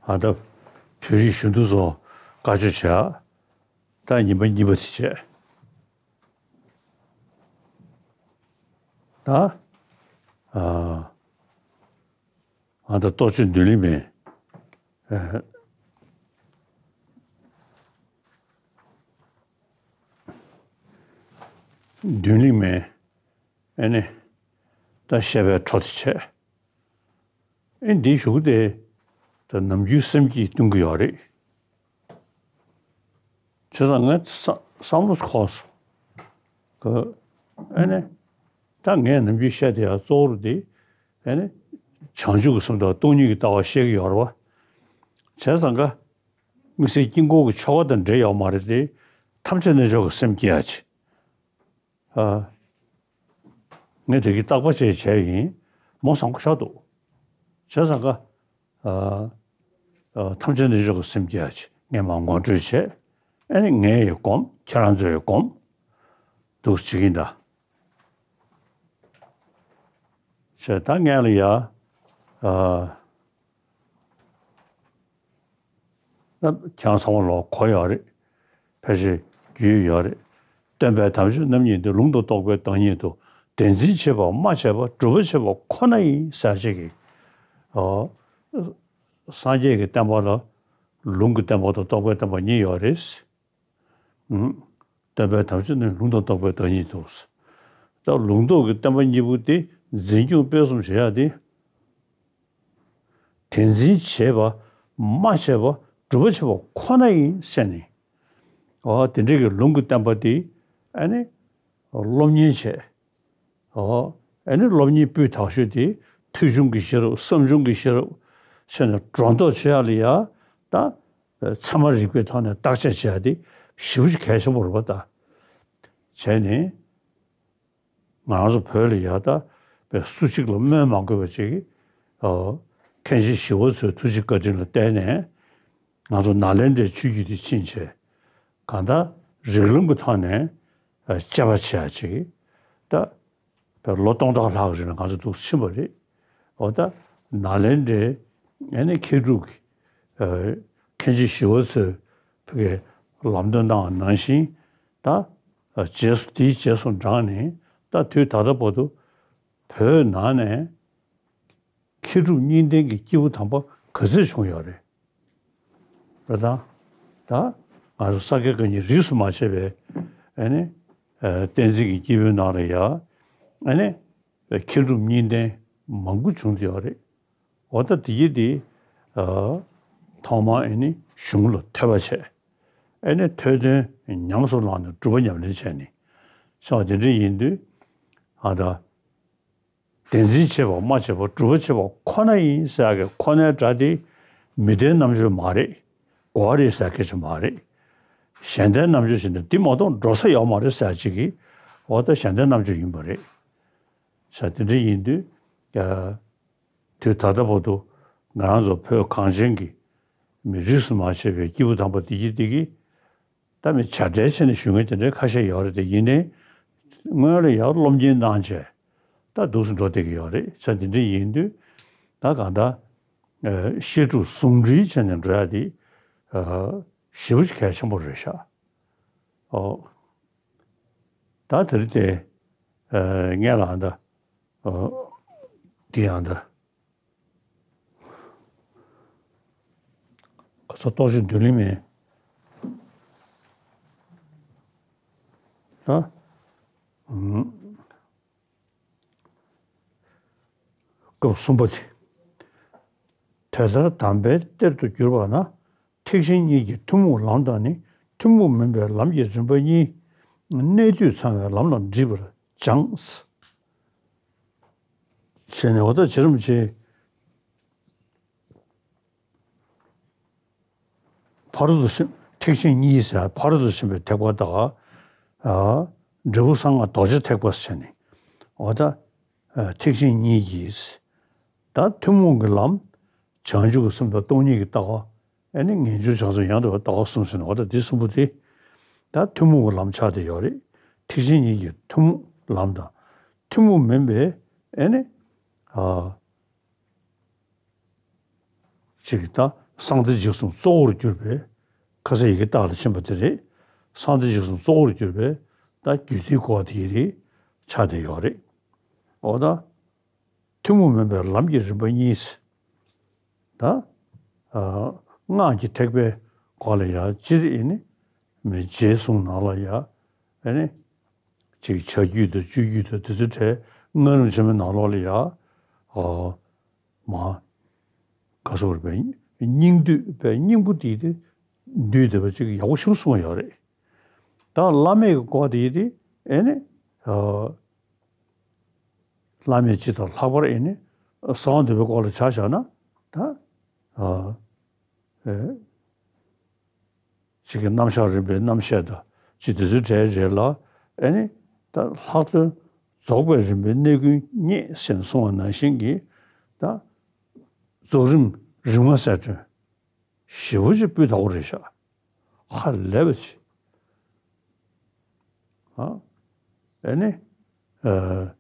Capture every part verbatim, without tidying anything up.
ད་ལྟ་བོད་རིགས་གཞོན་ནུ་ཚོ་བཀའ་ཆོས་བྱས། ད་ཉིན་པ་གཉིས་པ་དེ་བྱས། ད་ཨ་ཨ་ད་གཏོ་བཅོས་མདུན་ལེགས་མའི་ཨ་མདུན་ལེགས་མའི་ཨ་ནི་ད་བཤད་པའི་འཕྲོ་དེ་བྱས། ཨེ་འདིའི་གཞུག་དེ་ད་ནམ་རྒྱུན་སེམས་ཀྱིས་སྟོན་གྱི་ཡོད་རེད། བྱས་ཙང་ངས་བསམ་བསམ་བློ་འཁོར་སོང་། ཨེ་ནས་ད་ངས་ནམ་རྒྱུན་བཤད་དེ་ཡང་གཙོ་བོར་དེ་ཨེ་ནས་བྱང་ཆུབ་ཀྱི་སེམས་དང་སྟོང་ཉིད་ཀྱི་ལྟ་བ་བཤད་ཀྱི་ཡོད་རེད་བ། བྱས་ཙང་ཀ་དམིགས་བསལ་དཀྱིལ་འཁོར་གྱི་ཆོ་ག་དང་འབྲེལ་ཡོད་མ་རེད་དེ། ཐམས་ཅད་རྣལ་འབྱོར་གྱི་སེམས་བསྐྱེད་ཡ་ཆེ། ཨ། ངས་དེ་གི་བརྟག་པ་བྱས་བྱས་ཡིན་མོ་བཟང་པོ་ཆགས་འདུག་བྱས་ཙང་ཀ་ཨ། ཨ། ཐམས་ཅད་རྣལ་འབྱོར་གྱི་སེམས་བསྐྱེད་ཡ་ཆེ་ངས་མ་ངོ་སྤྲོད་བྱས། ཨ་ནི་ངས་ཡི་སྒོམ་ཁྱེད་རང་ཚོ་ཡི་སྒོམ་འདུག་བྱེད་ཀྱིན་གདའ། བྱས་ད་ངས་ལ་ཡ་ཨ། ན་ཁྱེད་རང་ཚང་མ་ལོག་གོ་ཡོད་རེད། ཕལ་ཆེར་རྒྱུས་ཡོད་རེད། སྟོན་པའི་དམ་ཆོས་རྣམ་གཉིས་ཏེ། ལུང་དང་རྟོགས་པའི་བདག་ཉིད་དོ། དེ་འཛིན་བྱེད་པ་སྨྲ་བྱེད་པ། སྒྲུབ་པ་བྱེད་པ་ཁོ་ན་ཡིན་ཟེར་ཅིག་གིས། ཨོ། སངས་རྒྱས་ཀྱི་བསྟན་པ་ལ་ལུང་གི་བསྟན་པ་དང་རྟོགས་པའི་བསྟན་པ་གཉིས་ཡོད་རེད། ཨུམ། སྟོན་པའི་དམ་ཆོས་ནི་ལུང་དང་རྟོགས་པའི་བདག་ཉིད་དོ། ད་ལུང་རྟོགས་ཀྱི་བསྟན་པ་གཉིས་པོ་དེ་འཛིན་སྐྱོང་སྤེལ་གསུམ་བྱེད་ཡ་དེ། དེ་འཛིན་བྱེད་པ་སྨྲ་བྱེད་པ་སྒྲུབ་པ་བྱེད་པ་ཁོ་ན་ཡིན་ཟེར་ནས། འོ་དེ་འདྲའི་གི་ལུང་གི་བསྟན་པ་དེ་ཨ་ནི་སློབ་གཉེར་བྱས། འོ་ཨ་ནི་སློབ་གཉེར་སྤུས་དག་ཤོས་དེ་ཐོས་བྱུང་གི་ཤེས་རབ་བསམ་བྱུང་གི་ཤེས་རབ་བྱས་ནས་སྒྲོ་འདོགས་བྱེད་ཡ་ལ་ཡ་ད་ཚད་མ་རིག་པའི་ཐོག་ནས་བརྟག་དཔྱད་བྱེད་ཡ་དེ་ཞེ་པོ་ཅིག་གལ་ཆེན་པོ་རེད་པ་ད། བྱས་ནས། ང་རང་ཚོ་བོད་ལ་ཡ་ད་པའི་སུ་གཅིག་ལ་སྨོན་མ་དགོས་པ་ཅིག་ཨོ། མཁན་ཆེན་ཞི་བ་འཚོའི་ཐུགས་རྗེ་བཀའ་དྲིན་ལ་བརྟེན་ནས་ང་ཚོ་ནཱ་ལེནྡྲའི་ཆོས་བརྒྱུད་འདི་ཕྱིན་བྱས་གང་ལྟར་རིགས་ལམ་གྱི་ཐོག་ནས་དཔྱད་པ་བྱེད་ཡ་ཅིག་ད་པའི་ལོ་སྟོང་ཕྲག་ལྷག་རིང་ལ་ང་ཚོ་འདུག་ཕྱིན་པ་རེད། འོ་ད་ནཱ་ལེནྡྲའི་ཨ་ནི་མཁས་གྲུབ་ཀྱི་མཁན་ཆེན་ཞི་བ་འཚོའི་ཕ་གིའི་ལམ་སྟོན་གནང་བ་ནང་བཞིན། ད་རྗེས་སུ་དེའི་རྗེས་སུ་འབྲངས་ནས་ད་དུས་ད་ལྟ་བར་དུ་བོད་ནང་ནས་མཁས་གྲུབ་གཉིས་ལྡན་གྱི་སྐྱེས་བུ་དམ་པ་ག་ཚོད་བྱུང་ཡོད་རེད། རེད་དང་། ད་ང་ཚོ་ས་དགེ་བཀའ་རྙིང་རིས་སུ་མ་ཆད་པའི་ཨ་ནི་བསྟན་འཛིན་གྱི་སྐྱེས་བུའི་ནང་ལ་ཡ་ཨ་ནི་མཁས་གྲུབ་གཉིས་ལྡན་མང་པོ་བྱུང་བསྡད་ཡོད་རེད། འོ་ད་དེ་གྱིས་དེ་ཨ་ཐོག་མར་ཨེ་ནི་གཞུང་ལ་ཐོས་པ་བྱས། ཨེ་ནི་ཐོས་དོན་ཉམས་སུ་བླངས་ནས་སྒྲུབ་པ་ཉམས་ལེན་བྱས་ནས་སོང་བ་དེ་འདྲ་ཡིན་དུས། ཨ་ད་དེ་འཛིན་བྱེད་པ་སྨྲ་བྱེད་པ་སྒྲུབ་པ་བྱེད་པ་ཁོ་ན་ཡིན་ཟེར་ཡ་གི་ཁོ་ནའི་སྒྲ་དེ་མི་ལྡན་རྣམ་དཔྱོད་མ་རེད། གོ་བ་རེད་ཟེར་ཡ་སྐད་ཆ་མ་རེད། གཞན་ལྡན་རྣམ་དཔྱོད་བྱས་ནས་འདི་མ་གཏོགས་འགྲོ་ས་ཡོད་མ་རེད་ཟེར་ཡ་ཅིག་གིས་འོ་ད་གཞན་ལྡན་རྣམ་དཔྱོད་ཡིན་པ་རེད། ས་དེ་འདྲ་ཡིན་དུས། ཡ། དུས་ད་ལྟ་བར་དུ་ང་རང་ཚོ་བོད་གངས་ཅན་གྱི་མི་རིས་སུ་མ་ཆད་པའི་སྐྱེས་བུ་དམ་པ་དེ་གྱིས་དེ་གིས་ད་མི་བྱ་བྲལ་བྱས་ནས་ཞུ་མཁན་དེ་འདྲའི་ཁ་ཤས་ཡོད་རེད་དེ་ཡིན་ནའི་སྔོན་ལ་ཡང་སློབ་གཉེར་གནང་བྱས་ད་འདུག་སེ་འགྲོ་བསྡད་ཀྱི་ཡོད་རེད། ས་དེ་འདྲ་ཡིན་དུས་ད་གང་ལྟར་བཤད་སྒྲུབ་ཟུང་འབྲེལ་བྱས་ནས་འགྲོ་ཡ་དེ་ཞེ་པོ་ཅིག་གལ་ཆེན་པོ་རེད་ཤག་ཨོ། ད་དེ་རིང་དེ་ངས་ལ་ད་འདི་ཡང་ད། ཁ་ཚ་གཏོར་བཅོས་མདུན་ལེགས་མའི་ད། སྐབས་གསུམ་པ་དེ། དེ་ལྟར་དམ་པའི་གཏེར་དུ་གྱུར་པ་ན། ཐེག་ཆེན་གཉིས་ཀྱི་ཐུན་མོང་ལམ་དང་ནི། ཐུན་མོང་མིན་པའི་ལམ་གྱི་རིམ་པ་གཉིས། གནད་དུ་ཚང་བའི་ལམ་ལ་འདྲིས་པར་སྦྱངས། ཞེས་ནས་འོ་ད་བྱེད་རིམ་གྱིས། ཕ་རོལ་ཏུ་ཕྱིན། ཐེག་ཆེན་གཉིས་ཟེར་ཕ་རོལ་ཏུ་ཕྱིན་པའི་ཐེག་པ་དང་། ཨ། འབྲས་བུ་གསང་སྔགས་རྡོ་རྗེ་ཐེག་པ་ཟེར་ནས། འོ་ད། ཨ། ཐེག་ཆེན་གཉིས་ཀྱིས། ད་ཐུན་མོང་གི་ལམ། བྱང་ཆུབ་ཀྱི་སེམས་དང་སྟོང་ཉིད་ཀྱི་ལྟ་བ། ཨ་ནི་ངེས་འབྱུང་བྱང་སེམས་ཡང་དག་པའི་ལྟ་བ་གསུམ་ཟེར་ནས་འོ་ད་འདི་གསུམ་པོ་དེ། ད་ཐུན་མོང་གི་ལམ་ཆགས་བསྡད་ཡོད་རེད། ཐེག་ཆེན་གཉིས་ཀྱི་ཐུན་མོང་ལམ་དང་། ཐུན་མོང་མིན་པའི་ཨ་ནི། ཨ། ཅིག་ད་ གསང་བདེ་འཇིགས་གསུམ་གཙོ་བོར་གྱུར་པའི། ཁ་སང་ཡི་གེ་རྟགས་ལ་ཕྱིན་པ་དེ་རེད། གསང་བདེ་འཇིགས་གསུམ་གཙོ་བོར་གྱུར་པའི་ད་རྒྱུད་སྡེའི་སྐོར་དེ་ཡི་རེད་ཆགས་བསྡད་ཡོད་རེད། འོ་ད། ཐུན་མོང་མིན་པའི་ལམ་གྱི་རིམ་པ་གཉིས། ད། ཨ། སྔགས་ཀྱི་ཐེག་པའི་སྐོར་ལ་ཡང་སྤྱིར་ཨེ་ནི། མི་རྗེས་གསུང་ནང་ལ་ཡང་ཨེ་ནི། ཅིག་བྱ་རྒྱུད་དང་སྤྱོད་རྒྱུད་དང་དེ་ཚོའི་གྲས་སྔགས་རིམ་ཆེན་མོའི་ནང་ལོགས་ལ་ཡང་། ཨ། མ། ག་སོགས་པའི་སྙིང་བསྡུས་པའི་སྙིང་པོ་དེ་དེ་བསྡུས་བསྡད་པ་ཅིག་ཡག་པོ་ཞིག་གསུངས་ཡོད་རེད། ད་བླ་མེད་ཀྱི་སྐོར་དེ་དེ་ཨེ་ནི། ཨ། བླ་མེད་སྤྱི་དང་ལྷག་པར་ཨེ་ནི་གསང་བ་འདུས་པའི་སྐོར་ལ་ཆ་བཞག་ན་ད། ཨ། ཨེ། ཅིག་གི་རྣམ་གཞག་རིམ་པའི་རྣམ་བཤད་དང་ཅིག་དེ་ཚོའི་གྲས་རེད་ལ། ཨེ་ནི་ད་ལྷག་དོན་རྫོགས་པའི་རིམ་པའི་གནས་ཀུན་རྙེད་ཟེར་ནས་གསུངས་པ་ནང་བཞིན་གྱི་ད་རྫོགས་རིམ་རིམ་ལྔ་གསལ་སྒྲོན་ཞེ་པོ་ཅིག་སྤུས་དག་པོ་རེད་ཤག་ཧ་ལས་པ་ཅིག་ཨ། ཨེ་ནི། ཨ།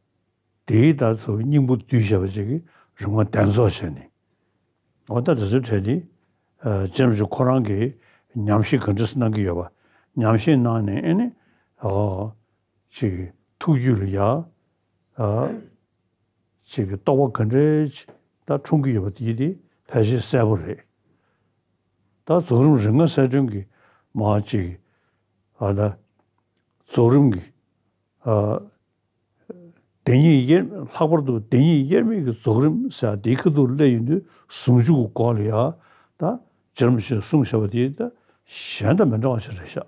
དེའི་ད་ཚོ་སྙིང་པོ་བསྡུས་བཞག་པ་ཅིག་གི་རིམ་ལྔ་གདན་རྫོགས་བྱས་ནས། འོ་ད་དེ་ཚོའི་གྲས་དེ། ཨ། རྗེ་རིན་པོ་ཆེ་ཁོ་རང་གིས་ཉམས་ཞིབ་ག་འདྲ་གནང་གི་ཡོད་པ། ཉམས་ཞིབ་གནང་ནས་ཨེ་ནི། ཨ། ཅིག་ཐུགས་རྒྱུད་ལ་ཡ། ཨ། ཅིག་གི་རྟོགས་པ་ག་འདྲའི་ཅིག་ད་འཁྲུངས་ཀྱི་ཡོད་པ་དེ་དེ་ཕལ་ཆེར་གསལ་པོ་རེད། ད་རྫོགས་རིམ་རིམ་ལྔ་གསལ་སྒྲོན་གྱི་མ་ཅིག་ཨ་ད། རྫོགས་རིམ་གྱི། ཨ། བདེན་གཉིས་དབྱེར། ལྷག་པར་དུ་བདེན་གཉིས་དབྱེར་མེད་ཀྱི་རྫོགས་རིམ་ཟེར་དེའི་ཁ་ཐུག་སླེབས་ཡོང་དུས་ཟུང་འཇུག་གི་སྐོར་ལ་ཡ། ད་རྗེ་རིན་པོ་ཆེས་གསུངས་བཞག་པ་དེ་ད་གཞན་དང་མི་འདྲ་བ་ཞིག་རེད་ཤག་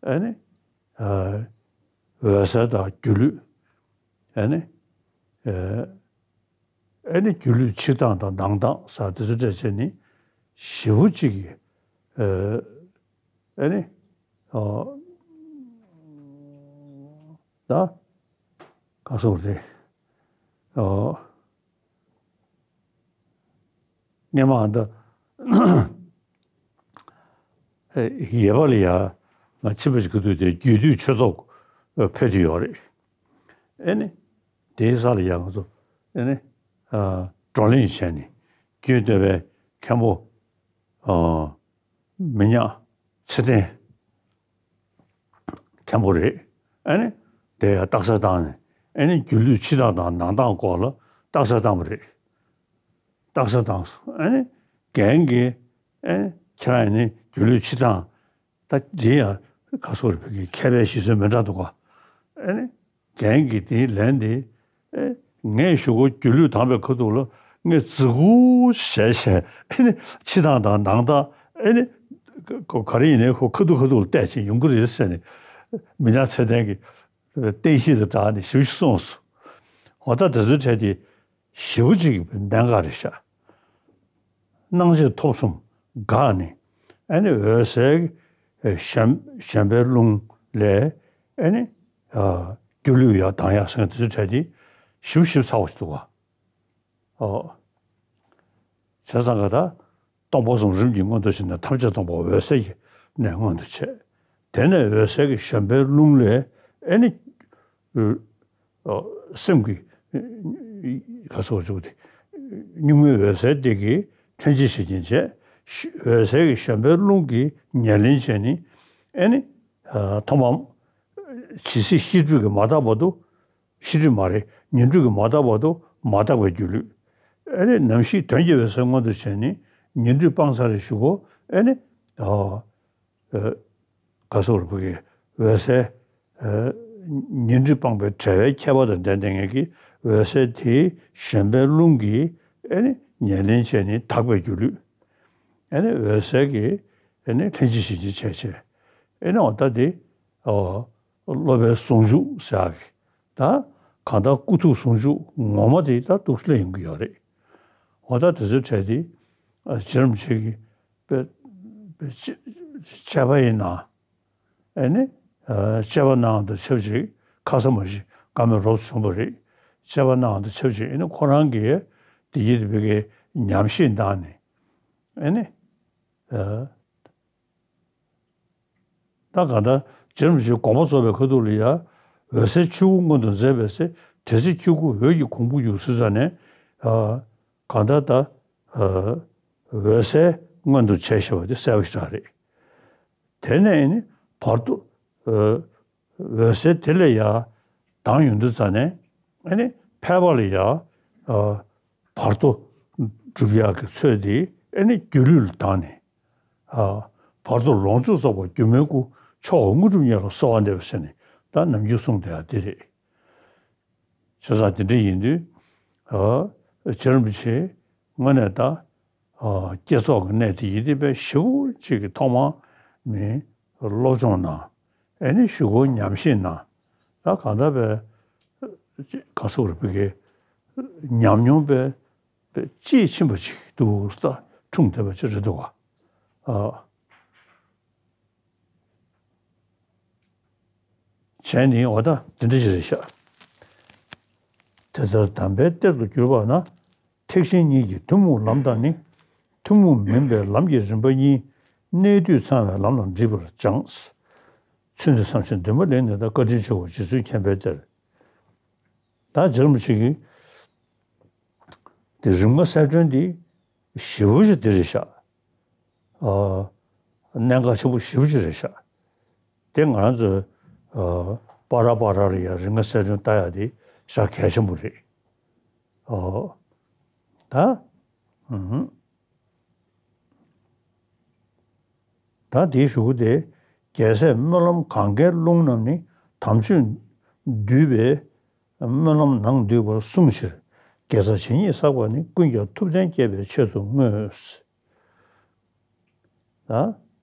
ཨེ་ནི། ཨ། འོད་གསལ་དང་སྒྱུ་ལུས། ཨེ་ནི། ཨ། ཨེ་ནི་སྒྱུ་ལུས་ཕྱི་དྭངས་དང་ནང་དྭངས་ཟེར་དེ་ཚོ་འདྲ་བྱས་ནས་ཞེ་པོ་ཅིག་གི། ཨ། ཨེ་ནི། ཨ། ད་ག་སོགས་རེད། ཨ། སྔས་མ་ད་ཡོད་པ་ལ་ཡ་ང་ཕྱིན་པ་ཞིག་གི་དུས་དེ་རྒྱུད་སྟོད་ཆོས་ཚོགས་ཕེབས་དུས་ཡོད་རེད། ཨེ་ནི། དེའི་ས་ལ་ཡ་ང་ཚོ་ཨེ་ནི། ཨ། བགྲོ་གླེང་བྱས་ནས་རྒྱུད་སྟོད་པའི་མཁན་པོ། ཨ། མི་ཉག་ཚེ་བརྟན་མཁན་པོ་རེད། ཨ་ནི་དེ་ཡང་རྟགས་གསལ་བཏང་ནས། ཨ་ནི་སྒྱུ་ལུས་ཕྱི་དྭངས་དང་ནང་དྭངས་སྐོར་ལ་རྟགས་གསལ་བཏང་བ་རེད། རྟགས་གསལ་བཏང་སོང་། ཨ་ནི་རྒན་གྱིས། ཨ་ནི་ཁྱེད་རང་ཡིན་ནི་སྒྱུ་ལུས་ཕྱི་དྭངས། ད་འདི་ཡང་ག་སོགས་རེད། བོད་ཀྱི་མཁས་པའི་གཞི་རྩ་མི་འདྲ་འདུག་ག་ཨ་ནི། རྒན་གྱིས་དེའི་ལན་དེ། ཨེ། ངས་གཞུག་གུ་སྒྱུ་ལུས་དྭངས་པའི་ཁ་ཐུག་ལ་ངས་ཛི་གུ་བྱས་བྱས། ཨེ་ནི་ཕྱི་དྭངས་དང་ནང་དྭངས། ཨེ་ནི་ག་རེ་ཡིན་ནའི་ཁོ་ཁ་ཐུག་ཁ་ཐུག་ལ་བལྟས་བྱས་ཡོང་གི་རེད་ཟེར་ནས། མི་ཉག་ཚེ་བརྟན་གྱིས་བསྟན་བཤིག་དང་སྦྲགས་ནས་ཞིབ་ཞིབ་གསུངས་སོང་། འོ་ད་དེ་ཚོའི་གྲས་དེ། ཞེ་པོ་ཅིག་གནད་འགག་རེད་ཤག་སྣང་མཆེད་ཐོབ་གསུམ་འགགས་ནས། ཨ་ནི་འོད་གསལ་གྱི་གཞན་གཞན་པའི་རླུང་ལས། ཨ་ནི། ཨ། སྒྱུ་ལུས་ཡར་ལྡང་ཡག་ཟེར་མཁན་དེ་ཚོའི་གྲས་དེ་ཞིབ་ཞིབ་ཚ་བ་ཞིག་འདུག་ག་ཨོ། བྱས་ཙང་ག་ད་སྟོང་པ་གསུམ་རིམ་གྱིས་མངོན་དུ་བྱས་ནས་ཐམས་ཅད་སྟོང་པ་འོད་གསལ་གྱི་གནས་མངོན་དུ་བྱས། དེ་ནས་འོད་གསལ་གྱི་གཞན་པའི་རླུང་ལས། ཨ་ནི། ཨ། སེམས་ཀྱི། ག་སོགས་བྱུང་སྟེ། གཉུག་མའི་འོད་གསལ་དེ་གིས་ལྷན་ཅིག་བྱེད་ཀྱིན་བྱས། འོད་གསལ་གྱི་གཞན་པའི་རླུང་གིས་ཉེར་ལེན་བྱས་ནས། ཨ་ནི། ཨ། ཐོག་མར་ཇི་སྲིད་ཤེས་སྒྲིབ་ཀྱིས་མ་དག་བར་དུ། ཤེས་སྒྲིབ་མ་རེད། ཉོན་སྒྲིབ་ཀྱིས་མ་དག་བར་དུ་མ་དག་པའི་སྒྱུ་ལུས། ཨ་ནི་ནམ་ཞིག་དོན་གྱི་འོད་གསལ་མངོན་དུ་བྱས་ནས་ཉོན་སྒྲིབ་སྤངས་ཚར་བའི་གཞུག་གུ། ཨ་ནི། ཨ། ཨ། ག་སོགས་རིག་པ་གི་འོད་གསལ། ཨ། ཉོན་སྒྲིབ་སྤངས་པའི་བྲལ་བའི་ཁྱད་པར་དང་ལྡན་ལྡན་ངེས་ཀྱི་འོད་གསལ་དེའི་གཞན་པའི་རླུང་གིས། ཨ་ནི་ཉེར་ལེན་བྱས་ནས་དག་པའི་སྒྱུ་ལུས། ཨ་ནི་འོད་གསལ་གྱིས། ཨ་ནི་ལྷན་ཅིག་བྱེད་ཀྱི་བྱས་བྱས། ཨ་ནི་འོ་ད་དེ། ཨོ། སློབ་པའི་ཟུང་འཇུག་ཟེར་ཡག་གི། ད་གང་ལྟར་སྐུ་ཐུགས་ཟུང་འཇུག་ངོ་མ་དེ་ད་འདུག་སེ་ཡོང་གི་ཡོད་རེད། འོ་ད་དེ་ཚོའི་གྲས་དེ། ཨ། རྗེ་རིན་པོ་ཆེ་གིས། དཔེ་དཔེ་དཔྱད་པ་ཡིན་ན། ཨ་ནི། ཨ། དཔྱད་པ་གནང་དང་ཆབས་ཅིག་ཁ་ས་མ་གཞི་བཀའ་མོལ་རོབ་ཙམ་བྱུང་བ་རེད། དཔྱད་པ་གནང་དང་ཆབས་ཅིག་ཨ་ནི་ཁོ་རང་གིས་དེ་ཡིད་དེ་བོད་ཀྱི་ཉམས་ཞིབ་གནང་ནས། ཨ་ནི། ཨ། ད་གང་ལྟར་རྗེ་རིན་པོ་ཆེའི་དགོངས་པ་རྫོགས་པའི་ཁ་ཐུག་ལ་ཡ། འོད་གསལ་ཆོས་སྐུ་མངོན་དུ་མཛད་པའི་ཚེ། དེ་ཚེ་ཆོས་སྐུ་འོད་ཀྱི་གོང་བུ་ཡོད་ཟེར་ཙང་ནས། ཨ། གང་ལྟར་ད། ཨ། འོད་གསལ་མངོན་དུ་བྱས་ཞེས་པ་དེ་གསལ་པོ་ཞེ་དྲག་རེད། དེ་ནས་ཨ་ནི་བར་དོ། འོད་གསལ་དེ་ལས་ཡར་ལྡང་ཡོང་དུས་ཙ་ནས་ཨ་ནི་ཕལ་པ་ལ་ཡར་བར་དོ་སྒྲུབ་ཡག་གི་ཚོད་དེ་ཨ་ནི་སྒྱུ་ལུས་ལ་ལྡང་ནས། བར་དོ་ལོངས་སྤྱོད་རྫོགས་པ་སྒྱུ་མའི་སྐུ། མཆོག་དངོས་གྲུབ་བརྙེས་ལ་གསོལ་བ་འདེབས་ཟེར་ནས་ད་ནམ་རྒྱུན་གསུངས་བསྡད་ཡག་འདི་རེད། བྱས་ཙང་དེ་འདྲ་ཡིན་དུས། ཨ། རྗེ་རིན་པོ་ཆེ་དངོས་གནས་ད། ཨ། བསྐྱེད་རྫོགས་ཀྱི་གནད་དེ་ཡིན་དེ་དཔེ་ཞེ་པོ་ཅིག་གི་ཐོག་མ་ནས་སློབ་སྦྱོང་གནང་། ཨེ་ནི་གཞུག་གུ་ཉམས་བཞེས་གནང་། ད་གང་ལྟར་དཔེ་ག་སོགས་རེད། དཔེ་གི་ཉམས་མྱོང་དཔེ་དཔེ་དཔྱིས་ཕྱིན་པ་ཅིག་འདུག་ད་འཁྲུངས་བསྡད་པ་ཅིག་རེད་འདུག་ག་ཨ། བྱས་ནས་འོ་ད་འདི་འདྲ་ཞིག་རེད་ཤག་དེ་ལྟར་དམ་པའི་གཏེར་དུ་གྱུར་པ་ན། ཐེག་ཆེན་གཉིས་ཀྱི་ཐུན་མོང་ལམ་དང་ནི། ཐུན་མོང་མིན་པའི་ལམ་གྱི་རིམ་པ་གཉིས། གནས་དུས་ཚང་བའི་ལམ་ལ་འགྲིག་པར་སྦྱངས། ཚུལ་འདི་བསམ་ཞིང་འདུན་པ་ལེགས་ནས་ད། བཀའ་དྲིན་ཆེའོ་རྗེ་བཙུན་མཁྱེན་པའི་གཏེར། ད་རྗེ་རིན་པོ་ཆེ་གིས། དེ་རིམ་ལྔ་གསལ་སྒྲོན་འདི་ཞེ་པོ་ཅིག་འདི་རེད་ཤག་ཨ། གནད་འགག་ཆེན་པོ་ཞེ་པོ་ཅིག་རེད་ཤག་དེ་ང་རང་ཚོས། ཨ། པ་ར་པ་ར་ལ་ཡང་རིམ་ལྔ་གསལ་སྒྲོན་ལྟ་ཡག་དེ་ཞེ་དྲག་གལ་ཆེན་པོ་རེད། ཨོ། ད། ཨུམ། ད་དེའི་གཞུག་གུ་དེ། རྒྱལ་སྲས་སྨོན་ལམ་གང་གཱའི་ཀླུང་རྣམས་ནི། དམ་ཆོས་འདུས་པའི་སྨོན་ལམ་ནང་འདུས་པར་གསུངས་ཕྱིར། དགེ་རྩ་ཇི་སྙེད་བསགས་པ་ནི། ཀུན་ཀྱང་ཐུབ་བསྟན་སྐྱེད་པའི་ཆེད་དུ་བསྔོས། ད།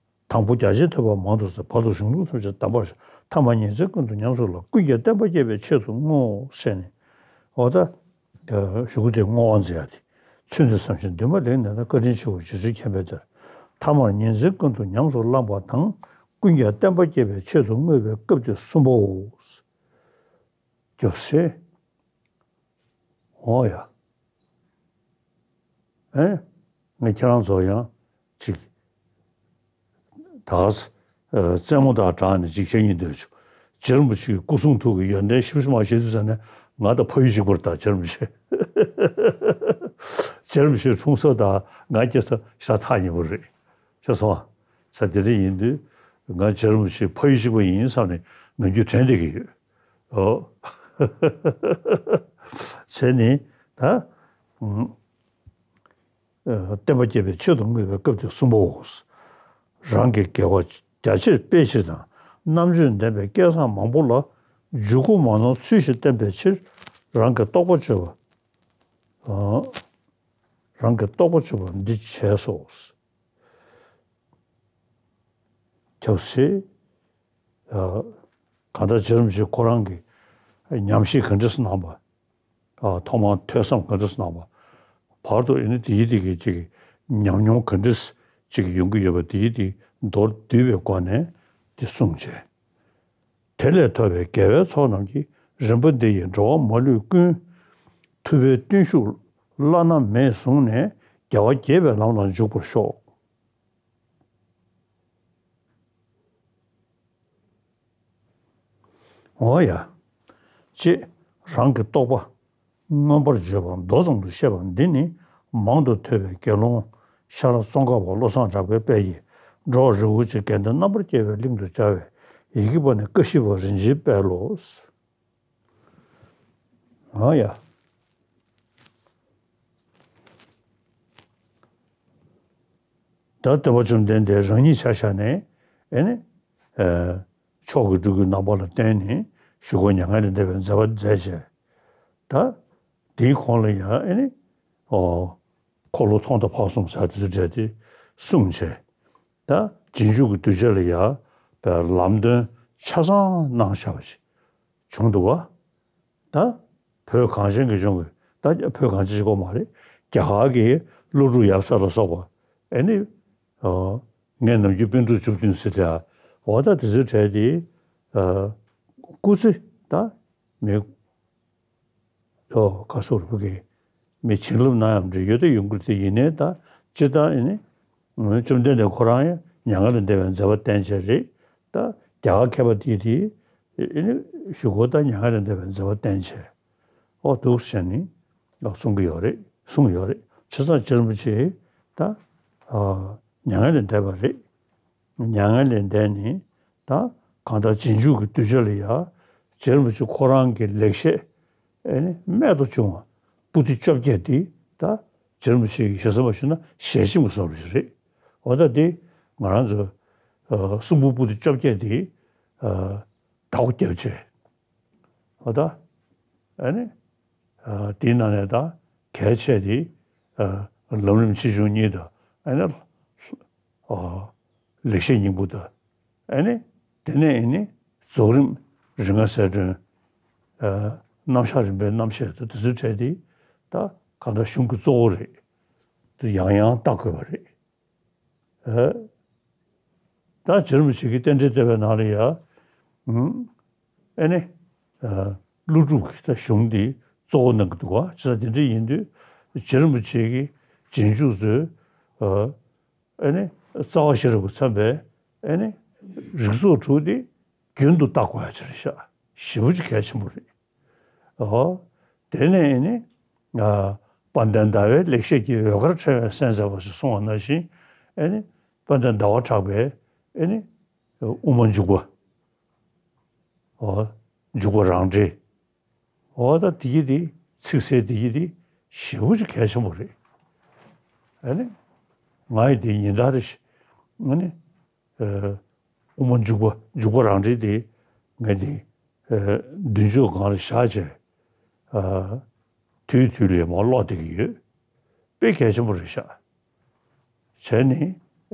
དང་པོ་རྒྱ་ཆེར་ཐོས་པ་མང་དུ་བྱས། བར་དུ་གཞུང་ལུགས་ཐམས་ཅད་གདམས་པར་ཤར། ཐ་མར་ཉིན་མཚན་ཀུན་ཏུ་ཉམས་སུ་བླང་། ཀུན་ཀྱང་བསྟན་པ་སྐྱེད་པའི་ཆེད་དུ་བསྔོ། ཟེར་ནས། འོ་ད། གཞུག་གུ་དེ་བསྔོ་བ་མཛད་ཡག་དེ། ཚུལ་འདི་བསམ་ཞིང་འདུན་པ་ལེགས་ནས་ད། བཀའ་དྲིན་ཆེའོ་རྗེ་བཙུན་མཁྱེན་པའི་གཏེར། ཐ་མར་ཉིན་མཚན་ཀུན་ཏུ་ཉམས་སུ་བླངས་པ་དང་། ཀུན་ཀྱང་བསྟན་པ་སྐྱེད་པའི་ཆེད་དུ་བསྔོས་པའི་སྐབས་དེ་གསུམ་པའོ། རྒྱོབ་སེ། འོ་ཡ། ཨེ། ངས་ཁྱེད་རང་ཚོ་ཡང་ཅིག་ད་ག་ས། ཨ། རྩེད་མོ་དང་སྦྲགས་ནས་ཅིག་བཤད་སྙིང་འདོད་བྱུང་། རྗེ་རིན་པོ་ཆེའི་སྐུ་གསུང་ཐུགས་ཀྱི་ཡོན་ཏན་ཞིབ་ཞིབ་མ་བཤད་དུས་ཙ་ནས་ང་དང་ཕ་ཡུལ་གཅིག་པ་རེད། ད་རྗེ་རིན་པོ་ཆེ། རྗེ་རིན་པོ་ཆེ་འཁྲུངས་ས་དང་ང་སྐྱེས་ས་ཞེ་དྲག་ཐག་ཉེ་པོ་རེད། ཤེས་སོང་ཨ། ས་དེ་འདྲ་ཡིན་དུས་ང་རྗེ་རིན་པོ་ཆེ་ཕ་ཡུལ་གཅིག་པ་ཡིན་བསམ་ནས་ནམ་རྒྱུན་དྲན་བསྡད་ཀྱི་ཡོད། ཨོ། བྱས་ནས་ད། ཨུམ། ཨ། བསྟན་པ་སྐྱེད་པའི་ཆེད་དུ་བསྔོས་པའི་སྐབས་དེ་གསུམ་པའོ། རང་གི་དགེ་བ་རྒྱ་ཆེར་སྤེལ་ཕྱིར་དང་། རྣམ་དཔྱོད་ལྡན་པའི་སྐལ་བཟང་མང་པོ་ལ། འཇུག་སྒོ་མ་ནོར་ཚུལ་བཞིན་བསྟན་པའི་ཕྱིར། རང་གི་རྟོགས་པ་བརྗོད་པ། ཨ། རང་གི་རྟོགས་པ་བརྗོད་པ་འདི་བྱས་སོ། ཐེབས་སེ། ཨ། གང་ལྟར་རྗེ་རིན་པོ་ཆེ་ཁོ་རང་གིས་ཉམས་བཞེས་ག་འདྲས་གནང་པ། ཨ། ཐོག་མར་ཐོས་བསམ་ག་འདྲས་གནང་པ། བར་དུ་ཨེ་ནི་དེའི་དེ་གི་ཅིག་ཉམས་མྱོང་ག་འདྲས་ཅིག་ཡོང་གི་ཡོད་པ། དེའི་དེ་མདོར་བསྡུས་པའི་སྒོ་ནས་དེ་གསུངས་བྱས། དེ་ལས་ཐོབ་པའི་དགེ་བའི་ཚོགས་རྣམས་ཀྱིས། རིམ་པ་འདི་ཡིས་འགྲོ་བ་མ་ལུས་ཀུན། ཐུབ་པའི་བརྟུལ་ཞུགས་བླ་ན་མེད་བཟུང་ནས། རྒྱལ་བ་དགྱེས་པའི་ལམ་ལ་འཇུག་པར་ཤོག་འོ་ཡ། ཅེས་རང་གི་རྟོགས་པ་མངོན་པར་བརྗོད་པ་མདོ་ཙམ་དུ་བཤད་པ་འདི་ནི། མང་དུ་ཐོས་པའི་དགེ་སློང་ཤར་ཙོང་ཁ་པ་བློ་བཟང་གྲགས་པའི་དཔལ་གྱིས། འགྲོ་བ་རིགས་དྲུག་གི་དགེ་འདུན་རྣམ་པར་རྒྱལ་བའི་གླིང་དུ་བཅར་བའི་ཡི་གེ་པ་ནི་བཀའ་བཞི་པ་རིན་ཆེན་དཔལ་ལོ། འོ་ཡ། ད་སྟོན་པ་བཅོམ་ལྡན་འདས་རང་ཉིད་ཆ་བཞག་ནས་ཨེ་ནི། ཨ། མཆོག་གི་སྤྲུལ་སྐུའི་རྣམ་པ་ལ་བསྟན་ནས་གཞུག་གུ་མྱ་ངན་ལས་འདས་པའི་མཛད་པ་མཛད་བྱས། ད་དེའི་གོང་ལ་ཡང་ཨེ་ནི། ཨོ། འཁོར་ལོ་ཐོག་མཐའ་བར་གསུམ་ཟེར་དེ་ཚོ་འདྲ་དེ་གསུངས་བྱས། ད་རྗེས་འཇུག་གི་གདུལ་བྱ་ལ་ཡང་བའི་ལམ་སྟོན་ཆ་ཚང་གནང་བཞག་པ་ཞིག་བྱུང་འདུག་བ། ད་བོད་གངས་ཅན་གྱི་ལྗོངས་ཀྱི། ད་བོད་གངས་ཅན་གྱི་སྐོར་མ་རེད། རྒྱ་གར་གྱི་ཀླུ་སྒྲུབ་ཡབ་སྲས་ལ་སོགས་པ་ཨེ་ནི། ཨ། ངས་ནམ་རྒྱུན་པཎ་གྲུབ་བཅུ་བདུན་ཟེར་དེ། འོ་ད་དེ་ཚོའི་གྲས་དེ། ཨ། སྐུ་ཚེ་ད་མི། ཨོ། ག་སོགས་རུ་གི་མི་བྱིན་རླབས་གནང་ཡག་འདྲ་ཡོད་དེ་ཡོང་གི་རེད་དེ། ཡིན་ནའི་ད་སྤྱིར་བཏང་ཨེ་ནི། བཅོམ་ལྡན་འདས་ཁོ་རང་ཡང་མྱ་ངན་ལས་འདས་པའི་མཛད་པ་བསྟན་བྱས་རེད། ད་རྒྱ་གར་མཁས་པ་དེ་དེ་ཨེ་ནི་གཞུག་གུ་ད་མྱ་ངན་ལས་འདས་པའི་མཛད་པ་བསྟན་བྱས། ཨོ་འདུག་ཟེར་ནས་གསུང་གི་ཡོད་རེད། གསུངས་ཡོད་རེད། བྱས་ཙང་རྗེ་རིན་པོ་ཆེས་ད་ ཨ། མྱ་ངན་ལས་འདས་པ་རེད། མྱ་ངན་ལས་འདས་ནས་ད་གང་ལྟར་རྗེས་འཇུག་གི་གདུལ་བྱ་ལ་ཡ་རྗེ་རིན་པོ་ཆེ་ཁོ་རང་གི་ལེགས་བཤད་ཨེ་ནི་རྨད་དུ་བྱུང་བ་པོ་ཏི་བཅོ་བརྒྱད་འདི་ད་རྗེ་རིན་པོ་ཆེ་གི་ཞེ་ས་མ་ཞུ་ན་ཞལ་ཆེམས་ཀྱི་བཟོ་འདྲ་ཞིག་རེད། འོ་ད་འདི་ང་རང་ཚོ་ཨ་གསུང་འབུམ་པོ་ཏི་བཅོ་བརྒྱད་འདི་ཨ་བདག་པོ་རྒྱབ་བྱས། འོ་ད། ཨ་ནི། ཨ་དེའི་ནང་ནས་ད་གལ་ཆེ་དེ། ཨ་ལམ་རིམ་ཆེ་ཆུང་གཉིས་དང་། ཨ་ནི། ཨ་ལེགས་བཤད་སྙིང་པོ་དང་། ཨ་ནི། དེ་ནས་ཨ་ནི་རྫོགས་རིམ་རིམ་ལྔ་གསལ་སྒྲོན། ཨ་རྣམ་གཞག་རིམ་པའི་རྣམ་བཤད་དང་དེ་ཚོའི་གྲས་དེ་ད་གང་ལྟར་གཞུང་གི་གཙོ་བོ་རེད། དེ་ཡང་ཡང་བལྟ་དགོས་པ་རེད། ཨ། ད་རྗེ་རིན་པོ་ཆེ་གི་རྟེན་འབྲེལ་བསྟོད་པའི་ནང་ལ་ཡ། ཨ་ནི། ཨ་ཀླུ་སྒྲུབ་ཀྱི་ད་གཞུང་འདི་གཙོ་བོ་གནང་གི་འདུག་ག་བྱས་ཙང་དེ་འདྲ་ཡིན་དུས་རྗེ་རིན་པོ་ཆེ་གི་རྗེས་འཇུག་ཚོས། ཨ་ནི་རྩ་བ་ཤེས་རབ་ཀྱིས་མཚོན་པའི་ཨ་ནི་རིགས་ཚོགས་དྲུག་འདི་རྒྱུན་དུ་བལྟ་དགོས་ཡ་ཅིག་རེད་ཤག་ཞེ་པོ་ཅིག་གལ་ཆེན་པོ་རེད། ཨོ། དེ་ནས་ཨེ་ནི། ཨ་དཔལ་ལྡན་ཟླ་བའི་ལེགས་བཤད་ཀྱི་འོད་དཀར་ཕྲེང་བའི་གསན་མཛད་པ་ཞེས་གསུངས་པ་ནང་བཞིན། ཨེ་ནི། དཔལ་ལྡན་ཟླ་བ་གྲགས་པའི་ཨེ་ནི། དབུ་མ་འཇུག་པ། ཨོ། འཇུག་པ་རང་འགྲེལ། ཨོ་ད་དེ་གི་དེ་ཚིག་གསལ་དེ་གི་དེ་ཞེ་པོ་ཅིག་གལ་ཆེན་པོ་རེད། ཨེ་ནི། ང་ཡི་དེ་ཉིན་ལྟར་རེ་ཞིག་ཨེ་ནི། ཨ་དབུ་མ་འཇུག་པ་འཇུག་པ་རང་འགྲེལ་དེ་ངས་དེ་ཨ་མདུན་ཅོག་སྒང་ལ་བཞག་བྱས། ཨ་དུས་དུས་ལ་མར་ཀློག་བསྡད་ཀྱི་ཡོད། དཔེ་གལ་ཆེན་པོ་རེད་ཤག་བྱས་ནས་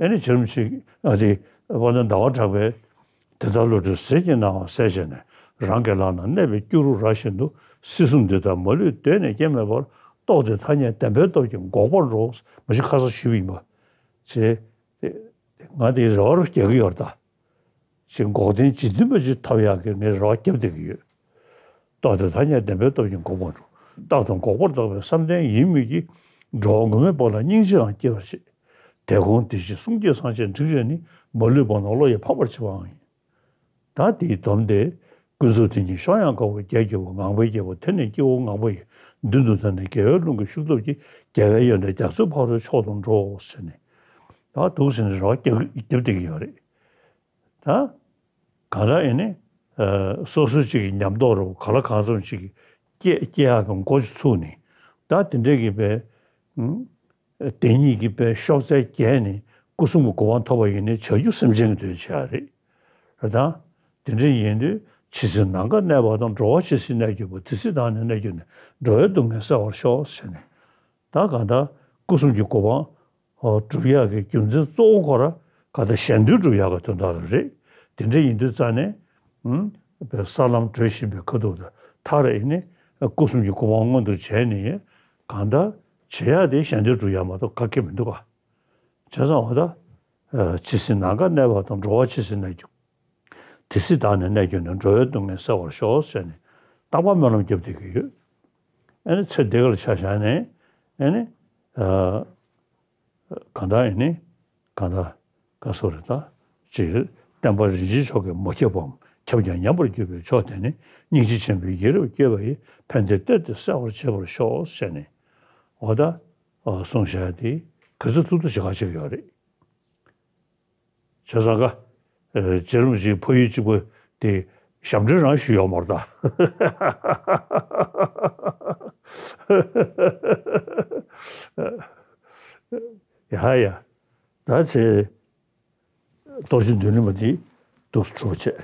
ཨེ་ནི་རྗེ་རིན་པོ་ཆེ་ཨ་དེ་དཔལ་ལྡན་ཟླ་བ་གྲགས་པས་དེ་ལྟར་བློ་གྲོས་ཟེར་གྱི་སྣང་བ་གསལ་བྱས་ནས། རང་གི་ལག་ན་གནས་པའི་སྐྱུ་རུ་ར་བཞིན་དུ། སྲིད་གསུམ་འདི་དག་མ་ལུས་གདོད་ནས་སྐྱེ་མེད་པར། རྟོགས་ཏེ་ཐ་སྙད་བདེན་པའི་སྟོབས་ཀྱིས་འགོག་པར་འགྲོ། མ་གཞི་ཁ་སང་ཞུས་པ་ཡིན་པ། བྱས། དེ་ང་དེའི་རེ་བ་རྒྱག་གི་ཡོད་རེད་ད། ཅིག་འགོག་བདེན་ཇི་བདེན་པ་ཅིག་ཐོབ་ཡག་གི་ངས་རེ་བ་བརྒྱབ་བསྡད་ཀྱི་ཡོད། རྟོགས་ཏེ་ཐ་སྙད་བདེན་པའི་སྟོབས་ཀྱིས་འགོག་པར་འགྲོ། རྟག་ཏུ་འགོག་པར་འདོད་པའི་བསམ་གཏན་ཡིན་མོད་ཀྱི། འགྲོ་བ་མགོན་མེད་པོ་ལ་སྙིང་རྗེའང་སྐྱེ་བར་བྱེད། དེ་གོང་དེ་བཞིན་གསུང་སྐྱེས་སངས་རྒྱས་འབྲིང་རེ་ནི། མ་ལུས་བར་སྣང་བློ་ཡིས་འཕངས་པར་བྱེད་པའང་ཡིན། ད་དེའི་སྡོམ་དེ། ཀུན་རྫོབ་དེ་ཉིད་ཤོག་ཡང་དཀར་པོ་རྒྱས་གྱུར་པ། ངང་པའི་རྒྱལ་པོ་དེ་ནི་སྐྱེ་བོ་ངང་པ་ཡི། མདུན་དུ་བསྡད་ནས་རྒྱལ་བའི་ཀླུང་གི་ཤུགས་སྟོབས་ཀྱིས། རྒྱལ་བའི་ཡོན་ཏན་རྒྱ་མཚོའི་ཕ་རོལ་མཆོག་ཏུ་འགྲོ། ཟེར་ནས། ད་འདུག་ཟེར་ནས་རེ་བ་རྒྱབ་རྒྱབ་བསྡད་ཀྱི་ཡོད་རེད། ད་གང་ལྟར་ཨེ་ནི། ཨ་སོ་སོ་གཅིག་གི་ཉམས་རྟོགས་རུ་ག་ལ་གང་འཚམ་ཅིག་སྐྱེ་སྐྱེ་ཡག་གི་འགོ་ཅིག་ཚུགས་ནས། ད་དེ་འདྲས་ཀྱི་པའི། ཨུམ། དེ་ཉིད་ཀྱི་དཔེ་གཤོག་རྩལ་རྒྱས་ནས་སྐུ་གསུམ་གྱི་གོ་འཕང་ཐོབ་པ་ཡིན་ནའི་བྱ་རྒྱུ་སེམས་ཅན་གྱི་དོན་བྱེད་ཡ་རེད། རེད་དང་། དེ་འདྲ་ཡིན་དུས་ཇི་སྲིད་ནམ་མཁའ་གནས་པ་དང་། འགྲོ་བ་ཇི་སྲིད་གནས་གྱུར་པ། དེ་སྲིད་བདག་ནི་གནས་གྱུར་ནས། འགྲོ་བའི་སྡུག་བསྔལ་བསལ་བར་ཤོག་ཟེར་ནས། ད་གང་ལྟར་སྐུ་གསུམ་གྱི་གོ་འཕང་སྒྲུབ་ཡག་གི་རྒྱུ་མཚན་གཙོ་བོ་ཁོ་ར་གང་ལྟར་གཞན་དོན་སྒྲུབ་ཡག་གི་དོན་དག་ལ་རེད། དེ་འདྲ་ཡིན་དུས་རྩ་ནས། ཨུམ། པའི་ས་ལམ་བགྲོད་བཞིན་པའི་ཁ་ཐུག་ཏུ་མཐར་ཨེ་ནི་སྐུ་གསུམ་གྱི་གོ་འཕང་མངོན་དུ་བྱས་ནས་གང་ལྟར་བྱེད་ཡག་དེ་གཞན་དོན་སྒྲུབ་ཡག་མ་གཏོགས་ག་གེ་མི་འདུག་ག་བྱས་ཙང་འོ་ད། ཨ་ཇི་སྲིད་ནམ་མཁའ་གནས་པ་དང་། འགྲོ་བ་ཇི་སྲིད་གནས་གྱུར། དེ་སྲིད་བདག་ནི་གནས་གྱུར་ནས། འགྲོ་བའི་སྡུག་བསྔལ་བསལ་བར་ཤོག་ཟེར་ནས་རྟག་པར་སྨོན་ལམ་བརྒྱབ་བསྡད་ཀྱི་ཡོད། ཨེ་ནི་ཚེ་འདི་གར་ཆ་བཞག་ནས་ཨེ་ནི། ཨ་གང་ལྟར་ཨེ་ནི། གང་ལྟར་ག་སོ་རེ་ད། ཅེས་བསྟན་པ་རིན་ཆེན་མཆོག་གིས་མ་ཁྱབ་པའམ། ཁྱབ་ཀྱང་ཉམས་པར་གྱུར་པའི་མཆོག་དེ་ནི། སྙིང་རྗེ་ཆེན་པོའི་ཡིད་རབ་བསྐྱོད་པ་ཡིས། ཕན་བདེའི་གཏེར་དེ་གསལ་བར་བྱེད་པར་ཤོག་ཟེར་ནས། འོ་ད། ཨ་གསུངས་བཞག་དེ་ག་ཚོད་ཐུབ་ཐུབ་བྱེད་ག་བྱེད་ཀྱི་ཡོད་རེད། བྱས་ཙང་ཀ་ཨ་རྗེ་རིན་པོ་ཆེའི་ཕ་ཡུལ་གཅིག་པ་དེ་ཞབས་འདྲེན་རང་ཞུས་ཡོད་མ་རེད་ད། ཡ་ཡ། ད་ཚེ་རྟོགས་བརྗོད་མདུན་ལམ་པ་དེ་འདུག་སེ་གྲུབ་བྱས།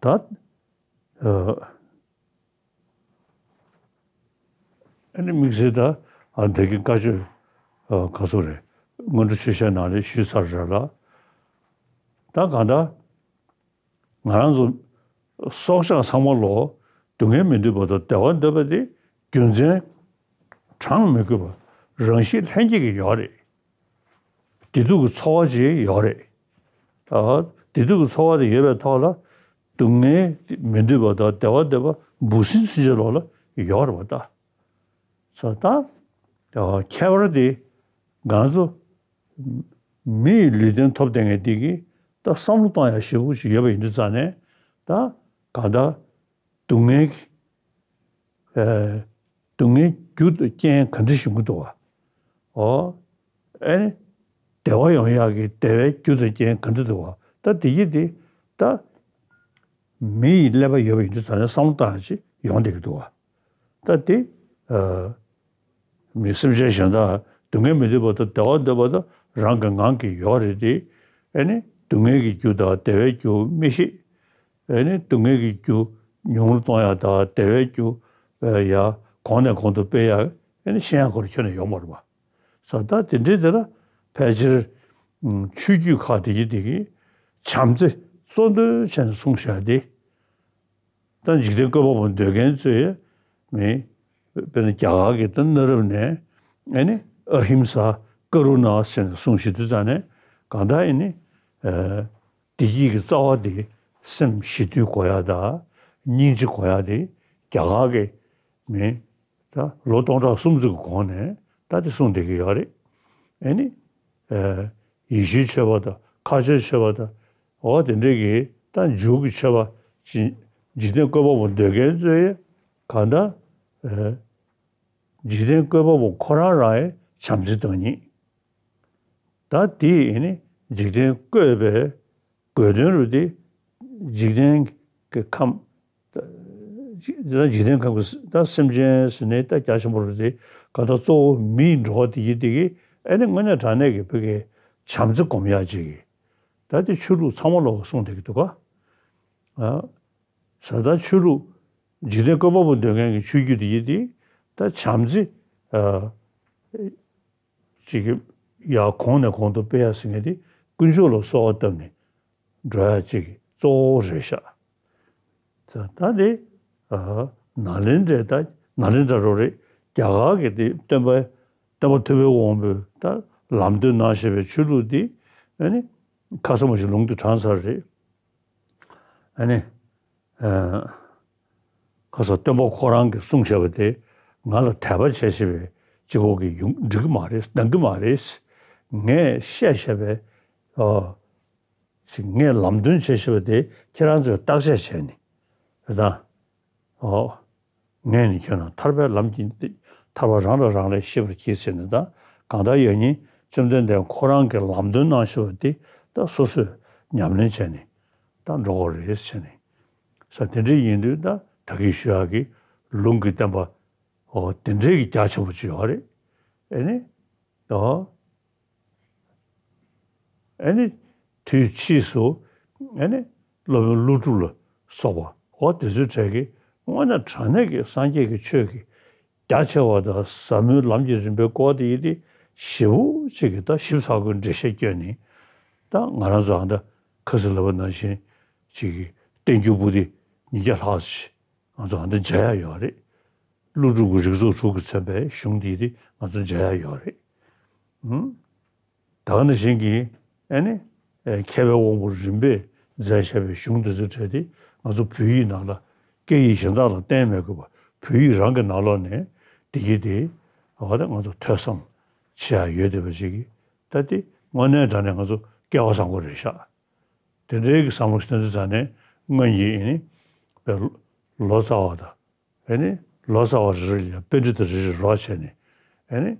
ད་ཨ། ཨ་ནི་དམིགས་བསལ་ད་ཨ་འདི་གི་བཀའ་ཆོས་ཨ་ག་ཚོད་རེད། སྔོན་འགྲོ་ཆོས་བཤད་ནང་ལ་ཞུས་ཚར་རེད་ལ། ད་གང་ལྟར་ང་རང་ཚོ་སྲོག་ཆགས་ཚང་མ་ལོ་སྡུག་བསྔལ་མི་འདོད་པ་དང་བདེ་བ་འདོད་པ་དེ་རྒྱུ་མཚན་གྲངས་མི་དགོས་པ་རང་བཞིན་ལྷན་སྐྱེས་ཀྱི་ཡོད་རེད། བདེ་སྡུག་གི་ཚོར་བ་ཅིག་ཡོད་རེད། ཨ། བདེ་སྡུག་གི་ཚོར་བ་དེ་ཡོད་པའི་ཐོག་ལ་སྡུག་བསྔལ་མི་འདོད་པ་དང་བདེ་བ་འདོད་པ་འབུ་སྲིན་ཚུན་ཆད་ལོག་ལ་ཡོད་རེད་པ་ད། ས་ད། ཨ། ཁྱད་པར་དེ་ང་ཚོ་མི་ཡི་ལུས་རྟེན་ཐོབ་བསྡད་མཁན་དེ་གིས་ད་བསམ་བློ་གཏོང་ཡ་ཞེ་པོ་ཅིག་ཡོད་པ་ཡིན་དུས་ཙང་ནས་ད་གང་ལྟར། སྡུག་བསྔལ། ཨ། སྡུག་བསྔལ་རྒྱུ་དང་རྐྱེན་ག་འདྲ་ཞིག་འགོ་འདུག་བ། ཨོ། ཨེ་ནི། བདེ་བ་ཡོང་ཡག་གི་བདེ་བའི་རྒྱུ་དང་རྐྱེན་ག་འདྲ་འདུག་བ། ད་དེ་གི་དེ། ད། མི་ཡི་ཀླད་པ་ཡོད་པ་ཡིན་དུས་ཙང་ནས་བསམ་བློ་བཏང་ཡག་ཅིག་ཡོང་བསྡད་ཀྱི་འདུག་བ། ད་དེ། ཨ། མི་སེམས་ཅན་གཞན་དག་སྡུག་བསྔལ་མི་འདོད་པ་དང་བདེ་བ་འདོད་པ་དང་རང་གི་ངང་གིས་ཡོད་རེད་དེ། ཨེ་ནི། སྡུག་བསྔལ་གྱི་རྒྱུ་དང་བདེ་བའི་རྒྱུ་མི་ཤེས། ཨེ་ནི། སྡུག་བསྔལ་གྱི་རྒྱུ་ཉུང་རུ་གཏོང་ཡག་དང་བདེ་བའི་རྒྱུ། ཨེ། ཡ། གོང་ནས་གོང་དུ་སྤེལ་ཡག་ཨེ་ནི། ཤེས་ཡག་ཁོ་རང་ཁྱོན་ནས་ཡོད་མ་རེད་པ། ས་ད་དེ་འདྲའི་དེ་ལ་ཕལ་ཆེར། ཨུམ། ཆོས་བརྒྱུད་ཁག་དེ་གི་དེ་གི་བྱམས་བརྩེ་གཙོ་འདོན་བྱས་ནས་གསུངས་བཞག་སྟེ། ད་འཇིག་རྟེན་བཀོད་པ་པོ་འདོད་མཁན་ཚོས་མི། དཔེར་ན་རྒྱ་གར་གྱི་ད་གནའ་རབས་ནས་ཨེ་ནི་ཨ་ཧིམ་ས་ཀ་རུ་ཎ་ཟེར་ནས་གསུངས་བཞག་དུས་ཙང་ནས་གང་ལྟར་ཨེ་ནི། ཨ། བདེ་སྐྱིད་ཀྱི་རྩ་བ་དེ་སེམས་ཞི་དུལ་དགོས་ཡག་དང་སྙིང་རྗེ་དགོས་ཡག་དེ་རྒྱ་གར་གྱི་མི། ད་ལོ་སྟོང་ཕྲག་གསུམ་ཙམ་གྱི་གོང་ནས་ད་དེ་གསུངས་བསྡད་ཀྱི་ཡོད་རེད། ཨེ་ནི། ཨེ། ཡེ་ཤུའི་ཆོས་པ་དང་ཁ་ཆེའི་ཆོས་པ་དང་། འོ་དེ་འདྲས་ཀྱི་ད་འཇུག་གི་ཆོས་པ་ཅིག་འཇིག་རྟེན་བཀོད་པ་པོ་འདོད་མཁན་ཚོས་གང་ལྟར། ཨེ། འཇིག་རྟེན་བཀོད་པ་པོ་ཁོ་རང་རང་ཡང་བྱམས་བརྩེ་བཏང་ཉིད། ད་དེ་ཨེ་ནི་འཇིག་རྟེན་བཀོད་པའི་དགོས་དོན་རུ་དེ་འཇིག་རྟེན་གྱི་ཁམས། ད་འཇིག་རྟེན་ཁམས་ཀྱི་ད་སེམས་ཅན་ཟེར་ནས་ད་རྒྱ་ཆེན་པོ་རུ་དེ་གང་ལྟར་གཙོ་བོ་མིའི་འགྲོ་བ་དེ་ཡི་དེ་གི་ཨེ་ནི་དངོས་གནས་དྲང་གནས་ཀྱི་བོད་ཀྱི་བྱམས་བརྩེ་སྒོམ་ཡག་ཅིག་གི། ད་དེ་ཆོས་ལུགས་ཚང་མ་ལོག་གསུངས་བསྡད་ཀྱི་འདུག་ག། ཨ། ས་ད་ཆོས་ལུགས་འཇིག་རྟེན་བཀོད་པ་པོ་འདོད་མཁན་གྱི་ཆོས་བརྒྱུད་དེ་ཡི་དེ་ད་བྱམས་བརྩེ། ཨ། ཅིག་གི་ཡར་གོང་ནས་གོང་དུ་སྤེལ་ཡག་ཟེར་མཁན་དེ་དཀོན་མཆོག་ལ་གསོལ་བ་བཏབ་ནས་འགྲོ་ཡག་ཅིག་གི་གཙོ་བོ་རེད་ཤག། ད་ད་དེ། ཨ། ནཱ་ལེནྡྲའི་ད་ནཱ་ལེནྡྲ་རུ་རེད། རྒྱ་གར་གྱི་དེ་སྟོན་པ་སྟོན་པ་ཐུབ་པའི་དབང་པོས་ད་ལམ་སྟོན་གནང་བཞིན་པའི་ཆོས་ལུགས་འདི་ཨ་ནི་ཁ་ས་མ་ཞིག་ལུང་དུ་དྲངས་ཚར་རེད། ཨ་ནི། ཨ། ཁ་སང་སྟོན་པ་ཁོ་རང་གིས་གསུངས་བཞག་པ་དེ་ང་ལ་དད་པ་བྱས་བྱས་པའི་གཅིག་པོ་གིས་ཡོང་འགྲིག་གི་མ་རེད། འདང་གི་མ་རེད། ངས་བཤད་བཞག་པའི། ཨ། ཅིག་ངས་ལམ་སྟོན་བྱས་བཞག་པ་དེ་ཁྱེད་རང་ཚོས་བརྟག་དཔྱད་བྱས་ནས་རེད་ད། ཨོ། ངས་ནི་ཁྱོད་རང་ཐར་པའི་ལམ་གྱི་ཐར་པ་རང་ལ་རང་ལས་ཤེས་པར་གྱིས་ཟེར་ནས་ད། གང་ལྟར་ཡང་ནི་བཅོམ་ལྡན་འདས་ཁོ་རང་གིས་ལམ་སྟོན་གནང་བཞག་པ་དེ་ད་སོ་སོས་ཉམས་ལེན་བྱས་ནས་ད་འགྲོ་དགོས་རེད་ཟེར་ནས། ས་དེ་འདྲ་ཡིན་དུས་ད་ད་གིན་ཞུ་ཡག་གི་ལུང་གི་བསྟན་པ། ཨོ། དེ་འདྲའི་གི་རྒྱ་ཆེན་པོ་ཅིག་ཡོད་རེད། ཨེ་ནི། ཨོ། ཨེ་ནི། དུས་ཕྱིས་སུ། ཨེ་ནི། སློབ་དཔོན་ཀླུ་སྒྲུབ་ལ་སོགས་པ། ཨོ། དེ་ཚོའི་གྲས་ཀྱི་དངོས་གནས་དྲང་གནས་ཀྱི་སངས་རྒྱས་ཀྱི་ཆོས་ཀྱི་རྒྱ་ཆེ་བ་དང་ཟབ་མོའི་ལམ་གྱི་རིམ་པའི་སྐོར་དེ་ཡི་དེ་ཞེ་པོ་ཅིག་གི་ད་ཞིབ་ཚགས་པོའི་འགྲེལ་བཤད་བསྐྱོན་ནས། ད་ང་རང་ཚོ་ཨ་ད་ཁ་སང་ལབ་པ་ནང་བཞིན་ཅིག་གི་བསྟན་འགྱུར་པོ་ཏི་ཉིས་བརྒྱ་ལྷག་ཅིག་ང་ཚོ་ཨ་ད་མཇལ་ཡག་ཡོད་རེད། ཀླུ་སྒྲུབ་ཀྱི་རིགས་ཚོགས་དྲུག་གིས་མཚོན་པའི་གཞུང་འདི་དེ་ང་ཚོ་མཇལ་ཡག་ཡོད་རེད། ཨུམ། ད་ག་ནང་བཞིན་གྱི་ཨེ་ནི། ཨེ། མཁས་པའི་དབང་པོ་རིམ་པས་མཛད་བཞག་པའི་གཞུང་འདི་ཚོའི་གྲས་དེ་ང་ཚོ་བོད་ཡིག་ནང་ལ་སྐད་ཡིག་གཞན་དག་ལ་བསྟན་མེད་དགོས་པ། བོད་ཡིག་རང་གི་ནང་ལོགས་ནས་དེ་གི་དེ་ཨ་ད་ང་ཚོ་ཐོས་བསམ་བྱེད་ཡག་ཡོད་བསྡད་པ་ཅིག་གིས་ད་དེ་དངོས་གནས་དྲང་གནས་ང་ཚོ་སྐལ་བ་བཟང་པོ་རེད་ཤག། དེ་འདྲའི་གི་བསམ་བློ་ཞིག་བཏོན་དུས་ཙང་ནས་སྔོན་གྱི་ཨེ་ནི། ལོ་ཙཱ་བ་དང་། ཨེ་ནི། ལོ་ཙཱ་བ་རེ་རེ་ལ་པཎྜི་ཏ་རེ་རེ་རོགས་བྱས་ནས། ཨེ་ནི།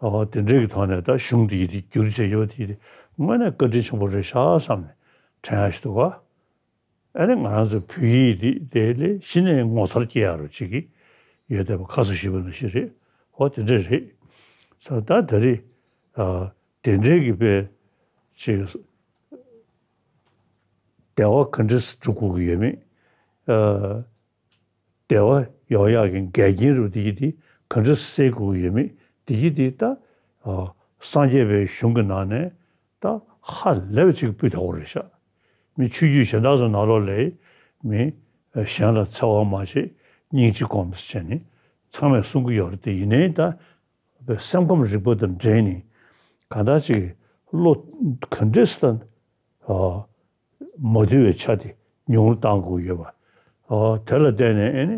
ཨོ། དེ་འདྲའི་གི་ཐོག་ནས་ད་གཞུང་འདི་ཡི་དེ་བསྒྱུར་བྱས་ཡོད་དེ་ཡི་དེ་དངོས་གནས་བཀའ་དྲིན་ཆེན་པོ་རེད་ཤག་བསམ་ནས་དྲན་ཡག་ཞིག་འདུག་ག། ཨེ་ནི་ང་རང་ཚོ་བོད་ཡིག་འདི་དེ་ལས་གཞི་ནས་ངོ་མཚར་སྐྱེ་ཡག་རུ་ཅིག་གི་ཡོད་བསྡད་པ་ཁ་སང་ཞུས་པ་ནང་བཞིན་རེད། ཨོ། དེ་འདྲ་རེད། ས་ད་ད་རེད། ཨ། དེ་འདྲའི་གི་དཔེ་ཅིག་བདེ་བ་ག་འདྲས་སྒྲུབ་དགོས་ཀྱི་ཡོད་མེད། ཨ། བདེ་བ་ཡོང་ཡག་གི་འགལ་རྐྱེན་རུ་དེ་ཡི་དེ་ག་འདྲ་སེལ་དགོས་ཀྱི་ཡོད་མེད་དེ་ཡི་དེ་ད། ཨ། སངས་རྒྱས་པའི་གཞུང་གི་ནང་ནས་ད་ཧ་ལས་པ་ཅིག་སྤུས་དག་པོ་རེད་ཤག། མི་ཆོས་བརྒྱུད་གཞན་དག་ཚོ་ནང་ལོགས་ལ་མི་གཞན་ལ་འཚེ་བ་མ་བྱེད། སྙིང་རྗེ་སྒོམས་ཟེར་བྱས་ནས་ཚང་མས་གསུང་གི་ཡོད་རེད་དེ། ཡིན་ནའི་ད་སེམས་ཁམས་རིག་པ་དང་འབྲེལ་ནས་གང་ལྟར་ཅིག་བློ་ག་འདྲས་སེ་ད། ཨ། མ་དུལ་བའི་ཆ་དེ་ཉུང་རུ་གཏང་དགོས་ཡོད་པ། ཨ། དེ་ལ་བརྟེན་ནས་ཨེ་ནི།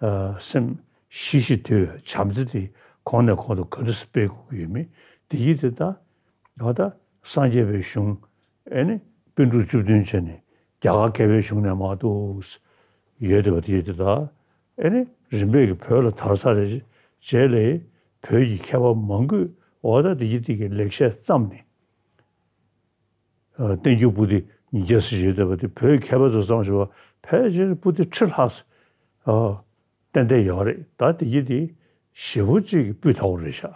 ཨ། སེམས་ཞི་ཞིང་དུལ་བའི་བྱམས་བརྩེ་དེ་གོང་ནས་གོང་དུ་ག་འདྲ་སེ་སྤེལ་དགོས་ཀྱི་ཡོད་མེད་དེ་ཡི་དེ་ད། ད་ལྟ་སངས་རྒྱས་པའི་གཞུང་ཨེ་ནི་པཎ་གྲུབ་བཅུ་བདུན་བྱས་ནས་རྒྱ་གར་མཁས་པའི་གཞུང་ནས་མར་འདུག་ཡོད་བསྡད་པ་དེ་ཡི་དེ་ད། ཨེ་ནི་རིམ་པས་ཀྱི་བོད་ལ་དར་ཚར་རེད། རྗེས་ལ་བོད་ཀྱི་མཁས་པ་མང་པོས་ འོ་ད་དེ་ཡི་དེ་གི་ལེགས་བཤད་བརྩམས་ནས། ཨ། བསྟན་འགྱུར་པོ་ཏི་ཉིས་བརྒྱ་ཙམ་ཡོད་བསྡད་པ་དེ་བོད་མཁས་པ་ཚོ་བརྩམས་བཞག་པ་ཕལ་ཆེར་པོ་ཏི་ཁྲི་ལྷག་ཙམ། ཨ། ཏན་ཏན་ཡོད་རེད། ད་དེ་ཡི་དེ་ཞེ་པོ་ཅིག་སྤུས་དག་པོ་རེད་ཤག།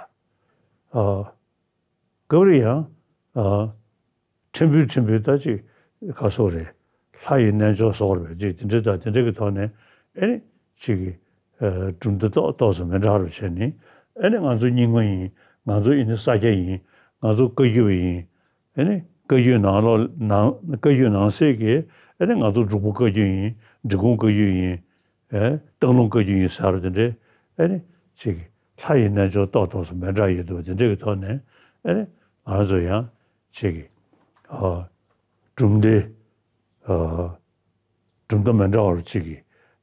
ཨ། སྐབས་རེ་ཡང་། ཨ། ཕྲན་བུ་ཕྲན་བུ་ད་ཅིག་ག་སོགས་རེད། ལྷ་ཡི་རྣལ་འབྱོར་སོགས་རེད། ཅིག་དེ་འདྲ་དང་དེ་འདྲ་གི་ཐོག་ནས་ཨེ་ནི་ཅིག་གི། ཨ། གྲུབ་མཐའ་ཏོག་ཏོག་ཙམ་མི་འདྲ་བ་བྱས་ནས། ཨེ་ནི་ང་ཚོ་རྙིང་མ་ཡིན། ང་ཚོ་ཨེ་ནི་ས་སྐྱ་ཡིན། ང་ཚོ་བཀའ་བརྒྱུད་པ་ཡིན། ཨེ་ནི་བཀའ་བརྒྱུད་ནང་ལོགས་ནང་། བཀའ་བརྒྱུད་ནང་གསེས་ཀྱི། ཨེ་ནི་ང་ཚོ་འབྲུག་པ་བཀའ་བརྒྱུད་ཡིན། འབྲི་གུང་བཀའ་བརྒྱུད་ཡིན། ཨེ། སྟག་ལུང་བཀའ་བརྒྱུད་ཡིན་ཟེར་བ་དེ་འདྲའི། ཨེ་ནི་ཅིག་ལྷ་ཡི་རྣལ་འབྱོར་ཏོག་ཏོག་ཙམ་མི་འདྲ་ཡོད་འདུག་པ་དེ་འདྲ་གི་ཐོག་ནས། ཨེ་ནི་ང་རང་ཚོ་ཡང་ཅིག་གི། ཨ། གྲུབ་མཐའི། ཨ། གྲུབ་མཐའ་མི་འདྲ་བ་ཅིག་གི་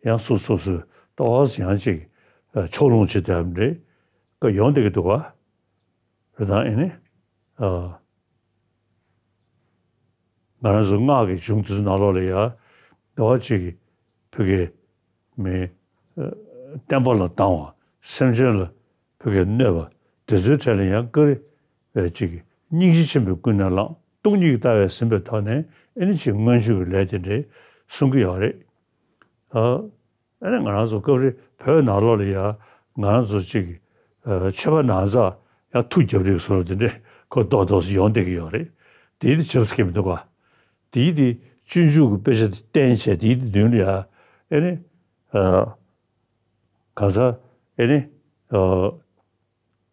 ཡང་སོ་སོ་སོའི་ཏོག་ཙམ་ཡང་ཅིག། ཨ། ཕྱོགས་ལྷུང་བྱེད་བསྡད་པ་འདྲ་ཡོང་བསྡད་ཀྱི་འདུག་ག། རེད་དང་། ཨེ་ནི། ཨ། ང་རང་ཚོ་སྔགས་ཀྱི་གཞུང་དེ་ཚོ་ནང་ལོགས་ལ་ཡ། ཟླ་བ་གཅིག་གི་ཕ་གིའི་མི། ཨ། བསྟན་པ་ལ་སྡང་བ། སེམས་ཅན་ལ་ཕ་གིའི་གནོད་པ་དེ་ཚོའི་གྲས་ལ་ཡང་བཀའ་རེ་བས་ཅིག་གི་སྙིང་རྗེ་ཆེན་པོས་ཀུན་ནས་བསླངས། སྟོང་ཉིད་ཀྱི་ལྟ་བས་ཟིན་པའི་ཐོག་ནས་ཨེ་ནི་ཅིག་མངོན་སྤྱོད་ཀྱི་ལས་དེ་འདྲ་གསུང་གི་ཡོད་རེད། ཨ། ཨ་ནི་ང་རང་ཚོ་སྐབས་རེ་བོད་ནང་ལོགས་ལ་ཡ་ང་རང་ཚོ་གཅིག་གི། ཨ། ཆོས་པ་ནང་ཚགས་ཡང་ཐུགས་རྒྱབ་རེས་བཟོ་འདྲ་དེ་འདྲས་ཁོ་རྡོག་རྡོག་ཙམ་ཡོང་བསྡད་ཀྱི་ཡོད་རེད། དེའི་དེ་བྱེད་ས་གི་མི་འདུག་ག། དེའི་དེ་སྤྱོད་འཇུག་གི་དཔེ་ཆ་དེ་བསྟན་བྱས། དེའི་དེ་མདུན་ལ་ཡ། ཨ་ནི། ཨ། ག་ས། ཨ་ནི། ཨ།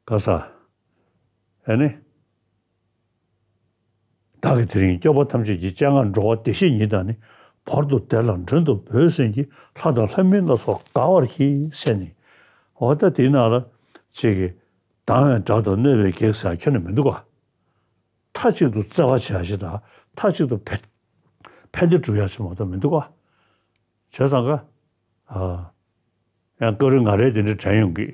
ག་ས། ཨ་ནི། བདག་གིས་དེ་རིང་སྐྱོབ་པ་ཐམས་ཅད་ཀྱི། སྤྱན་སྔར་འགྲོ་བ་བདེ་གཤེགས་ཉིད་དང་ནི། བར་དུ་བདེ་ལ་མགྲོན་དུ་བོས་ཟིན་གྱི། ལྷ་དང་ལྷ་མིན་ལ་སོགས་དགའ་བར་གྱིས་ཟེར་ནས། འོ་ད་དེའི་ནང་ལ་ཅིག་གི་སྡང་བའི་དགྲ་དང་གནོད་པའི་བགེགས་ཟེར་ཁྱོན་ནས་མི་འདུག་ག། མཐའ་གཅིག་ཏུ་བརྩེ་བ་བྱ་ཞིག་དང་། མཐའ་གཅིག་ཏུ་ཕན་ཕན་བདེ་སྒྲུབ་ཡ་ཞིག་མ་གཏོགས་མི་འདུག་ག། བྱས་ཙང་ཀ། ཨ། ཡང་སྐབས་རེ་ང་རའི་དེ་འདྲ་དྲན་ཡོང་གི།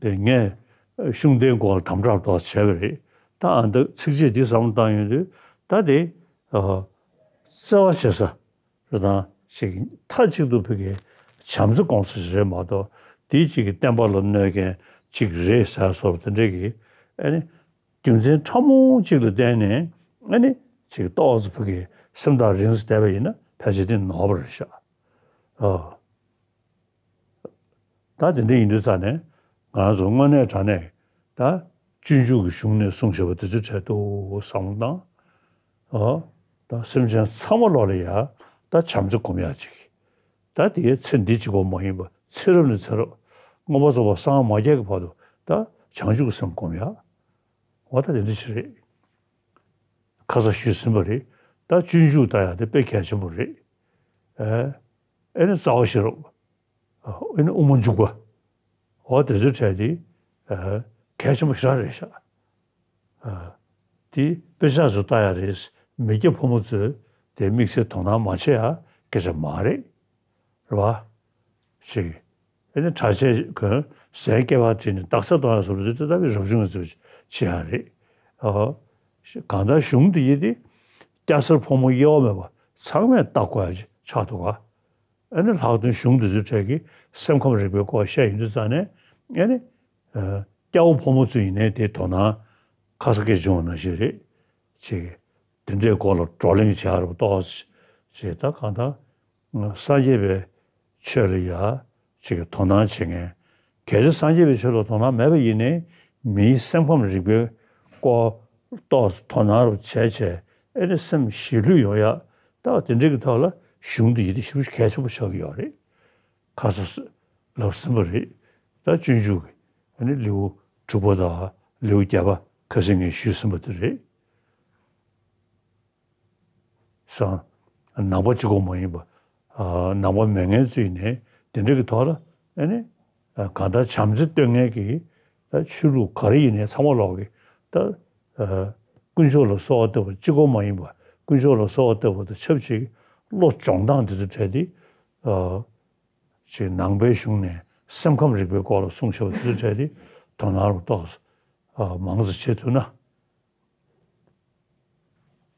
དེ་ངས་ཤུགས་ལྡན་སྐོར་ལ་དམ་དྲག་ཏོག་བྱས་པ་རེད། ད་ཨ་འདི་ཚིགས་བཅད་འདི་བསམ་བློ་བཏང་ཡོང་དུས། ད་དེ། ཨ། བརྩེ་བ་བྱེད་ས་རེད་དང་ཞིག། མཐའ་གཅིག་ཏུ་ཕ་གིའི་བྱམས་བརྩེ་སྐོང་ས་ཞིག་རེད་མ་གཏོགས། དེ་གཅིག་གི་བསྟན་པ་ལ་གནོད་མཁན་གཅིག་རེད་ཟེར་བཟོ་འདྲ་དེ་འདྲ་གི། ཨ་ནི། རྒྱུ་མཚན་ཕྲ་མོ་གཅིག་ལ་བརྟེན་ནས། ཨ་ནི་ཅིག་ཏོག་ཙམ་ཕ་གི་སེམས་ཐག་རིང་ཙམ་བསྡད་པ་ཡིན་ན་ཕལ་ཆེར་དེ་ནོར་བ་རེད་ཤག། ཨ། ད་དེ་འདྲ་ཡིན་དུས་ཙང་ནས་ང་རང་ཚོ་དངོས་གནས་དྲང་གནས་ད་སྤྱོད་འཇུག་གི་གཞུང་ནས་གསུངས་བཞག་པ་དེ་ཚོའི་གྲས་དུ་བསམ་བློ་བཏང་། ཨ། ད་སེམས་ཅན་ཚང་མ་ལོག་ལ་ཡ་ད་བྱམས་བརྩེ་སྒོམ་ཡག་ཅིག། ད་དེའི་ཚེ་འདི་གཅིག་པོ་མ་ཡིན་པ་ཚེ་རབས་ནས་ཚེ་རབས། མངོན་པར་རྫོགས་པར་སངས་མ་རྒྱས་ཀྱི་བར་དུ་ད་བྱང་ཆུབ་ཀྱི་སེམས་སྒོམ་ཡག། འོ་ད་དེ་འདྲ་ཞིག་རེད། ཁ་སང་ཞུས་ཟིན་པ་རེད། ད་སྤྱོད་འཇུག་ལྟ་ཡག་དེ་དཔེ་གལ་ཆེན་པོ་རེད། ཨེ། ཨེ་ནི་རྩ་བ་ཤེས་རབ། ཨེ་ནི་དབུ་མ་འཇུག་པ། འོ་དེ་ཚོའི་གྲས་དེ། ཨེ། གལ་ཆེན་པོ་ཞེ་དྲག་རེད་ཤག། ཨེ། དེ་དཔེ་ཆ་ཚོ་ལྟ་ཡག་རེད། མི་སྐྱ་ཕོ་མོ་ཚོས་དེ་དམིགས་བསལ་དོ་སྣང་མ་བྱེད་ཡག་སྐད་ཆ་མ་རེད། རེད་བ། ཞིག། ཨེ་ནི་གྲྭ་ཆས་གོན། ཟས་སྐལ་པ་བྲིས་ནས་རྟགས་གསལ་གཏོང་ཡག་བཟོ་འདྲ་དེ་ལྟ་བུའི་རབ་བྱུང་གི་ཚུལ་བྱེད་ཡག་རེད། ཨ། གང་ལྟར་གཞུང་འདི་ཡི་དེ་སྐྱ་སེར་ཕོ་མོ་དབྱེ་བ་མེད་པ་ཚང་མས་བལྟ་དགོས་ཡག་ཅིག་ཆགས་འདུག་ག། ཨ་ནི་ལྷག་དོན་གཞུང་འདི་ཚོའི་གྲས་ཀྱི་སེམས་ཁམས་རིག་པའི་སྐོར་བཤད་ཡོང་དུས་ཙང་ནས། ཨ་ནི། ཨ། སྐྱ་བོ་ཕོ་མོ་ཚོ་ཡིན་ནའི་དེ་དོ་སྣང་ཁ་སང་སྐད་བྱུང་བ་ནང་བཞིན་རེད། ཅིག། དེ་འདྲའི་སྐོར་ལ་བགྲོ་གླེང་བྱེད་ཡག་རུ་ཏོག་ཙམ་ཅིག། ད་གང་ལྟར་སངས་རྒྱས་པའི་ཆོས་ལ་ཡ་ཅིག་དོ་སྣང་བྱེད་མཁན། གལ་ཏེ་སངས་རྒྱས་པའི་ཆོས་ལ་དོ་སྣང་མེད་པ་ཡིན་ནའི་མིའི་སེམས་ཁམས་རིག་པའི་སྐོར་ཏོག་ཙམ་དོ་སྣང་རུ་བྱས་བྱས། ཨེ་ནི་སེམས་ཞི་ལྷོད་ཡོང་ཡག་ད་དེ་འདྲའི་གི་ཐོག་ལ་གཞུང་འདི་ཡི་དེ་ཞེ་པོ་གལ་ཆེན་པོ་ཆགས་ཀྱི་ཡོད་རེད། ཁ་སང་ལབ་ཟིན་པ་རེད། ད་སྤྱོད་འཇུག་གི་ཨ་ནི་ལེའུ་དྲུག་པ་དང་ལེའུ་བརྒྱད་པ་ཁ་སང་ངས་ཞུས་ཟིན་པ་དེ་རེད། སང་། ནང་པ་གཅིག་པོ་མ་ཡིན་པ། ཨ། ནང་པ་མེད་མཁན་ཚོ་ཡིན་ནའི་དེ་འདྲ་གི་ཐོག་ལ། ཨ་ནི། ཨ། གང་ལྟར་བྱམས་བརྩེ་སྟོན་མཁན་གྱི་ད་ཆོས་ལུགས་ག་རེ་ཡིན་ནའི་ཚང་མ་ལོག་གི་ད། ཨ། དཀོན་མཆོག་ལ་གསོལ་བ་བཏབ་པ་གཅིག་པོ་མ་ཡིན་པ། དཀོན་མཆོག་ལ་གསོལ་བ་བཏབ་པ་དང་ཆབས་ཅིག་བློ་སྦྱོང་སྟངས་དེ་ཚོ་གྲས་དེ། ཨ། ཅིག་ནང་པའི་གཞུང་ནས་སེམས་ཁམས་རིག་པའི་སྐོར་ལ་གསུངས་བཞག་པ་དེ་ཚོ་གྲས་དེ་དོ་སྣང་རུ་ཏོག་ཙམ་མང་ཙམ་བྱེད་ཐུབ་ན།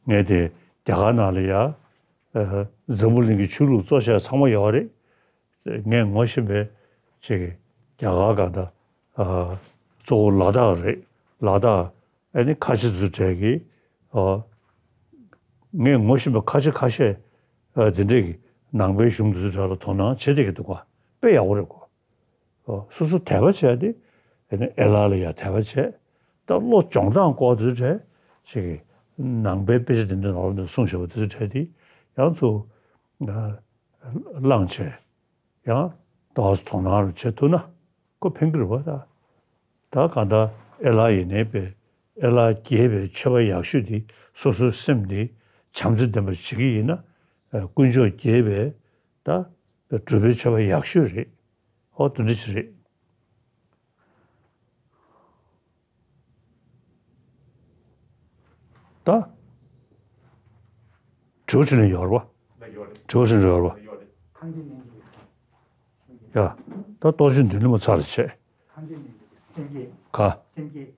ངས་དེ་རྒྱ་གར་ནང་ལ་ཡ། ཨ། འཛམ་བུ་གླིང་གི་ཆོས་ལུགས་གཙོ་ཆེ་ཚང་མ་ཡོད་རེད། ངས་ངོ་ཤེས་པའི་ཅིག་རྒྱ་གར་ག་ད། ཨ། གཙོ་བོ་ལ་དྭགས་རེད། ལ་དྭགས་ཨ་ནི་ཁ་ཆེ་ཚོའི་གྲས་ཀྱིས་ཨ་ངས་ངོ་ཤེས་པའི་ཁ་ཆེ་ཁ་ཤས་ཨ་དེ་འདྲས་ཀྱི་ནང་པའི་གཞུང་དེ་ཚོའི་གྲས་ལ་དོ་སྣང་བྱེད་བསྡད་ཀྱི་འདུག་ག་དཔེ་ཡག་པོ་རེད་གོ། ཨོ། སོ་སོ་དད་པ་བྱས་ཏེ་ཨེ་ནི་ཨེ་ལ་ལ་ཡང་དད་པ་བྱས། ད་བློ་སྦྱོང་སྟངས་སྐོར་དེ་ཚོའི་གྲས་ཅིག་གི་ནང་པའི་དཔེ་ཆ་དེ་འདྲ་ནང་ལོགས་ནས་གསུངས་བཞག་པ་དེ་ཚོའི་གྲས་དེ་ཡང་ཚུར་ཨ་བླངས་བྱས། ཡང་ཏོག་ཙམ་དོ་སྣང་རུ་བྱེད་ཐུབ་ན་ཁོ་ཕན་གྱི་རེད་པ། ད་ད་གང་ལྟར་ཨེ་ལ་ཡིན་ནའི་པས་ཨེ་ལ་རྒྱས་པའི་ཆོས་པ་ཡག་ཤོས་དེ་སོ་སོའི་སེམས་དེ་བྱམས་བརྩེ་ལྡན་པ་བྱེད་ཀྱི་ཡིན་ན། ཨ་དཀོན་མཆོག་རྒྱས་པའི་ད་སྒྲུབ་པའི་ཆོས་པ་ཡག་ཤོས་རེད། ཨོ་དེ་འདྲ་ཅིག་རེད། ད། དྲི་བ་དྲིས་ལན་ཡོད་རེད་པ། ཡོད་རེད། དྲི་བ་དྲིས་ལན་ཡོད་རེད་པ། ཡོད་རེད། ཐམས་ཅད་མཁྱེན་པའི་སེམས། ཡ། ད་ལྟོ་ཆུ་འདི་ལུས་མ་ཚར་རེ་བྱས། ཐམས་ཅད་མཁྱེན་པའི་སེམས་བསྐྱེད། ག་སེམས་བསྐྱེད།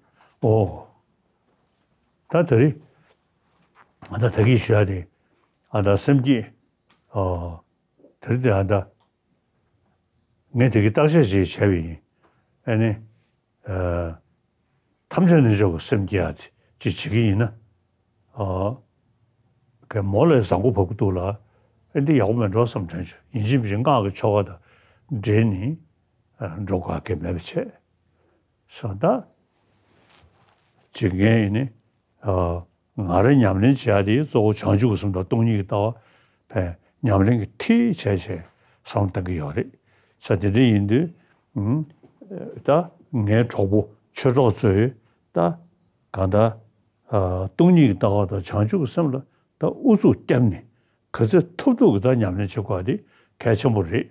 ཨོ། ད་དེ་རིང་ཨ་ད་ད་གིན་ཞུ་ཡ་དེ། ཨ་ད་སེམས་བསྐྱེད། ཨོ། དེ་རིང་དེ་ཨ་ད་ངས་དེ་གི་བརྟག་དཔྱད་ཅིག་བྱས་པ་ཡིན། ཨ་ནི། ཨ་ཐམས་ཅད་རྣལ་འབྱོར་གྱི་སེམས་བསྐྱེད་ཡ་དེ་ཅིག་བྱེད་ཀྱི་ཡིན་ན། ཨ་གའི་མོ་ལ་བཟང་པོ་བབས་ཀྱི་འདུག་ལ། ཨ་འདི་ཡག་པོ་མེད་འགྲོ་བསམ་དྲན་བྱུང་། ཡིན་གཅིག་མིན་གཅིག་སྔགས་ཀྱི་ཆོ་ག་དང་འབྲེལ་ནས་ཨ་འགྲོ་དགོས་ཀྱི་མེད་པ་བྱས། སོང་ད། ཅིག་ངས་ཡིན་ནི། ཨ་ང་རང་ཉམས་ལེན་བྱེད་ཡ་དེ་གཙོ་བོ་བྱང་ཆུབ་ཀྱི་སེམས་དང་སྟོང་ཉིད་ཀྱི་ལྟ་བ་ཕན་ཉམས་ལེན་གྱི་མཐིལ་བྱས་བྱས་བསམ་བློ་གཏང་གི་ཡོད་རེད། ས་དེ་འདྲ་ཡིན་དུས། ཨུམ། ད་ངའི་གྲོགས་པོ་ཆོས་གྲོགས་ཚོས་ད་གང་ལྟར་ཨ་སྟོང་ཉིད་ཀྱི་ལྟ་བ་དང་བྱང་ཆུབ་ཀྱི་སེམས་ལ་ད་ཨུ་ཚུགས་བརྒྱབ་ནས་ག་ཚོད་ཐུབ་ཐུབ་ཀྱི་ད་ཉམས་ལེན་བྱེད་དགོས་པ་དེ་གལ་ཆེན་པོ་རེད།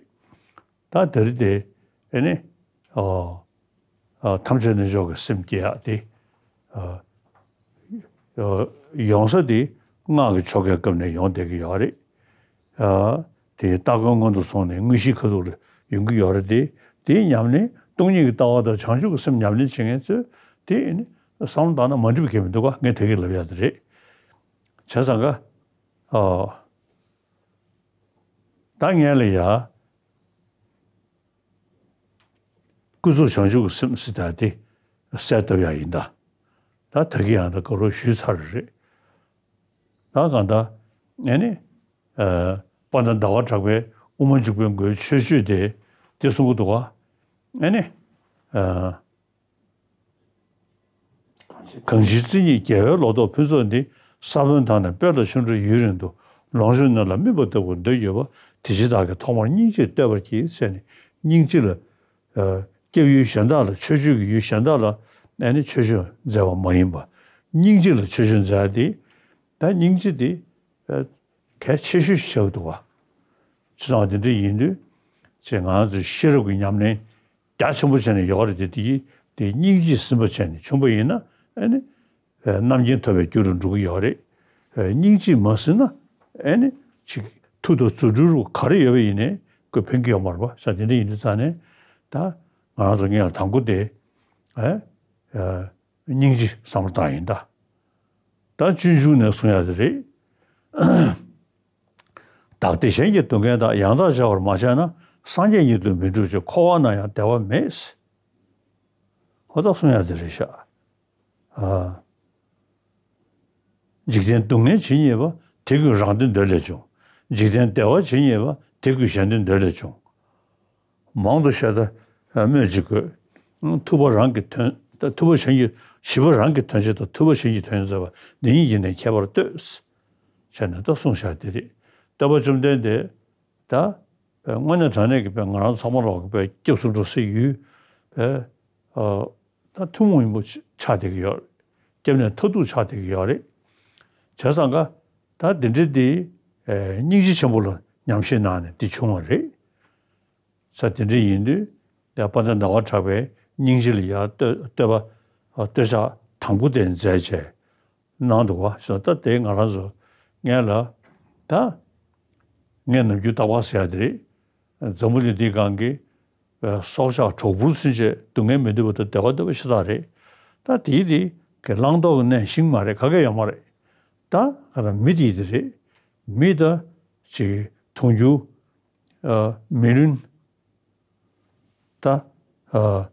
ད་དེ་རིང་དེ་ཨེ་ནི། ཨོ། ཨ་ཐམས་ཅད་རྣལ་འབྱོར་གྱི་སེམས་བསྐྱེད་ཡག་དེ། ཨ་ཨ་ཡོང་ས་དེ་སྔགས་ཀྱི་ཆོ་གའི་སྐབས་ནས་ཡོང་བསྡད་ཀྱི་ཡོད་རེད། ཨ་དེ་སྟ་གོན་སྔོན་དུ་སོང་ནས་དངོས་གཞིའི་ཁ་ཐུག་ལ་ཡོང་གི་ཡོད་རེད་དེ། དེའི་ཉམས་ལེན་སྟོང་ཉིད་ཀྱི་ལྟ་བ་དང་བྱང་ཆུབ་ཀྱི་སེམས་ཉམས་ལེན་བྱེད་མཁན་ཚོས་དེ་ཨེ་ནི་བསམ་བློ་བཏང་ན་མ་འགྲིག་པ་གང་ཡང་མི་འདུག་ག་ངས་དེ་གས་ལབ་ཡག་དེ་རེད། བྱས་ཙང་ཀ་ཨ། ད་ངས་ལ་ཡ། ཀུན་རྫོབ་བྱང་ཆུབ་ཀྱི་སེམས་ཟེར་ད་དེ་གསལ་བཏབ་ཡག་ཡིན་ད། ད་ད་གི་ཡང་ད་ག་རོ་ཞུས་ཚར་རེད། ད་གང་ད། ཨེ་ནི། ཨ་དཔལ་ལྡན་ཟླ་བ་གྲགས་པའི་དབུ་མ་འཇུག་པའི་མགོའི་མཆོད་བརྗོད་དེ་དེ་གསུང་གི་འདུག་ག་ཨེ་ནི། ཨ། གང་ཕྱིར་བརྩེ་ཉིད་རྒྱལ་བའི་ལོ་ཏོག་ཕུན་ཚོགས་འདི། ས་བོན་དག་ནི་སྤོས་ལ་ཆུ་འདྲ་ཡུན་རིང་དུ། ལོངས་སྤྱོད་རྣམས་ལ་སྨིན་པ་ལྟ་བུར་འདོད་ཡོད་པ། དེ་ཕྱིར་བདག་གིས་ཐོག་མར་སྙིང་རྗེ་བསྟོད་པར་བགྱི། ཟེར་ནས་སྙིང་རྗེ་ལ། ཨ་སྐྱབས་ཡུལ་གཞན་དག་ལ་མཆོད་བརྗོད་ཀྱི་ཡུལ་གཞན་དག་ལ་ཨ་ནི་མཆོད་བརྗོད་མཛད་པ་མ་ཡིན་པ། སྙིང་རྗེ་ལ་མཆོད་བརྗོད་མཛད་དེ། ད་སྙིང་རྗེ་དེ་ཨ་གལ་ཆེ་ཤོས་ཤིག་ཆགས་འདུག་བ། ཅི་ཙམ་དེ་འདྲ་ཡིན་དུས་ཅེས་ང་ཚོས་ཤེས་རབ་ཀྱི་ཉམས་ལེན་རྒྱ་ཆེན་པོ་བྱས་ནས་ཡོད་རེད་དེ། དེ་དེ་སྙིང་རྗེས་ཟིན་པ་བྱས་ནས་བྱུང་པ་ཡིན་ན་ཨ་ནི་རྣམ་མཁྱེན་ཐོབ་པའི་རྒྱུ་རུ་འགྲོ་གི་ཡོད་རེད། སྙིང་རྗེས་མ་ཟིན་ན་ཨ་ནི་ཅིག་མཐུ་དང་རྫུ་འཕྲུལ་རུ་ག་རེ་ཡོད་པ་ཡིན་ནའི་ཁོས་ཕན་གྱི་ཡོད་མ་རེད་པ། ས་དེ་འདྲ་ཡིན་དུས་ཙང་ནས་ད་ང་རང་ཚོ་སྔོན་ལ་དང་པོ་དེ་ཨ་ཨ་སྙིང་རྗེ་བསམ་བློ་བཏང་ཡིན་ད། ད་སྤྱོད་འཇུག་ནས་གསུང་ཡག་དེ་རེད། བདག་བདེ་གཞན་གྱི་སྡུག་བསྔལ་དག །ཡང་དག་བྱ་བར་མ་བྱས་ན། སངས་རྒྱས་ཉིད་དུ་མི་འགྲུབ་ཅིང་། །འཁོར་བ་ན་ཡང་བདེ་བ་མེད། ཧོ་ད་གསུང་ཡག་དེ་རེད་ཤག་ཨ། འཇིག་རྟེན་སྡུག་བསྔལ་ཇི་སྙེད་པ། །དེ་ཀུན་རང་དོན་འདོད་ལས་བྱུང་། །འཇིག་རྟེན་བདེ་བ་ཇི་སྙེད་པ། །དེ་ཀུན་གཞན་དོན་འདོད་ལས་བྱུང་། མང་དུ་བཤད་ད་སྨོས་ཅི་དགོས། ཐུབ་པ་རང་གི་དོན། ཐུབ་པ་གཞན་གྱི། ཞི་བ་རང་གི་དོན་བྱེད་དང་། ཐུབ་པ་གཞན་གྱི་དོན་མཛད་པ། འདི་གཉིས་ཀྱི་ནི་ཁྱད་པར་ལྟོས། བྱས་ནས་ད་གསུངས་བཞག་དེ་རེད། སྟོན་པ་བཅོམ་ལྡན་འདས་ད་དངོས་གནས་དྲང་གནས་ཀྱི་དཔེ་ང་རང་ཚང་མ་ལོག་གི་དཔེ་སྐྱབས་སུ་འགྲོ་སའི་ཡུལ་དཔེ་ད་ཐུན་མོང་མ་ཡིན་པ་ཆགས་བསྡད་ཀྱི་ཡོད་རེད། སྐྱབས་གནས་མཐར་ཐུག་ཆགས་བསྡད་ཀྱི་ཡོད་རེད། བྱས་ཙང་ཀ་ད་འདི་འདྲའི་འདི་སྙིང་རྗེ་ཆེན་པོ་ལ་ཉམས་བཞེས་གནང་ནས་འདི་བྱུང་བ་རེད། ས་དེ་འདྲ་ཡིན་དུས་ཡང་དཔལ་ལྡན་ཟླ་བ་གྲགས་པའི་སྙིང་རྗེ་ལ་ཡང་བསྟོད་བསྟོད་པ་བསྟོད་ཕྱག་དང་པོ་དེ་མཛད་བྱས་གནང་འདུག་བ། ས་ད་དེ་ང་རང་ཚོ་ངས་ལ་ད་ངས་ནམ་རྒྱུན་རྟག་པར་ཟེར་ཡ་དེ་རེད། འཛམ་བུ་གླིང་འདིའི་སྒང་གི་སྲོག་ཆགས་གྲོག་སྦུར་ཚུན་ཆད་སྡུག་བསྔལ་མི་འདོད་པ་དང་བདེ་བ་འདོད་པ་ཤ་སྟག་རེད། ད་དེའི་དེ་གི་བླང་དོར་གྱི་གནས་ཤིག་མ་རེད། ག་གེ་ཡོད་མ་རེད། ད་ང་རང་མི་དེའི་དེ་རེད། མི་ད་ཅིག་མཐོང་རྒྱུ། ཨ་མི་ལུས་ད་ཨ་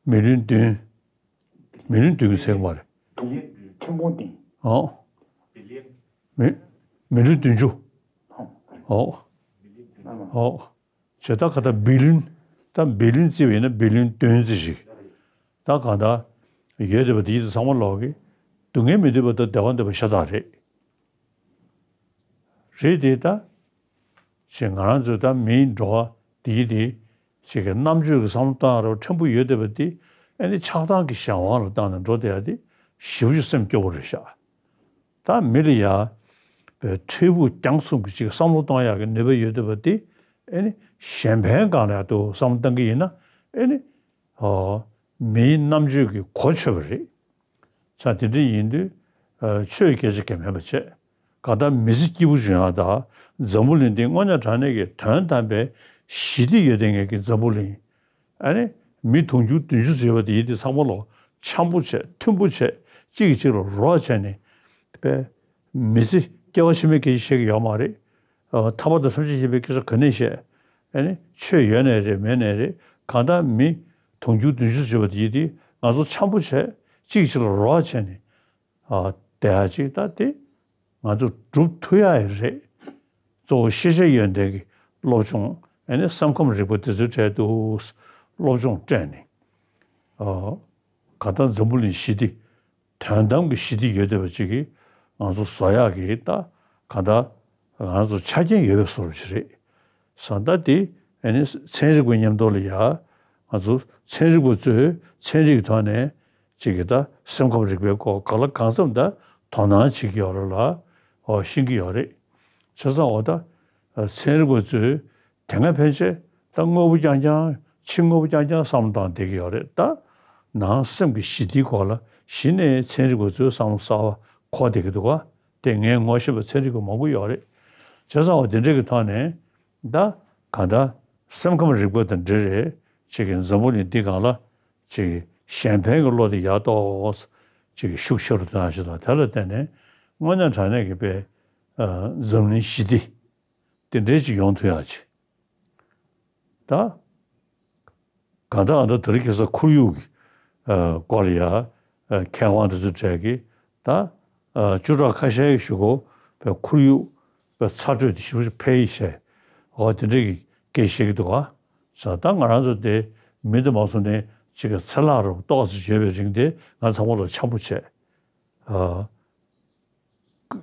མི་ལུས་བདུན། མི་ལོན་བདུན་གྱི་ཚད་མ་རེད། དུང་ཐུན་མོང་སྟེང་། ཨོ། མི་མི་ལོན་བདུན་ཅུ། ཨོ། ཨོ། བྱས་ད་ག་ད་བི་ལོན། ད་བི་ལོན་བརྩིས་པ་ཡིན་ན་བི་ལོན་བདུན་ཙམ་ཞིག་ད་གང་ལྟར་ཡོད་བསྡད་པ་དེ་ཡིད་དུ་ཚང་མ་ལོག་གི། སྡུག་བསྔལ་མི་འདོད་པ་དང་བདེ་བ་འདོད་པ་ཤ་སྟག་རེད། རེད་དེ་ད། ཅེས་ང་རང་ཚོས་ད་མིའི་འགྲོ་བ་འདིའི་དེ། ཅིག་གི་རྣམ་དཔྱོད་ཀྱི་བསམ་བློ་བཏང་ཡག་ཕྲན་བུ་ཡོད་བསྡད་པ་དེ། ཨ་ནི་ཆགས་སྡང་གི་གཞན་དབང་ལ་བཏང་ནས་འགྲོ་བསྡད་ཡག་དེ་ཞེ་པོ་ཅིག་སེམས་སྐྱོ་པོ་རེད་ཤག་ད་མི་ལ་ཡ། པའི་འཕྲལ་ཕུགས་རྒྱང་གསུམ་གྱི་ཅིག་བསམ་བློ་གཏོང་ཡག་གི་ནུས་པ་ཡོད་བསྡད་པ་དེ། ཨ་ནི་གཞན་ཕན་སྒང་ལ་ཡག་ཏུ་བསམ་བློ་གཏང་གི་ཡིན་ན། ཨ་ནི། ཨོ། མིའི་རྣམ་དཔྱོད་ཀྱི་གོ་ཆོད་པ་རེད། ས་དེ་འདྲ་ཡིན་དུས། ཨ། ཆོས་སྐད་ཆ་གང་མེད་པ་བྱས། གང་ལྟར་མི་ཚེ་སྐྱིད་པོ་བྱུང་ཡག་དང་། འཛམ་བུ་གླིང་འདི་དངོས་གནས་དྲང་གནས་ཀྱི་དོན་དམ་པའི་ཞི་བདེ་ཡོད་བསྡད་མཁན་གྱི་འཛམ་བུ་གླིང་། ཨ་ནི། མི་དུང་ཕྱུར་བདུན་ཅུ་ཟེར་བ་དེ་ཡིན་དེ་ཚང་མ་ལོག་འཆམ་པོ་བྱས། མཐུན་པོ་བྱས། གཅིག་གིས་གཅིག་ལ་རོགས་བྱས་ནས། པའི་མི་ཚེ་སྐྱེ་བ་ཕྱི་མའི་སྐད་ཆ་བཤད་ཀྱི་ཡོད་མ་རེད། ཨ། ཐར་པ་དང་ཐམས་ཅད་མཁྱེན་པའི་སྐད་ཆ་ག་ནས་བཤད། ཨ་ནི་ཆོས་ཡོད་ནའི་རེད། མེད་ནའི་རེད། གང་ལྟར་མི་དུང་ཕྱུར་བདུན་ཅུ་ཟེར་བ་དེ་ཡིན་དེ་ང་ཚོ་འཆམ་པོ་བྱས། གཅིག་གིས་གཅིག་ལ་རོགས་བྱས་ནས། ཨ། བསྡད་ཡག་ཅིག་ད་དེ་ང་ཚོ་སྒྲུབ་ཐུབ་ཡག་ཡིན་རེད། གཙོ་བོ་ཤེས་བྱ་ཡོན་ཏན་གྱི་སློབ་སྦྱོང་། ཨ་ནི་སེམས་ཁམས་རིག་པ་དེ་ཚོའི་གྲས་དུ་སློབ་སྦྱོང་སྤྲད་ནས། ཨ། གང་ལྟར་འཛམ་བུ་གླིང་ཞི་བདེ། དོན་དམ་གྱི་ཞི་བདེ་ཡོད་བསྡད་པ་ཅིག་གིས་ང་ཚོ་བཟོ་ཡག་གི་ད་གང་ལྟར་ང་ཚོ་ཆ་རྐྱེན་ཡོད་པའི་བཟོ་འདྲ་ཅིག་རེད། ས་ད་དེ་ཨ་ནི་ཚན་རིག་པའི་མཉམ་དུ་ལ་ཡ། ང་ཚོ་ཚན་རིག་པ་ཚོས་ཚན་རིག་གི་ཐོག་ནས་ཅིག་གི་ད་སེམས་ཁམས་རིག་པའི་སྐོར་གང་ལ་གང་འཚམ་ད་དོ་སྣང་བྱེད་ཀྱི་ཡོད་རེད་ལ། ཨོ། ཤེས་ཀྱི་ཡོད་རེད། བྱས་ཙང་འོ་ད་ཚན་རིག་པ་ཚོས། དེ་སྔ་ཕན་ཆད་ད་དངོས་པོ་རྐྱང་རྐྱང་། ཕྱི་དངོས་པོ་རྐྱང་རྐྱང་བསམ་བློ་བཏང་བསྡད་ཀྱི་ཡོད་རེད། ད་ནང་སེམས་ཀྱི་ཞི་བདེའི་སྐོར་ལ་གཞི་ནས་ཚན་རིག་པ་ཚོས་བསམ་བློ་གསར་པ་འཁོར་བསྡད་ཀྱི་འདུག་ག་དེ་ངས་ངོ་ཤེས་པ་ཚན་རིག་པ་མང་པོ་ཡོད་རེད། བྱས་ཙང་འོ་དེ་འདྲ་གི་ཐོག་ནས་ད་གང་ལྟར་སེམས་ཁམས་རིག་པ་དང་འབྲེལ་རེད། ཅིག་གི་འཛམ་བུ་གླིང་འདི་སྒང་ལ་ཅིག་གི་གཞན་ཕན་གྱི་བློ་དེ་ཡག་ཏོག་ཙམ་ཅིག་གི་ཤུགས་ཆེ་རུ་བཏང་ཞིག་དང་། དེ་ལ་བརྟེན་ནས་དངོས་གནས་དྲང་གནས་ཀྱི་པའི་འཛམ་གླིང་ཞི་བདེ། དེ་འདྲའི་ཅིག་ཡོང་ཐུབ་ཡག་ཅིག་ད་གང་ལྟར་ཨ་ད་དེ་རིང་ཁ་སང་ཁོར་ཡུག་གི་ཨ་སྐོར་ལ་ཡ་ཨ་མཁས་དབང་དེ་ཚོའི་གྲས་ཀྱིས་ད་ཨ་བཅུ་ཕྲག་ཁ་ཤས་ཀྱི་གཞུག་གུ་བའི་ཁོར་ཡུག་བའི་ཚ་དྲོད་དེ་ཞེ་པོ་ཅིག་འཕེལ་ཡི་ཟེར། འོ་དེ་འདྲའི་གི་སྐད་བཤད་ཀྱི་འདུག་ག་ས་ད་ང་རང་ཚོ་དེ་མི་དེ་མ་སོང་ནས་ཅིག་གི་ཚེ་ལྷག་རུ་ཏོག་ཙམ་ཡོད་པའི་རིང་དེ་ང་ཚང་མ་ལ་འཆམ་པོ་བྱས། ཨ།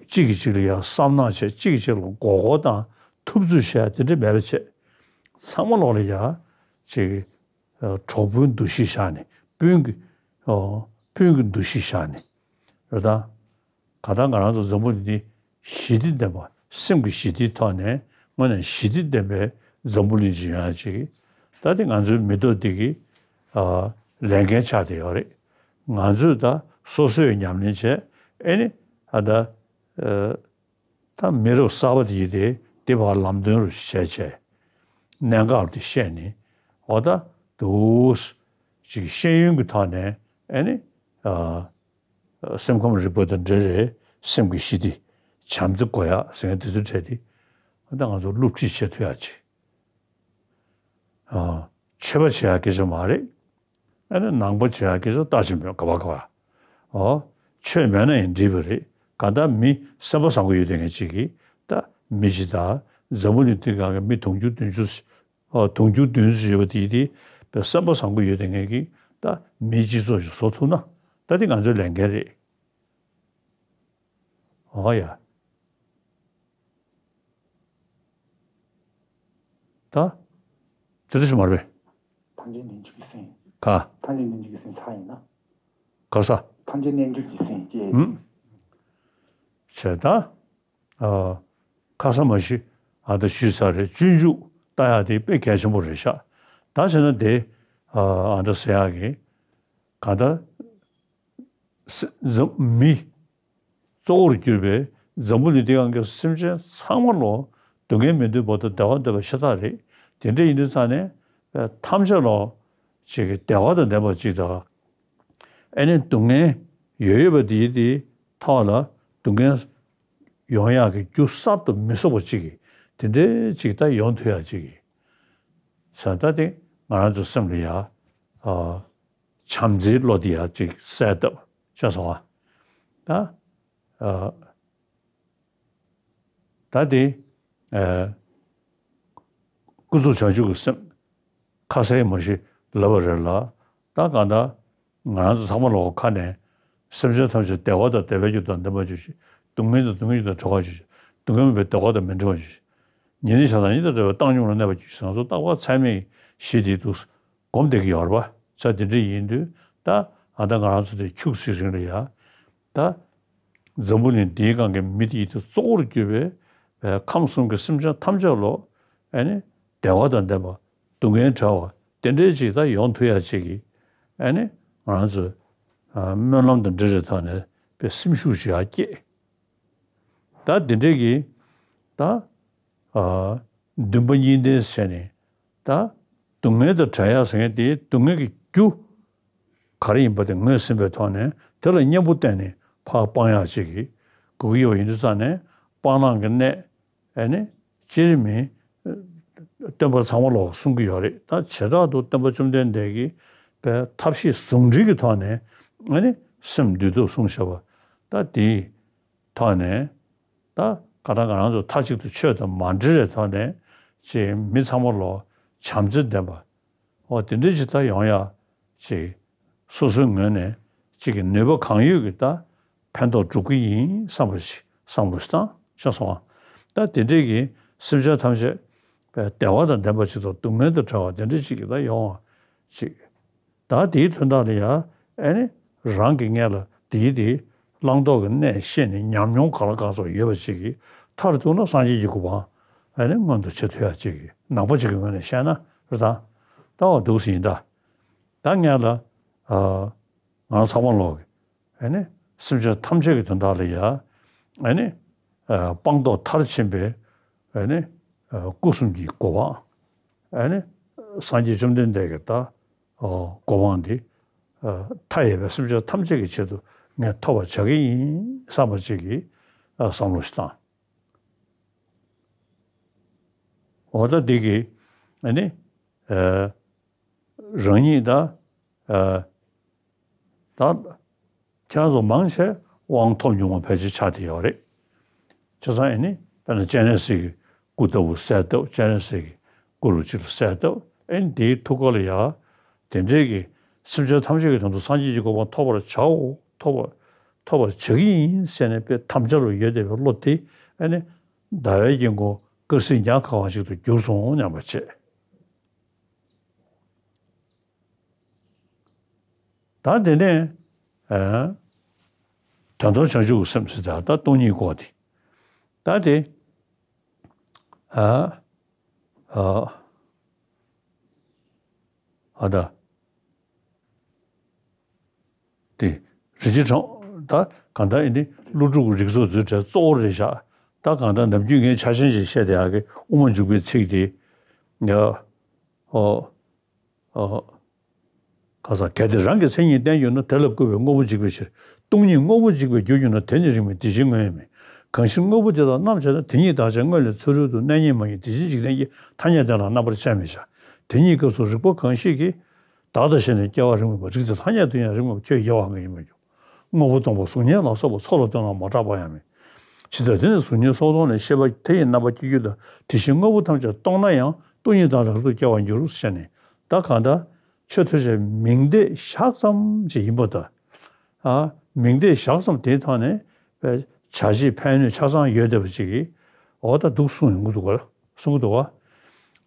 གཅིག་གིས་གཅིག་ལ་ཡང་བསམ་ནག་བྱས། གཅིག་གིས་གཅིག་ལ་མགོ་སྐོར་དང་ཐུབ་ཚོད་བྱས། དེ་འདྲ་མེད་པ་བྱས། ཚང་མ་ལོག་ལ་ཡ་ཅིག་ཨ་གྲོགས་པོའི་འདུ་ཤེས་བཞག་ནས། སྤུན་གྱི་ཨོ་སྤུན་གྱི་འདུ་ཤེས་བཞག་ནས་རེད་ད། ག་ད་ང་རང་ཚོ་འཛམ་བུ་གླིང་འདི་ཞི་བདེ་ལྡན་པ། སེམས་ཀྱི་ཞི་བདེའི་ཐོག་ནས་དངོས་གནས་ཞི་བདེ་ལྡན་པའི་འཛམ་བུ་གླིང་ཅིག་ཡོང་ཡ་ཅིག་ད་དེ་ང་ཚོའི་མི་ཐོག་འདི་གི་ཨ་ལས་འགན་ཆགས་བསྡད་ཡོད་རེད། ང་ཚོས་ད་སོ་སོས་ཉམས་ལེན་བྱས། ཨེ་ནི་ཨ་ད་ཨ་ད་མི་རབས་གསར་པ་དེ་ཡིས་དེ་དེ་བར་ལམ་སྟོན་རུ་བྱས་བྱས། གནད་འགག་དེ་བཤད་ནས། འོ་ད་འདུག་ཅིག་ཤེས་ཡོན་གྱི་ཐོག་ནས་ཨེ་ནི་ཨ་སེམས་ཁམས་རིག་པ་དང་འབྲེལ་བའི་སེམས་ཀྱི་ཞི་བདེ། བྱམས་བརྩེ་དགོས་ཡག་ཟེར་མཁན་དེ་ཚོའི་གྲས་དེ་ད་ང་ཚོ་སློབ་ཁྲིད་བྱེད་ཐུབ་ཡག་ཅིག་ཨ་ཆོས་པ་བྱེད་ཡག་སྐད་ཆ་མ་རེད། ཨ་ནི་ནང་པ་བྱེད་ཡག་སྐད་ཆ་ལྟ་ཅི་མོད་ག་པ་ག་པ། ཨོ། ཆོས་མེད་ན་ཡང་འགྲིག་པ་རེད། གང་ལྟར་མི་སེམས་པ་བཟང་པོ་ཡོད་བསྡད་མཁན་ཅིག་གིས་ད་མི་གཅིག་དང་འཛམ་བུ་གླིང་འདི་སྒང་གི་མི་དུང་ཕྱུར་བདུན་ཅུ། ཨོ། དུང་ཕྱུར་བདུན་ཅུ་ཡོད་པ་དེ་དེ་བས་སེམས་པ་བཟང་པོ་ཡོད་བསྡད་མཁན་གྱི་ད་མིའི་སྤྱི་ཚོགས་ཤིག་བཟོ་ཐུབ་ན། ད་དེ་ང་ཚོའི་ལས་འགན་རེད། ཨོ་ཡ། ད། དེ་འདྲ་ཞིག་མ་རེད་པས། ཐམས་ཅད་རྣལ་འབྱོར་གྱི་སེམས། ག་ཐམས་ཅད་རྣལ་འབྱོར་གྱི་སེམས་ཚར་ཡིན་ན། ག་ས། ཐམས་ཅད་རྣལ་འབྱོར་གྱི་སེམས་ཀྱི། ཨུམ། བྱས་ད། ཨ། ཁ་ས་མ་གཞི་ཨ་ད་ཞུས་ཚར་རེད། སྤྱོད་འཇུག་ལྟ་ཡག་དེ་དཔེ་གལ་ཆེན་པོ་རེད་ཤག་ད་བྱས་ན་དེ་ཨ་ཨ་ད་ཟེར་ཡག་གི་ག་ད། ས་འཛམ་མི་གཙོ་བོར་གྱུར་པའི་འཛམ་བུ་གླིང་འདི་སྒང་གི་སེམས་ཅན་ཚང་མ་ལོ་སྡུག་བསྔལ་མི་འདོད་པ་དང་བདེ་བ་འདོད་པ་ཤ་སྟག་རེད། དེ་འདྲ་ཡིན་དུས་ཙང་ནས་ཐམས་ཅད་ལོ་ཅིག་གི་བདེ་བ་དང་ལྡན་པ་ཅིག་དང་། ཨེ་ནས་སྡུག་བསྔལ་ཡོད་ཡོད་པ་དེའི་དེའི་ཐོག་ལ་སྡུག་བསྔལ་ཡོང་ཡག་གི་རྒྱུ་གསར་དུ་མི་བཟོ་བ་ཅིག་གི་དེ་འདྲའི་ཅིག་ད་ཡོང་ཐུབ་ཡག་ཅིག་གི་ས་ད་དེ་ང་རང་ཚོ་སེམས་ལ་ཡ། ཨ། བྱམས་བརྩེའི་བློ་དེ་ཡང་ཅིག་གསལ་བཏབ་ཤེས་སོང་ཨ། ད་ཨ། ད་དེ་ཨ། ཀུན་རྫོབ་བྱང་ཆུབ་ཀྱི་སེམས་ཁ་གསལ་མ་ཞིག་ལབ་པ་རེད་ལ། ད་གང་ལྟར་ང་རང་ཚོ་ཚང་མ་ལོག་ཁ་ནས་སེམས་ཅན་ཐམས་ཅད་བདེ་བ་དང་བདེ་བའི་རྒྱུ་དང་ལྡན་པར་གྱུར་ཅིག་སྡུག་བསྔལ་དང་སྡུག་བསྔལ་རྒྱུ་དང་བྲལ་བར་གྱུར་ཅིག་སྡུག་བསྔལ་མེད་པའི་བདེ་བ་དང་མི་འབྲལ་བར་གྱུར་ཅིག་ཉེ་རིང་ཆགས་སྡང་གཉིས་དང་བྲལ་བའི་བཏང་སྙོམས་ལ་གནས་པར་གྱུར་ཅིག་ང་ཚོ་རྟག་པར་ཚད་མེད་བཞི་དེའི་དུས་སུ་སྒོམ་བསྡད་ཀྱི་ཡོད་རེད་པ། ས་དེ་འདྲ་ཡིན་དུས་ད་ཨ་ད་ང་རང་ཚོ་དེ་ཁྱུག་ཙམ་རིང་ལ་ཡ། ད་འཛམ་བུ་གླིང་འདིའི་སྒང་གི་མི་དེ་ཡིད་དུ་གཙོ་བོར་གྱུར་པའི་ཁམས་གསུམ་གྱི་སེམས་ཅན་ཐམས་ཅད་ལོ་ཨ་ནི་བདེ་བ་དང་ལྡན་པ་སྡུག་བསྔལ་བྲལ་བ་དེ་འདྲའི་ཅིག་ད་ཡོང་ཐུབ་ཡ་ཅིག་གི་ཨ་ནི་ང་རང་ཚོ་སྨོན་ལམ་དང་འབྲེལ་བའི་ཐོག་ནས་དཔེ་སེམས་ཤུགས་ཅིག་ཡར་སྐྱེད། ད་འདི་འདྲའི་གི་ད་ཨ་འདུན་པ་གཉིས་ལྡན་བྱས་ནས་ད་སྡུག་བསྔལ་དང་བྲལ་ཡག་ཟེར་མཁན་དེ་སྡུག་བསྔལ་གྱི་རྒྱུ་ག་རེ་ཡིན་པ་དེ་ངོས་ཟིན་པའི་ཐོག་ནས་དེ་ལ་གཉེན་པོ་བསྟེན་ནས་ཕར་སྤང་ཡག་ཅིག་གི་དགོས་ཀྱི་ཡོད་པ་ཡིན་དུས་ཙང་ནས་སྤང་བླང་གི་གནད་ཨ་ནི་སྤྱིར་མི་སྟོན་པ་ཚང་མ་ལོག་གསུང་གི་ཡོད་རེད། ད་བྱེ་བྲག་ཏུ་སྟོན་པ་བཅོམ་ལྡན་འདས་ཀྱིས་པའི་ཐབས་ཤེས་ཟུང་འབྲེལ་གྱི་ཐོག་ནས་ཨ་ནི་སེམས་འདུལ་ཐབས་གསུངས་བཞག་པ་ད་དེའི་ཐོག་ནས། ད་ག་ད་ང་རང་ཚོ་མཐའ་གཅིག་ཏུ་ཆོས་དང་མ་འབྲེལ་བའི་ཐོག་ནས་ཅིག་མི་ཚང་མ་ལོ་བྱམས་བརྩེ་ལྡན་པ་འོ་དེ་འདྲའི་ཅིག་ད་ཡོང་ཡ་ཅིག་སོ་སོའི་ངོས་ནས་ཅིག་གི་ནུས་པ་གང་ཡོད་ཀྱིས་ད་ཕན་ཐོགས་སྒྲུབ་ཀྱི་ཡིན་བསམ་པ་ཞིག་བསམ་བློ་ཞིག་བཏང་ཤག་སོང་ང་། ད་དེ་འདྲའི་གི་སེམས་ཅན་ཐམས་ཅད་བདེ་བ་དང་ལྡན་པ་ཅིག་དང་སྡུག་བསྔལ་དང་བྲལ་བ་དེ་འདྲའི་ཅིག་གི་ད་ཡོང་བ་ཅིག་ད་དེའི་དོན་དག་ལ་ཡང་ཨ་ནི་རང་གི་སྔོན་ལ་དེའི་དེའི་བླང་དོར་གྱི་གནད་ཤེས་ནས་ཉམས་མྱོང་གང་ལ་གང་འཚམ་ཡོད་པ་ཅིག་གིས་མཐར་གཏུགས་ན་སངས་རྒྱས་ཀྱི་གོ་འཕང་ཨ་ནི་མངོན་དུ་བྱེད་ཐུབ་ཡག་ཅིག་གི་ནང་པ་ཅིག་གི་ངོས་ནས་བཤད་ན་རེད་ད། ད་འོ་འདུག་སེ་ཡིན་ད། ད་སྔོན་ལ་ཨ་ང་རང་ཚང་མ་ལོག་གི་ཨ་ནི་སེམས་ཅན་ཐམས་ཅད་ཀྱི་དོན་དག་ལ་ཡ་ཨ་ནི་ཨ་སྤངས་རྟོགས་མཐར་ཕྱིན་པའི་ཨ་ནི་ཨ་སྐུ་གསུམ་གྱི་གོ་འཕང་ཨ་ནི་སངས་རྒྱས་བཅོམ་ལྡན་འདས་ཀྱི་ད་ཨ་གོ་འཕང་འདི་ཨ་མཐའ་ཡས་པའི་སེམས་ཅན་ཐམས་ཅད་ཀྱི་ཆེད་དུ་ངས་ཐོབ་པར་བྱ་གི་ཡིན་བསམ་པ་ཅིག་གིས་ཨ་བསམ་བློ་ཞིག་བཏང་། འོ་ད་འདི་གིས་ཨ་ནི་ཨ་རང་ཉིད་ད་ཨ་ད་ཁྱེད་རང་ཚོ་མང་ཆེ་དབང་ཐོབ་མྱོང་བ་ཕལ་ཆེར་ཆགས་བསྡད་ཡོད་རེད། བྱས་ཙང་ཨ་ནི་དཔེར་ན་སྤྱན་རས་གཟིགས་ཀྱི་སྐུ་ལྟ་བུ་གསལ་བཏབ། སྤྱན་རས་གཟིགས་ཀྱི་སྐུ་རུ་ཅིག་ལ་གསལ་བཏབ། ཨ་ནི་དེའི་ཐུགས་ཀ་ལ་ཡ་དེ་འདྲའི་གི་སེམས་ཅན་ཐམས་ཅད་ཀྱི་དོན་དུ་སངས་རྒྱས་ཀྱི་གོ་འཕང་ཐོབ་པར་བྱའོ། ཐོབ་པར་ཐོབ་པར་བྱ་གི་ཡིན་ཟེར་ནས་དཔེ་དམ་བཅའ་རུ་ཡོད་བསྡད་པའི་བློ་དེ་ཨ་ནི་ཟླ་བའི་དཀྱིལ་འཁོར་དཀར་གསིལ་ཉ་གང་བ་ཞིག་ཏུ་གྱུར་སོང་སྙམ་པ་བྱས། ད་དེ་ནས་ཨ་དོན་དམ་བྱང་ཆུབ་ཀྱི་སེམས་ཟེར་ད་ད་སྟོང་ཉིད་སྐོར་དེ་ད་དེ་ཨ་ཨ་ཨ་ད་དེ་རིན་ཆེན་གྲོང་ད་གང་ལྟར་ཨ་ནི་ཀླུ་སྒྲུབ་ཀྱི་རིགས་ཚོགས་མཛོད་གྲྭའི་གཙོ་བོ་རེད་བཞག་ད་གང་ལྟར་ནམ་རྒྱུན་ངས་ཆ་ཤས་ཤིག་བཤད་བསྡད་ཡག་གི་དབུ་མ་འཇུག་པའི་ཚིག་དེ་ཡ་ཨོ། ཨོ། ཁ་སང་གལ་ཏེ་རང་གི་མཚན་ཉིད་བསྟན་གྱུར་ན། དེ་ལ་བསྐུལ་བས་དངོས་པོ་འཇིག་པའི་ཕྱིར། སྟོང་ཉིད་དངོས་པོ་འཇིག་པའི་རྒྱུར་གྱུར་ན། དེ་ནི་རིང་མིན་དེ་བཞིན་དངོས་ཡང་མིན། གང་ཕྱིར་དངོས་པོ་དེ་དག་རྣམ་འབྱེད་ན། དེ་ཉིད་བདག་ཅག་དངོས་ལས་ཚུ་རོལ་དུ། གནས་རྙེད་མ་ཡིན་དེ་བཞིན་འཇིག་རྟེན་གྱི། ཐ་སྙད་དེ་ལ་རྣམ་པར་དཔྱད་མི་བྱ། དེ་ཉིད་སྐབས་སུ་རིག་པ་གང་ཞིག་གིས། བདག་ལྟ་ཞེ་ནས་སྐྱེ་བ་རིགས་མེད་པ། རིགས་དེ་ཐ་སྙད་དུ་ཡང་རིགས་མེད་པ། ཁྱོད་རྒྱལ་བ་ང་ཡི་མ་གྱུར། དངོས་པོ་སྟོང་པ་གཟུགས་བརྙན་ལ་སོགས་པ། ཚོགས་ལ་ལྟོས་ན་མ་གྲགས་པ་ཡང་མིན། ཇི་ལྟར་དེ་ནི་གཟུགས་བརྙན་སོགས་སྟོང་ནས། ཤེས་པ་དེ་ཡི་རྣམ་པ་སྐྱེ་རྒྱུ་དང་། དེ་བཞིན་དངོས་པོ་ཐམས་ཅད་སྟོང་ན་ཡང་། སྟོང་ཉིད་བདག་ལ་རབ་ཏུ་སྐྱེ་བར་འགྱུར། ཞེས་ནས་ད་གང་ལྟར་ཆོས་ཐམས་ཅད་མིང་བརྡས་བཞག་ཙམ་ཅིག་ཡིན་པ་དང་། ཨ་མིང་བརྡས་བཞག་ཙམ་དེའི་ཐོག་ནས་བྱ་བྱེད་ཕན་གནོད་ཆ་ཚང་ཡོད་བསྡད་པ་ཅིག་གིས་འོ་ད་འདུག་གསུངས་ཡོང་གི་འདུག་ག་གསུང་གི་འདུག་ག་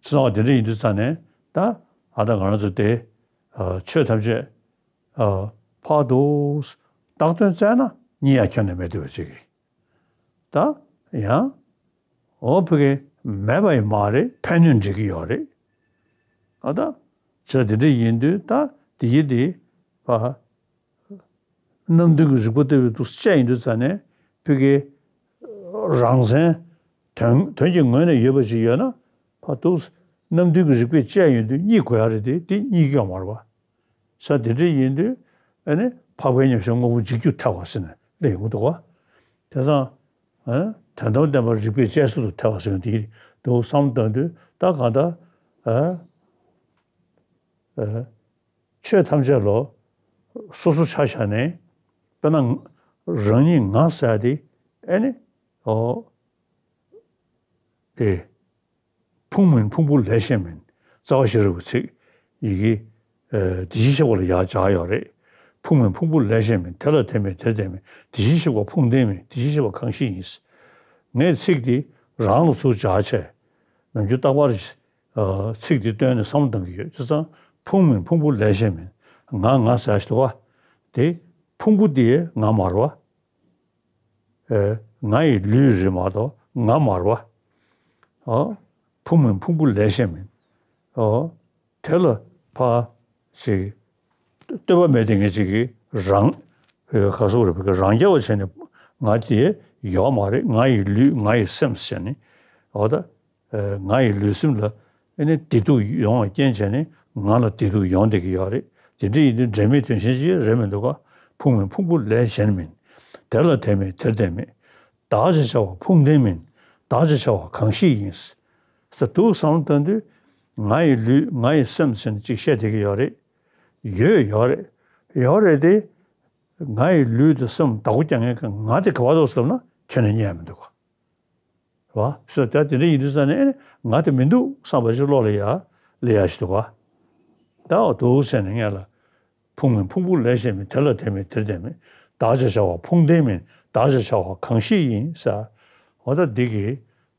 ཚང་བ་དེ་འདྲ་ཡིན་དུས་ཙང་ནས་ད་ཨ་ད་ང་རང་ཚོ་དེ་ཨ་ཆོས་ཐམས་ཅད་ཨ་ཕར་དུ་བཏགས་དོན་བཙལ་ན་རྙེད་ཡ་ཁྱོན་ནས་མེད་བསྡད་པ་ཅིག་གིས། ད་ཡང་འོ་ཕ་གི་མེད་པ་ཡིན་མ་རེད། ཕན་གནོད་འགྲིག་གི་ཡོད་རེད། ཨ་ད་ཆ་དེ་འདྲ་ཡིན་དུས་ད་དེ་ཡི་དེ་ཕ་རྣམ་བདུན་གྱི་རིག་པ་ལྟ་བུའི་དུ་དཔྱད་ཡིན་དུས་ཙ་ནས་ཕ་གི་རང་མཚན་དོན་དོན་གྱི་ངོས་ནས་ཡོད་པ་ཅིག་ཡོད་ན་ཕ་དུ་རྣམ་བདུན་གྱི་རིག་པས་དཔྱད་ཡོང་དུས་གཉིད་ཁུག་ཡ་རེད་དེ་དེ་གཉིད་ཀྱང་མ་རེད་པ། ས་དེ་འདྲ་ཡིན་དུས་ཨ་ནི་འཕགས་པའི་ཉམས་བཞེས་དངོས་པོ་འཇིག་རྒྱུ་ཐལ་བ་ཟེར་ནས་སླེབས་ཡོང་གི་འདུག་ག་དེ་ཙང་ཨ་དོན་དམ་བདེན་པར་རིགས་པས་དཔྱད་བཟོད་དུ་ཐལ་བ་ཟེར་ནས་དེ་འདུག་བསམ་བཏང་དུས་ད་གང་ལྟར་ཨ་ཨ་ཆོས་ཐམས་ཅད་ལོ་ སོ་སོ་ཆ་བཞག་ནས་དཔེར་ན་རང་ཉིད་ང་ཟེར་ཡ་དེ་ཨེ་ནི་ཨོ་དེ། ཕུང་མིན་ཕུང་པོ་ལས་གཞན་མིན། རྩ་བ་ཤེས་རབ་ཀྱི་ཚིག་ཡི་གེ་ཨ་དེ་བཞིན་གཤེགས་པ་ལ་ཡར་སྦྱར་ཡོད་རེད། ཕུང་མིན་ཕུང་པོ་ལས་གཞན་མིན། དེ་ལ་དེ་མེད་དེར་དེ་མེད། དེ་བཞིན་གཤེགས་པ་ཕུང་ལྡན་མིན། དེ་བཞིན་གཤེགས་པ་གང་ཞིག་ཡིན། ངས་ཚིག་འདི་རང་ལ་ཚུར་སྦྱར་བྱས་ནམ་རྒྱུན་རྟག་པར་ཨ་ཚིག་འདི་བཏོན་ནས་བསམ་བློ་གཏང་གི་ཡོད། བྱས་ཙང་ཕུང་མིན་ཕུང་པོ་ལས་གཞན་མིན། ང་ང་ཟེར་ཞིག་འདུག་བ། དེ་ཕུང་པོ་འདི་ང་མ་རེད་བ། ཨེ། ང་ཡི་ལུས་རེད་མ་གཏོགས་ང་མ་རེད་བ། ཨ། ཕུང་མིན་ཕུང་པོ་ལས་གཞན་མིན། ཨ། དེ་ལ་ཕ་ཞིག་ལྟོས་པ་མེད་དེ་ངེད་ཅིག་གིས་རང་ཨེ་ག་སོག་རེད་བ། རང་རྐྱ་བ་བྱས་ནས་ང་དེ་ཡོད་མ་རེད། ང་ཡི་ལུས་ང་ཡི་སེམས་བྱས་ནས་འོ་ད། ཨེ། ང་ཡི་ལུས་སེམས་ལ་ཨེ་ནི་བདེ་སྡུག་ཡོང་བ་རྐྱེན་བྱས་ནས་ང་ལ་བདེ་སྡུག་ཡོང་བསྡད་ཀྱི་ཡོད་རེད། དེ་འདྲ་ཡིན་དུས་འབྲེལ་མེད་དོན་གཞན་ཅིག་རེད་མི་འདུག་ག། ཕུང་མིན་ཕུང་པོ་ལས་གཞན་མིན། དེ་ལ་དེ་མེད་དེར་དེ་མེད། བདག་ཅེས་བྱ་བ་ཕུང་ལྡན་མིན། བདག་ཅེས་བྱ་བ་གང་ཞིག་ཡིན། ཟེར་འདུག་བསམ་བློ་བཏང་དུས་ང་ཡི་ལུས་ང་ཡི་སེམས་ཟེར་ནས་ཅིག་བཤད་བསྡད་ཀྱི་ཡོད་རེད། ཡོད་ཡོད་རེད། ཡོད་རེད་དེ། ང་ཡི་ལུས་དང་སེམས་བདག་པོ་རྒྱག་མཁན་གྱི་ང་དེ་ག་པར་འདུག་ཟེར་ན་ཁྱོན་ནས་རྙེད་མི་འདུག་ག། བ། སོ་ད་དེ་འདྲ་ཡིན་དུས་ཙ་ནས་ཨེ་ནི་ང་དེ་མི་འདུག་བསམ་པ་ཞིག་བློ་ལ་ཡ་ལ་ཡ་ཞིག་འདུག་ག། ད་འོ་འདུག་ཟེར་ནས་ངས་ལ་ཕུང་མིན་ཕུང་པོ་ལས་གཞན་མིན། དེ་ལ་དེ་མེད་དེར་དེ་མེད། བདག་ཅེས་བྱ་བ་ཕུང་ལྡན་མིན། བདག་ཅེས་བྱ་བ་གང་ཞིག་ཡིན་ཟེར། འོ་ད་འདི་གི་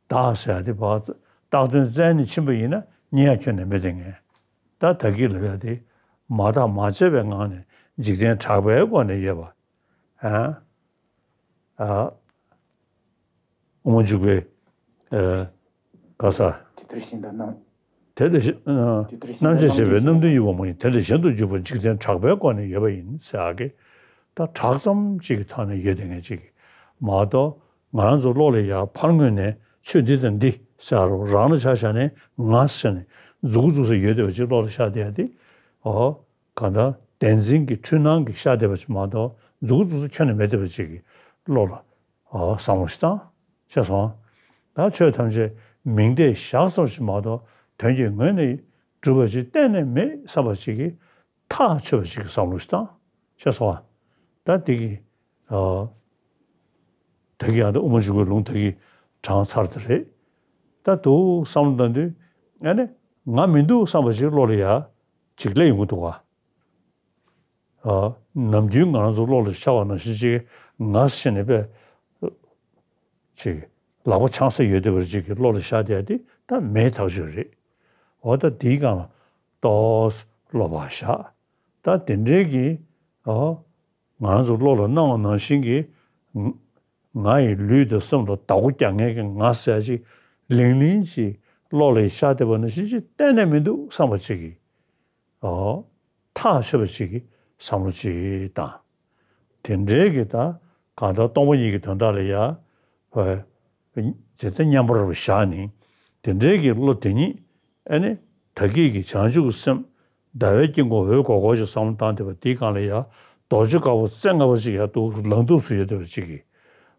བདག་ཟེར་དེ་བ་བཏགས་དོན་བཙལ་ནས་ཕྱིན་པ་ཡིན་ན་རྙེད་ཡ་ཁྱོན་ནས་མེད་དེ་ངས། ད་ད་གི་ལ་ཡ་དེ་མ་བརྟགས་མ་དཔྱད་པའི་ངང་ནས་འཇིག་རྟེན་གྲགས་པའི་སྒོ་ནས་ཡོད་པ། ཨ། ཨ། དབུ་མ་འཇུག་པའི་ཨ་ག་ས། དེ་ལྟར་གཞན་དུ་སྣང་། དེ་ལས་གཞན་ཨ་དེ་ལྟར་གཞན་རྣམ་དུ་དཔྱད་བྱས་པའི་སྣང་དུ་ཡོད་པ་མ་ཡིན། དེ་ལས་གཞན་དུ་གྱུར་པ་འཇིག་རྟེན་གྲགས་པའི་སྒོ་ནས་ཡོད་པ་ཡིན་ཟེར་ཡག་གི། ད་གྲགས་ཙམ་གཅིག་གི་ཐོག་ནས་ཡོད་དེ་ངེས་གཅིག་གི་མ་གཏོགས་ང་རང་ཚོ་བློ་ལ་ཡ་ཕར་ངོས་ནས་ཆོས་འདི་དང་འདི་ཟེར་རོ་རང་ལ་ཆ་བཞག་ནས་ང་ཟེར་ནས་མཛུག་གུ་བཙུགས་ས་ཡོད་བསྡད་པ་ཅིག་བློ་ལ་ཤར་བསྡད་ཡ་དེ། ཨོ། གང་ལྟར་བདེན་འཛིན་གྱི་འཁྲུལ་སྣང་གིས་ཤར་བསྡད་པ་ཅིག་མ་གཏོགས་མཛུག་གུ་བཙུགས་ས་ཁྱོན་ནས་མེད་བསྡད་པ་ཅིག་གི་བློ་ལ་ཨོ་བསམ་བློ་ཞིག་བཏང་། ཤེས་སོང་། ད་ཆོས་ཐམས་ཅད་མིང་བརྡས་བཞག་ཙམ་ཞིག་མ་གཏོགས་དོན་གྱི་ངོས་ནས་གྲུབ་པ་ཅིག་གཏན་ནས་མེད་བསམ་པ་ཅིག་གིས་ཐག་ཆོད་པ་ཅིག་གི་བསམ་བློ་ཞིག་བཏང་། ཤེས་སོང་། ད་འདི་གི་ཨོ། ད་གི་ཡང་ད་དབུ་མ་འཇུག་པའི་ལུང་ད་གི་དྲངས་ཚར་དེ་རེད། ད་འདུག་བསམ་བློ་བཏང་དུས་ཨ་ནི་ང་མི་འདུག་བསམ་པ་ཅིག་བློ་ལ་ཡ་ཅིག་སླེབས་ཡོང་གི་འདུག་ག། ཨ། ནམ་རྒྱུན་ང་རང་ཚོ་བློ་ལ་ཤར་བ་ནང་བཞིན་ཅིག་ང་ཟེར་ནས་པས་ཅིག་ལག་པ་འཆང་ས་ཡོད་བསྡད་པ་ཅིག་གི་བློ་ལ་ཤར་བསྡད་དེ་ད་མེད་ཐག་ཆོད་རེད། འོ་ད་དེའི་སྒང་ལ་ཏོག་ཙམ་བློ་བག་བཞག། ད་དེ་འདྲའི་གི་ཨོ། ང་རང་ཚོ་བློ་ལ་སྣང་བ་ནང་བཞིན་གྱི་ང་ང་ཡི་ལུས་དང་སེམས་ལ་བདག་པོ་རྒྱག་མཁན་གྱི་ང་ཟེར་ཅིག་ལིང་ལིང་ཅིག་བློ་ལ་ཤར་བསྡད་པ་ནང་བཞིན་ཅིག་གཏན་ནས་མི་འདུག་བསམ་པ་ཅིག་གིས། ཨོ། ཐག་ཆོད་པ་ཅིག་གིས་བསམ་བློ་ཅིག་བཏང་། དེ་འདྲའི་གི་ད་གང་ལྟར་སྟོང་པ་ཉིད་ཀྱི་དོན་དག་ལ་ཡ། ཨོ། ཇི་ལྟར་མཉམ་པར་བཞག་ནས་དེ་འདྲའི་གི་བློ་དེ་ཉིད་ཨ་ནི་ད་གིས་ཀྱི་བྱང་ཆུབ་ཀྱི་སེམས་ཟླ་བའི་དཀྱིལ་འཁོར་འོད་ཀོག་ཀོག་ཅིག་བསམ་བློ་བཏང་བསྡད་པ་དེའི་སྒང་ལ་ཡ་རྡོ་རྗེ་དཀར་པོ་རྩེ་ལྔ་པ་ཅིག་ཡ་འདུག་ལངས་འདུག་སུ་ཡོད་བསྡད་པ་ཅིག་གིས་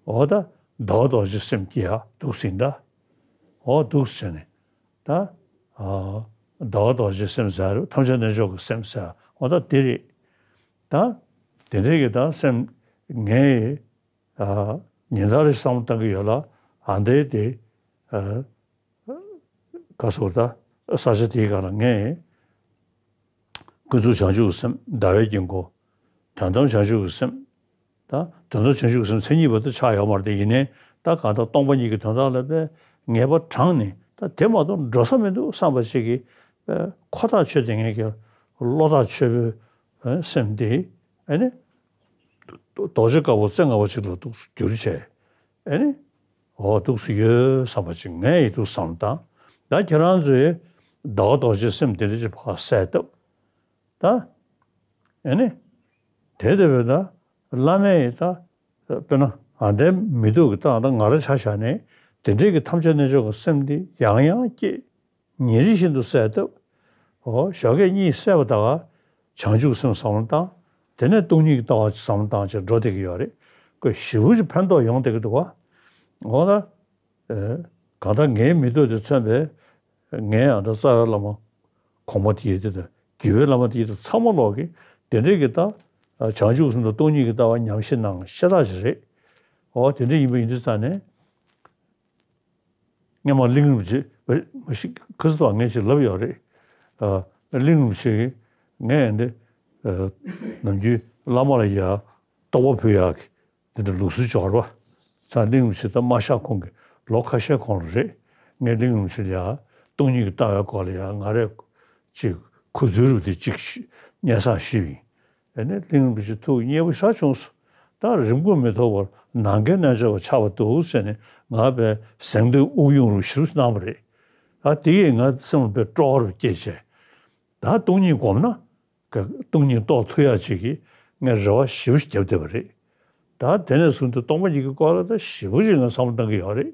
འོ་ད་ཟླ་བ་རྡོ་རྗེ་སེམས་ཀྱི་ཡ་འདུག་ཟིན་ད་འོ་འདུག་ཟེར་ནས་ད་ཨ་ཟླ་བ་རྡོ་རྗེ་སེམས་ཟེར་ཐམས་ཅད་རྣལ་འབྱོར་གྱི་སེམས་ཟེར་འོ་ད་དེ་རེད། ད་དེ་འདྲའི་གི་ད་སེམས་ངའི་ཨ་ཉིན་ལྟར་རེ་བསམ་བློ་བཏང་གི་ཡོད་ལ་ཨ་འདྲའི་དེ་ཨ་ག་ཟེར་ད་ས་ཆ་དེའི་སྒང་ལ་ངས་ཀུན་རྫོབ་བྱང་ཆུབ་ཀྱི་སེམས་ཟླ་བའི་དཀྱིལ་འཁོར་དོན་དམ་བྱང་ཆུབ་ཀྱི་སེམས་ད་དོན་དམ་བྱང་ཆུབ་ཀྱི་སེམས་མཚན་ཉིད་པ་དེ་ཆགས་ཡོད་མ་རེད་དེ་ཡིན་ནའི་ད་གང་ལྟར་སྟོང་པ་ཉིད་ཀྱི་དོན་དག་ལ་དཔེ་ངེས་པ་དྲངས་ནས་ད་དེ་མ་གཏོགས་འགྲོ་ས་མི་འདུག་བསམ་པ་ཞིག་གིས་ཁོ་ཐག་ཆོད་དེ་ངས་ཀྱི་བློ་ཐག་ཆོད་པོའི་སེམས་དེ་ཨ་ནི། རྡོ་རྗེ་དཀར་པོ་རྩེ་ལྔ་པ་ཅིག་ལ་འདུག་སེ་བསྒྱུར་བྱས། ཨེ་ནི། འོ་འདུག་སེ་ཡོད་བསམ་པ་ཅིག་ངས་ཡི་འདུག་བསམ་དང་། ད་ཁྱེད་རང་ཚོས་ཟླ་བ་རྡོ་རྗེ་སེམས་དེ་འདྲ་ཅིག་ཕར་གསལ་བཏབ། ད། ཨེ་ནི། དེ་ལྟ་བུའི་ད། བླ་མས་ཡི་ད། དཔེར་ན་ཨ་འདའི་མི་འདུག་གི་ད་ད་ང་རང་ཆ་བཞག་ནས་དེ་འདྲའི་གི་ཐམས་ཅད་རྣལ་འབྱོར་གྱི་སེམས་འདི་ཡང་ཡང་སྐྱེས། ཉིན་རེ་བཞིན་དུ་གསལ་བཏབ། འོ་ཞོགས་ཀས་གཉིད་སད་པ་ད་ག་བྱང་ཆུབ་སེམས་བསམ་བློ་བཏང་། དེ་ནས་སྟོང་ཉིད་ཀྱི་ལྟ་བ་བསམ་བློ་བཏང་བྱས་འགྲོ་བསྡད་ཀྱི་ཡོད་རེད། ཁོས་ཞེ་པོ་ཅིག་ཕན་ཐོགས་ཡོང་བསྡད་ཀྱི་འདུག་བ། འོ་ད། ཨེ། གང་ལྟར་ངའི་མི་ཐོག་དེ་མཚོན་པའི་ངའི་ཨ་ད་རྩ་བའི་བླ་མ་གོང་མ་དེ་ཡི་དེ་དང་དགེ་བའི་བླ་མ་དེ་ཡི་དེ་ཚང་མ་ལོག་གི་དེ་འདྲའི་གི་ད། བྱང་ཆུབ་སེམས་དང་སྟོང་ཉིད་ཀྱི་ལྟ་བ་ཉམས་བཞེས་གནང་ཤ་སྟག་ཅིག་རེད། འོ་དེ་འདྲ་ཡིན་པ་ཡིན་དུས་ཙང་ནས། སྔོན་མ་གླིང་རིན་པོ་ཆེ་མ་ཤི་ཁ་སི་ཐོག་ངས་ཅིག་ལབ་ཡོད་རེད། གླིང་རིན་པོ་ཆེ་གིས་ངས་འདི་ནམ་རྒྱུན་བླ་མ་ལ་ཡ་རྟོགས་པ་ཕུལ་ཡག་གི་འདི་འདྲ་ལུགས་སྲོལ་ཅིག་ཡོད་རེད་པ། ཙང་གླིང་རིན་པོ་ཆེ་ད་མ་གཤེགས་གོང་གི་ལོ་ཁ་ཤས་གོང་ལ་རེད། ངས་གླིང་རིན་པོ་ཆེ་ལ་ཡ་སྟོང་ཉིད་ཀྱི་ལྟ་བའི་སྐོར་ལ་ཡ་ང་རས་ཅིག་ཁུ་ཚུར་རུ་དེ་ཅིག་སྙན་སེང་ཞུས་པ་ཡིན། ཨ་ནི་གླིང་རིན་པོ་ཆེ་ཐུགས་མཉེས་པོ་ཞེ་དྲག་བྱུང་སོང་། ད་རིང་པོ་མི་ཐོགས་པར་ནམ་མཁའི་རྣལ་འབྱོར་པ་ཆགས་པ་འདུག་ཟེར་ནས་ང་དཔེ་གཟེངས་བསྟོད་དབུགས་དབྱུང་རུ་ཞུ་གནང་བ་རེད། ད་དེ་ཡིས་ང་སེམས་ལ་དཔེ་སྤྲོ་བ་རུ་སྐྱེས་བྱས། ད་སྟོང་ཉིད་སྒོམ་ན་སྟོང་ཉིད་རྟོགས་ཐུབ་ཡག་ཅིག་གི་ངས་རེ་བ་ཞེ་པོ་ཞིག་བརྒྱབ་བསྡད་པ་རེད། ད་དེ་ནས་བཟུང་སྟེ་སྟོང་པ་ཉིད་ཀྱི་སྐོར་ལ་ད་ཞེ་པོ་ཞིག་ང་བསམ་བློ་བཏང་གི་ཡོད་རེད།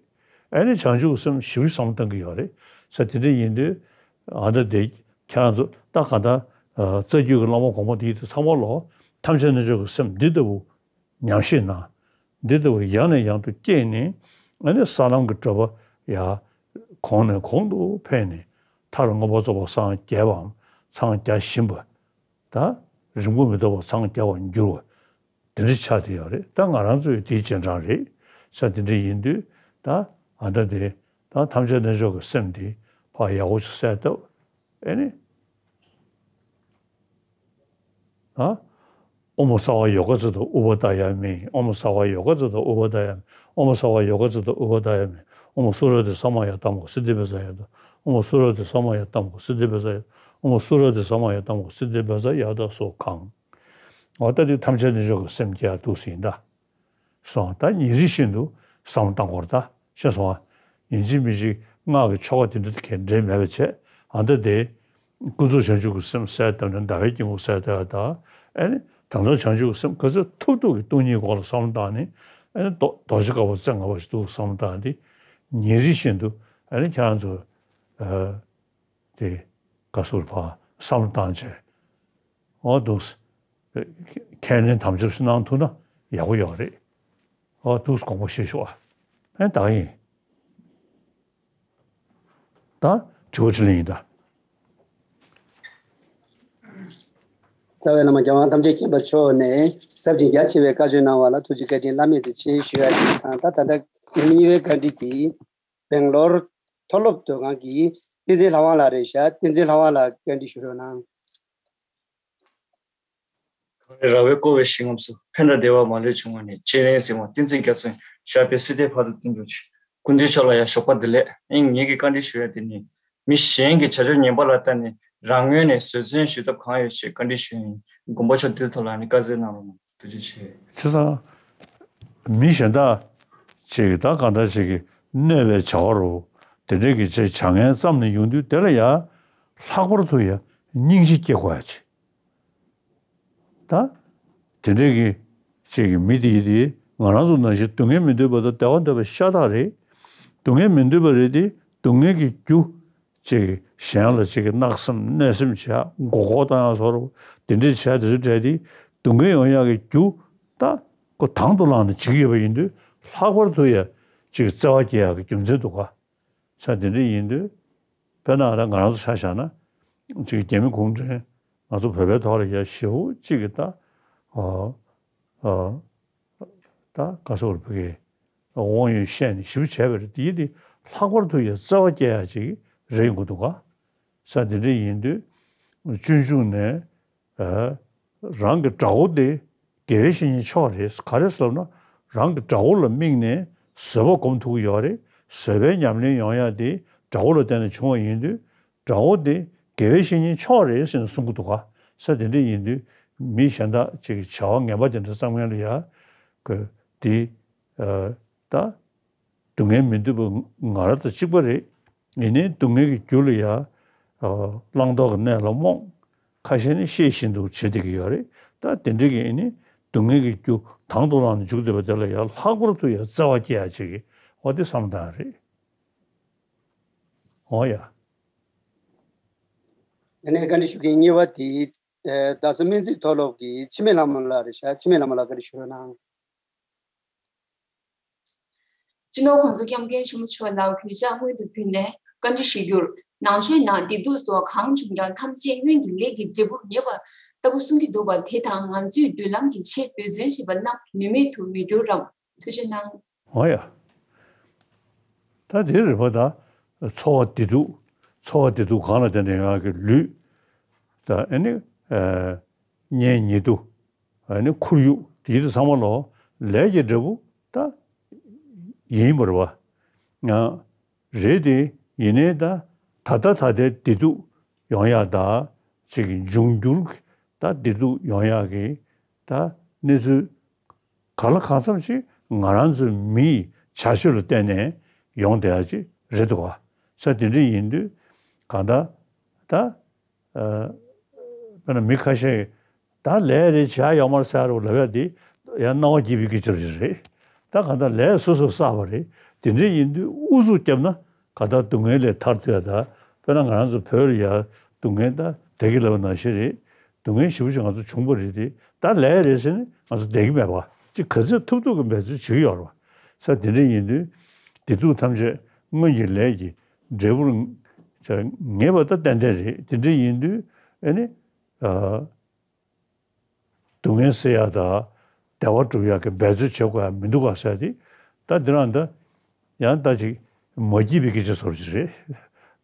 ཨ་ནི་བྱང་ཆུབ་སེམས་ཞེ་པོ་ཞིག་བསམ་བློ་བཏང་གི་ཡོད་རེད། ས་དེ་འདྲ་ཡིན་དུས་ཨ་ད་དེ་ཁྱེད་རང་ཚོ་ད་ག་ད་རྩ་རྒྱུད་ཀྱི་བླ་མ་གོང་མ་དེ་ཚོ་ཚང་མ་ལོ་ཐམས་ཅད་རྣལ་འབྱོར་གྱི་སེམས་འདི་ལྟ་བུ་ཉམས་བཞེས་གནང་། འདི་ལྟ་བུ་ཡང་ནས་ཡང་དུ་སྐྱེས་ནས་ཨ་ནི་ས་ལམ་གྱི་བགྲོད་པ་ཡ་གོང་ནས་གོང་དུ་འཕེལ་ནས་མཐར་མངོན་པར་རྫོགས་པར་སངས་རྒྱས་པའམ་སངས་རྒྱ་བཞིན་པ། ད་རིང་པོ་མི་ཐོགས་པར་སངས་རྒྱ་བར་འགྱུར་བ། དེ་འདྲ་ཆགས་བསྡད་ཡོད་རེད། ད་ང་རང་ཚོ་ཡི་དེའི་རྗེས་འབྲང་རེད། ས་དེ་འདྲ་ཡིན་དུས་ད་ཨ་ད་དེ་ད་ཐམས་ཅད་རྣལ་འབྱོར་གྱི་སེམས་དེ་ཕར་ཡག་པོ་ཞིག་གསལ་བཏབ། ཨེ་ནི། ཨ། ཨོཾ་སརྦ་ཡོ་ག་ཙི་ཏ་ཨུ་པ་དཱ་ཡ་མི། ཨོཾ་སརྦ་ཡོ་ག་ཙི་ཏ་ཨུ་པ་དཱ་ཡ་མི། ཨོཾ་སརྦ་ཡོ་ག་ཙི་ཏ་ཨུ་པ་དཱ་ཡ་མི། ཨོཾ་སུ་ར་དྷི་ས་མ་ཡ་ཏ་མ་ག་སིདྡྷི་བི་ཛ་ཡ་ཏ། ཨོཾ་སུ་ར་དྷི་ས་མ་ཡ་ཏ་མ་ག་སིདྡྷི་བི་ཛ་ཡ་ཏ། ཨོཾ་སུ་ར་དྷི་ས་མ་ཡ་ཏ་མ་ག་སིདྡྷི་བི་ཛ་ཡ་ཏ་སོ་གང་། འོ་ད་དེ་ཐམས་ཅད་རྣལ་འབྱོར་གྱི་སེམས་སྐྱེ་ཡག་འདུག་ཟེར་ཡིན་ད། སོང་ད་ཉིན་རེ་བཞིན་དུ་བསམ་བློ་བཏང་དགོས་རེད་ད། ཤེས་སོང་ཨ། ཡིན་གཅིག་མིན་གཅིག་སྔགས་ཀྱི་ཆོ་ག་དེ་འདྲ་གས་འབྲེལ་མེད་པ་བྱས། ཨ་ད་དེ། ཀུན་རྫོབ་བྱང་ཆུབ་ཀྱི་སེམས་གསལ་བཏབ་ནས་ཟླ་བའི་དཀྱིལ་འཁོར་གསལ་བཏབ་ཡ་ད། ཨེ་ནི། དམ་དམ་བྱང་ཆུབ་ཀྱི་སེམས་ག་ཚོད་ཐུབ་ཐུབ་ཀྱིས་སྟོང་ཉིད་སྐོར་ལ་བསམ་བློ་བཏང་ནས། ཨེ་ནི་རྡོ་རྡོ་རྗེ་དཀར་པོ་རྩེ་ལྔ་པ་ཞིག་འདུག་བསམ་བློ་བཏང་སྟེ། ཉིན་རེ་བཞིན་དུ་ཨེ་ནི་ཁྱེད་རང་ཚོ། ཨ། དེ་ག་ཟུར་ཕར་བསམ་བློ་བཏང་བྱས། འོ་འདུག་ཁས་ལེན་དམ་བཅའ་ཞིག་གནང་ཐུབ་ན་ཡག་པོ་ཡོད་རེད། འོ་འདུག་དགོངས་པ་བཞེས་ཤོག་ཨ། ཨེ་ད་ག་ཡིན། ད་དྲི་བ་དྲིས་ལན་ཡིན་ད། རྩ་བའི་བླ་མ་རྒྱལ་དབང་ཐམས་ཅད་མཁྱེན་པ་མཆོག་ནས་ཟབ་ཅིང་རྒྱ་ཆེ་བའི་བཀའ་ཆོས་གནང་བ་ལ་ཐུགས་རྗེ་བཀའ་དྲིན་བླ་མེད་དུ་ཆེ་ཞུ་ཡ་ཞིག་དང་། ད་ད་ལྟ་ཉི་མ་གཉིས་པའི་བཀའ་འདྲི་དེ། སྦེང་ལོར་མཐོ་སློབ་སྡོད་ཁང་གི་བསྟན་འཛིན་ལྷ་དབང་ལགས་རེད་ཤག་བསྟན་འཛིན་ལྷ་དབང་ལགས་བཀའ་འདྲི་ཞུ་རོགས་གནང་། གངས་རི་ར་བས་བསྐོར་བའི་ཞིང་ཁམས་སུ། ཕན་དང་བདེ་བ་མ་ལུས་འབྱུང་བ་ནི། སྤྱན་རས་གཟིགས་དབང་བསྟན་འཛིན་རྒྱ་མཚོ་ཡི། ཞབས་པད་སྲིད་མཐའི་བར་དུ་བརྟན་གྱུར་ཅིག་སྐུ་མདུན་མཆོག་ལ་ཡང་ཞོགས་པ་བདེ་ལེགས། ཨིན། ངེད་ཀྱི་བཀའ་འདྲི་ཞུ་ཡ་དེ་ནི། མི་གཞན་གྱི་བྱ་སྤྱོད་ངན་པ་ལ་ལྟ་ནས་རང་ངོས་ནས་བཟོད་བསྲན་ཞུ་ཐབས་གང་ཡོད་ཅེས་བཀའ་འདྲི་ཞུ་ཡ་ཡིན། མགོན་པོ་མཆོག་འདིའི་ཐོག་ལ་ནི་བཀའ་སྩལ་གནང་རོགས་གནང་། ཐུགས་རྗེ་ཆེ། བྱས་ཙང་། མི་གཞན་དག་ཅིག་གིས་ད་གང་འདྲ་ཅིག་གིས་གནོད་པའི་བྱ་བ་རུ་དེ་འདྲས་ཀྱི་ཅིག་བྱ་ངན་བརྩམས་ནས་ཡོང་དུས་དེ་ལ་ཡང་ལྷག་པར་དུ་ཡང་སྙིང་རྗེ་སྐྱེ་དགོས་ཡ་ཅིག་ད་དེ་འདྲས་ཀྱི་ཅིག་གི་མི་དེ་ཡིན་དེ་ང་རང་ཚོ་ནང་བཞིན་སྡུག་བསྔལ་མི་འདོད་པ་དང་བདེ་བ་འདོད་པ་ཤ་སྟག་རེད། སྡུག་བསྔལ་མི་འདོད་པ་རེད་དེ། སྡུག་བསྔལ་གྱི་རྒྱུ། ཅིག་གཞན་ལ་ཅིག་གི་བརྣག་སེམས་གནོད་སེམས་བྱས་མགོ་སྐོར་བཏང་ཡ་བཟོ་འདྲ་དེ་འདྲས་བྱས་དེ་ཚོ་འདྲ་དེ་སྡུག་བསྔལ་ཡོང་ཡག་གི་རྒྱུ་ད་ཁོ་དང་དུ་བླངས་ནས་བྱེད་ཀྱི་ཡོད་པ་ཡིན་དུས་ལྷག་པར་དུ་ཡ་ཅིག་བརྩེ་བ་སྐྱེ་ཡག་གི་རྒྱུ་མཚན་འདུག་ག་ས་དེ་འདྲས་ཡིན་དུས་དཔེར་ན་ང་རང་ཚོ་ཆ་བཞག་ན་ཅིག་རྒྱ་མི་གུང་ཁྲན་ང་ཚོ་བོད་པའི་ཐོག་ལ་ཡ་ཞེ་པོ་ཅིག་གི་ད་ཨ་ཨ། ད་ག་ཟེར་བ་གི་དབང་ཡོད་བཤད་ནས་ཞིབ་བྱས་པ་རེད། དེ་དེ་ལྷག་པར་དུ་ཡང་བརྩེ་བ་སྐྱེ་ཡ་ཅིག་རེད་ཡོང་གི་འདུག་ག་ས་དེ་འདྲ་ཡིན་དུས་སྤྱོད་འཇུག་ནས་རང་གི་དགྲ་བོ་དེ་དགེ་བའི་བཤེས་གཉེན་མཆོག་རེད། ག་རེ་ཟེར་ན་རང་གི་དགྲ་བོ་ལ་དམིགས་ནས་བཟོད་པ་སྒོམ་ཐུབ་ཀྱི་ཡོད་རེད། བཟོད་པའི་ཉམས་ལེན་ཡོང་ཡ་དེ་དགྲ་བོ་ལ་བརྟེན་ནས་བྱུང་བ་ཡིན་དུས། དགྲ་བོ་དེ་དགེ་བའི་བཤེས་གཉེན་མཆོག་རེད་ཟེར་ནས་གསུང་གི་འདུག་ག་ས་དེ་འདྲ་ཡིན་དུས་མི་གཞན་དག་ཅིག་གི་བྱ་བ་ངན་པ་དེ་འདྲ་བརྩམས་མཁན་ལ་ཡ་གི་དེ་ད་སྡུག་བསྔལ་མི་འདོད་པ་ང་རང་དང་གཅིག་པ་རེད། ཡིན་ནའི་སྡུག་བསྔལ་གྱི་རྒྱུ་ལ་ཡ་བླང་དོར་གྱི་གནས་ལ་རྨོངས། ཁ་ཤས་ནི་ཤེས་བཞིན་དུ་བྱེད་བསྡད་ཀྱི་ཡོད་རེད། ད་དེ་འདྲ་གི་ཡིན་ནའི་སྡུག་བསྔལ་གྱི་རྒྱུ་དང་དུ་བླངས་ནས་འཇུག་བསྡད་པ་དེ་ལ་ཡ་ལྷག་པར་དུ་ཡ་བརྩེ་བ་སྐྱེ་ཡ་ཅིག་གི་འོ་དེ་བསམ་སྟངས་རེད། འོ་ཡ། དེ་ནས་བཀའ་འདྲི་ཞུ་མཁན་གཉིས་པ་དེ། ཨེ། རྡ་ས་སྨན་རྩིས་མཐོ་སློབ་ཀྱི་འཆི་མེད་ལྷ་མོ་ལགས་རེད་ཤག་འཆི་མེད་ལྷ་མོ་ལགས་བཀའ་འདྲི་ཞུ་རོགས་གནང་། སྤྱི་ནོར་༸གོང་ས་༸སྐྱབས་མགོན་ཆེན་པོ་མཆོག་ལ་གུས་ཕྱག་སྔོན་དུ་ཕུལ་ནས་བཀའ་འདྲི་ཞུ་རྒྱུར། ནང་ཆོས་ནང་བདེ་སྡུག་སོགས་གང་བྱུང་ཀྱང་ཐམས་ཅད་སྔོན་གྱི་ལས་ཀྱི་འབྲས་བུར་ངེས་པ་ ལྟ་བུ་གསུང་གི་འདུག་པ། དེ་དང་ང་ཚོས་མདུན་ལམ་གྱི་ཆེད་འབད་བརྩོན་བྱེད་པ་རྣམས་ནུས་མེད་དུ་མི་འགྱུར་རམ། ཐུགས་རྗེ་གནང་། འོ་ཡ། ད་དེ་རེད་པ། ད་འཚོ་བ་བདེ་སྡུག་འཚོ་བ་བདེ་སྡུག་གང་ལ་བརྟེན་ནས་ཡོང་ཡག་གི་ལུས། ད་ཨ་ནི་ཨ་གཉེན་ཉེ་དུ། ཨ་ནི་ཁོར་ཡུག་དེ་ཚོ་ཚང་མ་ལོ་ལས་ཀྱི་འབྲས་བུ་ད་ཡིན་པ་རེད་པ། ཡང་རེད་དེ། ཡིན་ནའི་ད་ད་ལྟ་ད་ལྟའི་བདེ་སྡུག་ཡོང་ཡག་ད་ཅིག་འབྱུང་འགྱུར་གྱི་ད་བདེ་སྡུག་ཡོང་ཡག་གི་ད་གནས་ཚུལ་གང་ལ་གང་འཚམ་ཞིག་ང་རང་ཚོའི་མིའི་བྱ་སྤྱོད་ལ་བརྟེན་ནས་ཡོང་བསྡད་ཡག་ཅིག་རེད་འདུག་ག། ས་དེ་འདྲ་ཡིན་དུས་གང་ལྟར་ད། ཨ། དཔེར་ན་མི་ཁ་ཤས་ད་ལས་རེ་བྱ་ཡོག་མར་ཟེར་རོ་ལབ་ཡ་དེ་ཡང་རྣ་བ་སྐྱིད་པའི་སྐད་ཆ་རེད་རེད། ད་གང་ལྟར་ལས་སོ་སོས་བསགས་པ་རེད། དེ་འདྲ་ཡིན་དུས་ཨུ་ཚུགས་བརྒྱབ་ན་གང་ལྟར་སྡུག་བསྔལ་ལས་ཐར་ཐུབ་ཡ། ད་དཔེར་ན་ང་རང་ཚོ་བོད་ལ་ཡ་སྡུག་བསྔལ་ད་བདེ་སྐྱིད་ལབ་པ་ནང་བཞིན་རེད། སྡུག་བསྔལ་ཞེ་པོ་ཅིག་ང་ཚོ་བྱུང་བ་རེད་དེ། ད་ལས་རེད་ཟེར་ནས་ང་ཚོ་བསྡད་ཀྱི་མེད་པ་ཅིག་ག་ཚོད་ཐུབ་ཐུབ་ཀྱི་འབད་རྩོལ་བྱེད་ཀྱི་ཡོད་རེད་པ། ས་དེ་འདྲ་ཡིན་དུས་བདེ་སྡུག་ཐམས་ཅད་སྔོན་གྱི་ལས་ཀྱི་འབྲས་བུར་ངེས་པ་ད་ཏན་ཏན་རེད། དེ་འདྲ་ཡིན་དུས་ཨ་ནི། ཨ། སྡུག་བསྔལ་སེལ་ཡག་དང་བདེ་བ་སྒྲུབ་ཡག་གི་འབད་རྩོལ་བྱེད་དགོས་ཡག་མི་འདུག་ག་ཟེར་ཏེ། ད་འདི་རང་ད་ཡང་ད་ཅིག་མ་སྐྱིད་པའི་སྐད་ཆ་བཟོ་འདྲ་ཅིག་རེད།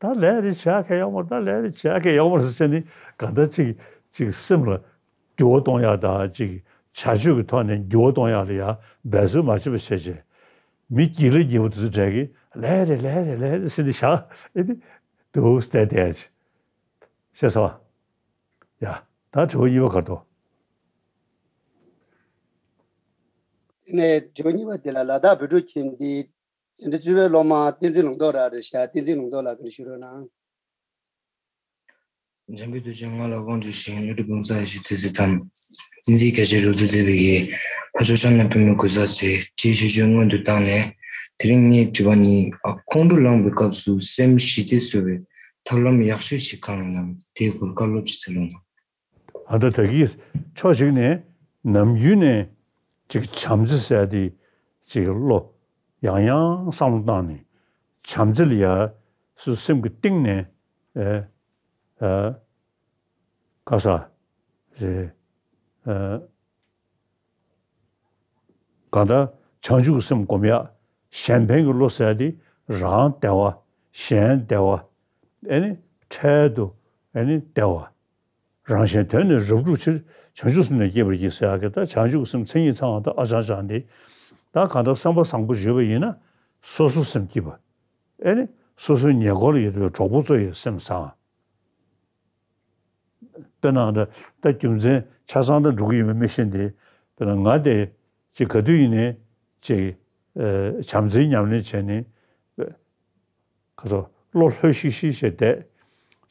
ད་ལས་རེ་བྱེད་ཡག་གང་ཡོད་མ་རེད། ད་ལས་རེ་བྱེད་ཡག་གང་ཡོད་མ་རེད་ཟེར་ནས་གང་ལྟར་ཅིག་ཅིག་སེམས་ལ་འགྱུར་བ་གཏོང་ཡག་དང་། ཅིག་བྱ་སྤྱོད་ཀྱི་ཐོག་ནས་འགྱུར་བ་གཏོང་ཡག་ལ་ཡང་འབད་རྩོལ་མ་བྱེད་པ་བྱས་བྱས། མི་སྐྱིད་ལ་སྐྱིད་པོ་དེ་ཚོ་གྲས་ཀྱིས་ལས་རེད། ལས་རེད། ལས་རེད་ཟེར་ནས་བཞག་ཨེ་ནི་འདུག་སྟེ་བསྡད་ཡག་ཅིག་ཤེས་སོང་། ཡ། ད་དྲི་བ་གཉིས་པ་ག་རེ་འདུག་དེ་ནས་དྲི་བ་གཉིས་པ་དེ་ལ་ལ་དྭགས་བོད་ཕྲུག་ཁྱིམ་སྡེའི་འཛིན་གྲྭ་བཅུ་པའི་སློབ་མ་བསྟན་འཛིན་ལུང་རྟོགས་ལགས་རེད་ཤག་བསྟན་འཛིན་ལུང་རྟོགས་ལགས་ཀྱིས་ཞུ་རོགས་གནང་། འཇམ་པའི་རྡོ་རྗེ་ང་ལ་དབང་སྒྱུར་ཞིང་། བློ་གྲོས་ཕུན་ཚོགས་ཡེ་ཤེས་དུས་ཚོད་ཐམ། བསྟན་འཛིན་རྒྱ་ཆེར་རབ་ཏུ་མཛད་པའི་གི། ཕ་ཕྱོགས་ཤར་ན་པདྨོ་གོས་བཟང་མཛེས། ཅེས་ཞུ་རྒྱུ་སྔོན་དུ་བཏང་ནས། དེ་རིང་ངའི་དྲི་བ་ནི། ཨ། ཁོང་ཁྲོ་ལངས་པའི་སྐབས་སུ་སེམས་ཞི་བདེ་བཟོ་བའི་ཐབས་ལམ་ཡག་ཤོས་ཤིག་གང་ཡིན་ནམ། དེའི་སྐོར་བཀའ་སློབ་ཅིག་སྩལ་རོགས་གནང་། ཨ། ད་ད་གིན་ཕྱོགས་གཅིག་ནས་ནམ་རྒྱུན་ནས་ཅིག་བྱམས་བརྩེ་ཟེར་དེ་ཅིག་བློ་ཡང་ཡང་བསམ་བློ་བཏང་ནས། བྱམས་བརྩེ་ལ་ཡ་སུ་སེམས་ཀྱི་གཏིང་ནས་ཨེ་ཨ་ག་ས་རེད། ཨ་གང་ལྟར་བྱང་ཆུབ་ཀྱི་སེམས་སྒོམ་ཡག་གཞན་ཕན་གྱི་བློ་ཟེར་དེ་རང་བདེ་བ། གཞན་བདེ་བ། ཨེ་ནི་འཕྲལ་དུ་ཨེ་ནི་བདེ་བ། རང་གཞན་དོན་ནི་རབ་བསྒྲུབ་ཕྱིར། བྱང་ཆུབ་སེམས་ནི་བསྐྱེད་པར་བགྱི་ཟེར་ཡག་གི། ད་བྱང་ཆུབ་ཀྱི་སེམས་མཚན་ཉིད་ཚང་བ་དང་ཨ་ཅང་ཅང་དེ། ད་གང་ལྟར་བསམ་པ་བཟང་པོ་བརྗོད་པ་ཡིན་ན་སོ་སོ་སེམས་སྐྱིད་པ། ཨེ་ནི་སོ་སོའི་ཉེ་འཁོར་ལ་ཡོད་པའི་གྲོགས་པོ་ཚོ་ཡི་སེམས་བཟང་། དཔེར་ན་ད་ད་རྒྱུ་མཚན་ཆ་ཚང་ད་འགྲོ་གི་ཡོད་མེད་མི་ཤེས་ཏེ། དཔེར་ན་ང་དེ་ཅིག་ག་དུས་ཡིན་ནའི་ཅིག་ཨ་བྱམས་བརྩེའི་ཉམས་ལེན་བྱས་ནས། ཁ་ཚོ་བློ་ལྷོད་ཤིག་ཤིག་བྱས་བསྡད་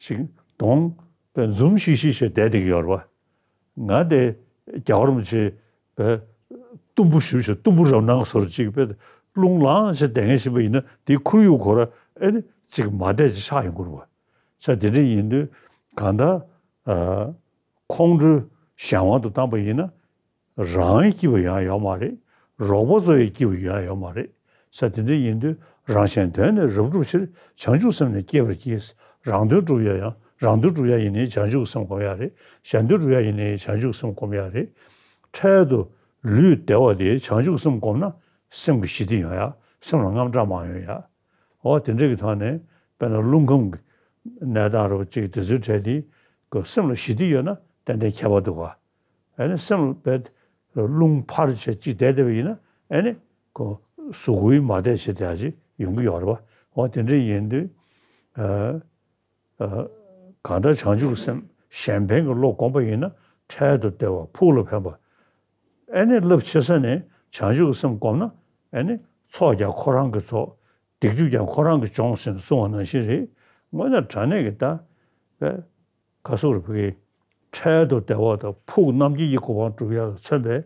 ཅིག་གདོང་པའི་འཛུམ་ཤིག་ཤིག་བྱས་བསྡད་བསྡད་ཀྱི་ཡོད་རེད་པ། ང་དེ་རྒྱལ་བ་རིན་པོ་ཆེ་པའི་གཏུམ་པོ་ཞུ་ཞིག་གཏུམ་པོ་རབ་སྣང་བཟོ་འདྲ་ཅིག་པའི་རླུང་ལངས་བྱས་བསྡད་མཁན་ཞིག་པ་ཡིན་ན། དེའི་ཁོར་ཡུག་ཁོ་ར་ཨེ་ནི་ཅིག་མ་བདེ་ཅིག་ཆགས་ཡོང་གི་རེད་པ། ས་དེ་འདྲ་ཡིན་དུས་གང་ལྟར་ཨ་ཁོང་ཁྲོ་གཞན་དབང་དུ་བཏང་པ་ཡིན་ན། རང་སྐྱིད་པ་ཡོང་ཡ་ཡོད་མ་རེད། རོགས་པ་ཚོ་ཡི་སྐྱིད་པ་ཡོང་ཡ་ཡོད་མ་རེད། ས་དེ་འདྲ་ཡིན་དུས་རང་གཞན་དོན་ནི་རབ་བསྒྲུབ་ཕྱིར། བྱང་ཆུབ་སེམས་ནི་བསྐྱེད་པར་བགྱི། རང་དོན་སྒྲུབ་ཡ་ཡང་། རང་དོན་སྒྲུབ་ཡ་ཡིན་ནའི་བྱང་ཆུབ་སེམས་སྒོམ་ཡ་རེད། གཞན་དོན་སྒྲུབ་ཡ་ཡིན་ནའི་བྱང་ཆུབ་སེམས་སྒོམ་ཡ་རེད། འཕྲལ་དུ་ལུས་བདེ་བ་དེ་བྱང་ཆུབ་སེམས་སྒོམ་ན་སེམས་ཀྱི་ཞི་བདེ་ཡོང་ཡ། སེམས་ལ་དངངས་སྐྲག་མ་ཡོང་ཡ། འོ་དེ་འདྲ་གི་ཐོག་ནས་དཔེར་ན་རླུང་ཁམས་ཀྱི་གནས་སྟངས་རོ་ཅིག་དེ་ཚོའི་གྲས་དེ་གི་སེམས་ལ་ཞི་བདེ་ཡོད་ན་ཏན་ཏན་ཁྱད་པར་འདུག་ག། ཨ་ནི་སེམས་ལ་རླུང་འཕར་བྱས་ཅིག་བསྡད་བསྡད་པ་ཡིན་ན། ཨ་ནི་ཁོ་གཟུགས་པོའི་མ་བདེ་བྱེད་དེ་ཅིག་ཡོང་གི་ཡོད་རེད་པ། འོ་དེ་འདྲ་ཡིན་དུས་ཨ་ཨ་གང་ལྟར་བྱང་ཆུབ་ཀྱི་སེམས་གཞན་ཕན་གྱི་བློ་བསྒོམས་པ་ཡིན་ན་འཕྲལ་དུ་བདེ་བ་ཕུགས་ལ་ཕན་པ། ཨ་ནི་རླབས་ཆེ་ས་ནས་བྱང་ཆུབ་ཀྱི་སེམས་བསྒོམས་ན་ཨ་ནི་ཚོགས་ཀྱང་ཁོ་རང་གི་ཚོགས། སྡིག་སྒྲིབ་ཀྱང་ཁོ་རང་གིས་སྦྱོང་ཟེར་གསུངས་པ་ནང་བཞིན་རེད། དངོས་གནས་དྲང་གནས་ཀྱི་ད་བས་ག་སོག་རུ་ཕ་གི་འཕྲལ་དུ་བདེ་བ་དང་ཕུགས་རྣམ་མཁྱེན་གྱི་གོ་འཕང་སྒྲུབ་ཡག་ལ་མཚོན་པའི།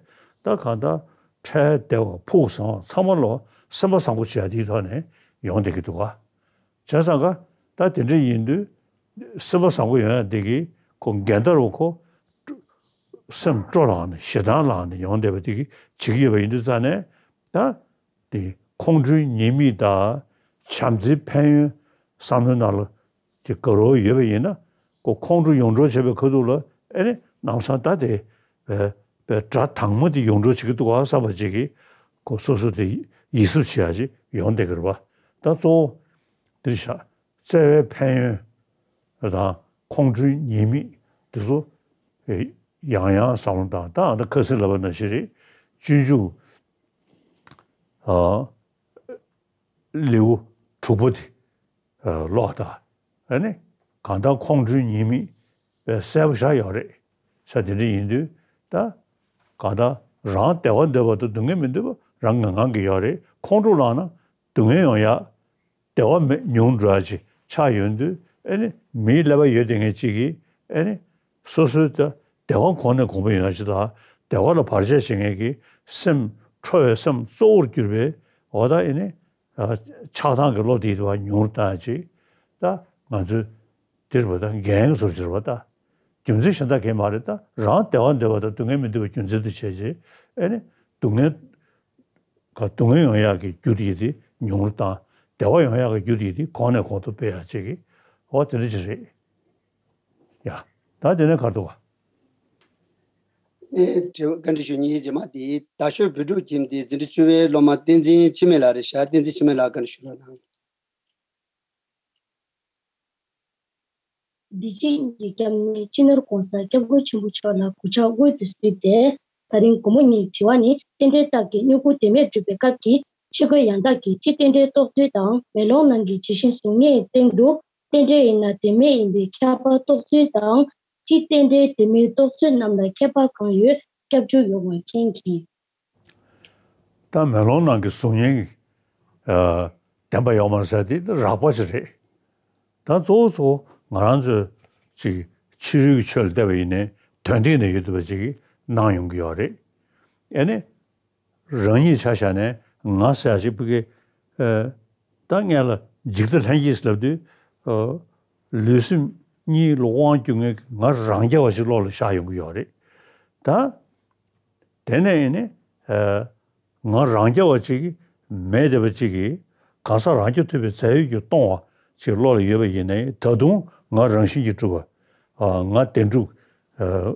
ད་གང་ལྟར་འཕྲལ་བདེ་བ་ཕུགས་བཟང་བ་ཚང་མ་ལོ་སེམས་པ་བཟང་པོ་བྱེད་ཡག་དེའི་ཐོག་ནས་ཡོང་བསྡད་ཀྱི་འདུག་ག། བྱས་ཙང་ག་ད་དེ་འདྲ་ཡིན་དུས་སེམས་པ་བཟང་པོ་ཡོང་ཡག་འདི་གི་ཁོ་འགལ་ཟླ་རུ་ཁོ་སེམས་སྤྲོ་ལངས་ནས་ཞེ་སྡང་ལངས་ནས་ཡོང་བསྡད་པ་འདི་གི་བྱེད་ཀྱི་ཡོད་པ་ཡིན་དུས་ཙང་ནས། ད་དེ་ཁོང་ཁྲོའི་ཉེས་དམིགས་དང་བྱམས་བརྩེའི་ཕན་ཡོན་བསམ་བློའི་ནང་ལ་དེ་དགའ་རབ་ཡོད་པ་ཡིན་ན། ཁོ་ཁོང་ཁྲོ་ཡོངས་གྲོལ་བྱེད་པའི་ཁ་ཐུག་ལ་ཨེ་ནི་ ལམ་སང་ད་དེ་བའི་བའི་སྒྲ་དྭངས་མ་དེ་ཡོང་འགྲོ་བྱེད་ཀྱི་འདུག་ག་བསམ་པ་ཅིག་གིས་ཁོ་སོ་སོ་དེ་ཡིད་གཟབ་བྱེད་ཡ་ཅིག་ཡོང་བསྡད་ཀྱི་རེད་པ། ད་གཙོ་བོ་འདིར་བཞག་བརྩེ་བའི་ཕན་ཡོན་དང་ཁོང་ཁྲོའི་ཉེས་དམིགས་འདི་ཚོ་ཡང་ཡང་བསམ་བློ་བཏང་། ད་ཨ་ད་ཁ་སང་ལབ་པ་ནང་བཞིན་རེད། སྤྱོད་འཇུག་ཨ་ལེའུ་དྲུག་པ་དེ་ཀློག་དང་། ཨ་ནི་གང་ལྟར་ཁོང་ཁྲོའི་ཉེས་དམིགས་གསལ་པོ་བཞག་ཡོད་རེད། ས་དེ་འདྲ་ཡིན་དུས་ད་གང་ལྟར་རང་བདེ་བ་འདོད་པ་དང་སྡུག་བསྔལ་མི་འདོད་པ་རང་གི་ངང་གིས་ཡོད་རེད། ཁོང་ཁྲོ་ལངས་ན་སྡུག་བསྔལ་ཡོང་ཡ། བདེ་བ་མེད་ཉུང་འགྲོ་ཡ་ཅིག་ཆགས་ཡོང་དུས། ཨ་ནི་མིའི་ཀླད་པ་ཡོད་བསྡད་མཁན་ཅིག་གིས་ཨ་ནི་སོ་སོའི་ད་བདེ་བ་གོང་ནས་གོང་འཕེལ་ཡོང་ཡ་ཅིག་དང་། བདེ་བ་ལ་བར་ཆད་བྱེད་མཁན་གྱི་སེམས་ཁྲོ་བའི་སེམས་གཙོ་བོར་གྱུར་པའི་འོ་ད་ཨ་ནི་ཆགས་སྡང་གི་བློ་དེ་ཡིད་དུ་བ་ཉུང་རུ་བཏང་ཡ་ཅིག་ད་ང་ཚོས་འདིར་བ་ད་འགན་སོར་གྱུར་བ་ད་རྒྱུ་མཚན་གཞན་དག་གས་མ་རེད། ད་རང་བདེ་བ་འདོད་པ་དང་སྡུག་བསྔལ་མི་འདོད་པའི་རྒྱུ་མཚན་དུ་བྱས་རྗེས་ཨ་ནི་སྡུག་བསྔལ་ག་སྡུག་བསྔལ་ཡོང་ཡག་གི་རྒྱུ་དེ་དེ་ཉུང་རུ་བཏང་། བདེ་བ་ཡོང་ཡག་གི་རྒྱུ་དེ་དེ་གོང་ནས་གོང་དུ་སྤེལ་ཡག་ཅིག་གི་འོ་དེ་འདྲ་ཅིག་རེད་ཡ། ད་དེ་ནས་ག་རེ་འདུག་ག་ཨེ། དྲི་བ་བཀའ་འདྲི་ཞུ་མཁན་རྗེས་མ་དེ་རྡ་ཤོད་བོད་ཕྲུག་ཁྱིམ་དེ་འཛིན་གྲྭ་བཅུ་པའི་སློབ་མ་བསྟན་འཛིན་འཆི་མེད་ལགས་རེད་ཤག་བསྟན་འཛིན་འཆི་མེད་ལགས་བཀའ་འདྲི་ཞུ་རོགས་གནང་། བདེ་སྐྱིད་གཉིས་ཀྱི་སྐྱབས་གནས་སྤྱི་ནོར་༸གོང་ས་༸སྐྱབས་མགོན་ཆེན་པོ་མཆོག་ལ་གུས་ཕྱག་འོས་སུ་གསོལ་ཏེ། ད་རིང་དགོང་མོ་ཉིན་དྲི་བ་ནི། རྟེན་འབྲེལ་རྟགས་ཀྱི་མྱུ་གུ་བདེན་མེད་སྒྲུབ་པའི་སྐབས་ཀྱི་ཕྱི་རྒོལ་ཡང་དག་གི་སྤྱི་རྟེན་འབྲེལ་རྟོགས་ཚུལ་དང་། མེ་ལོང་ནང་གི་ཇི་བཞིན་གཟུགས་བརྙན་སྟེང་དུ་རྟེན་འབྲེལ་ཡིན་ན་བདེན་མེད་ཡིན་པའི་ཁྱད་པར་རྟོགས་ཚུལ་དང་། སྤྱི་རྟེན་འབྲེལ་བདེན་མེད་རྟོགས་ཚུལ་རྣམས་ལ་ཁྱད་པར་གང་ཡོད་སྐྱབས་འཇུག་ཡོང་བ་མཁྱེན་གྱིས། ད་མེ་ལོང་ནང་གི་གཟུགས་བརྙན་གྱི་ཨ་བདེན་པ་ཡོད་མ་རེད་ཟེར་དེ་རགས་པ་ཅིག་རེད། ད་གཙོ་བོ་གཙོ་བོ་ང་རང་ཚོས་ཅིག་ཕྱི་རོལ་གྱི་ཆོས་ལ་བལྟས་པ་ཡིན་ནའི་དོན་སྟེང་ནས་ཡོད་བསྡད་པ་ཅིག་གི་སྣང་ཡོང་གི་ཡོད་རེད། ཨ་ནི་རང་ཉིད་ཆ་བཞག་ནས་ང་ཟེར་ཡ་ཅིག་ཕ་གི་ཨ་ད་སྔོན་ལ་འཇིག་ལྟ་ལྷན་སྐྱེས་ལབ་དུས་ཨ་ལུས་སེམས་གཉིས་ལ་དབང་བསྒྱུར་མཁན་གྱི་ང་རང་རྐྱ་བ་ཞིག་བློ་ལ་ཤར་ཡོང་གི་ཡོད་རེད། ད་དེ་ནས་ནི་ཨ་ང་རང་རྐྱ་བ་ཅིག་མེད་བསྡད་པ་ཅིག་གིས་གང་ཟག་རང་རྐྱ་ཐུབ་པའི་རྩ་བའི་རྒྱུ་སྟོང་བ་ཅིག་བློ་ལ་ཡོད་པ་ཡིན་ནའི། ད་དུང་ང་རང་བཞིན་གྱིས་གྲུབ་པ་ཨ་ང་བདེན་གྲུབ་ཨ་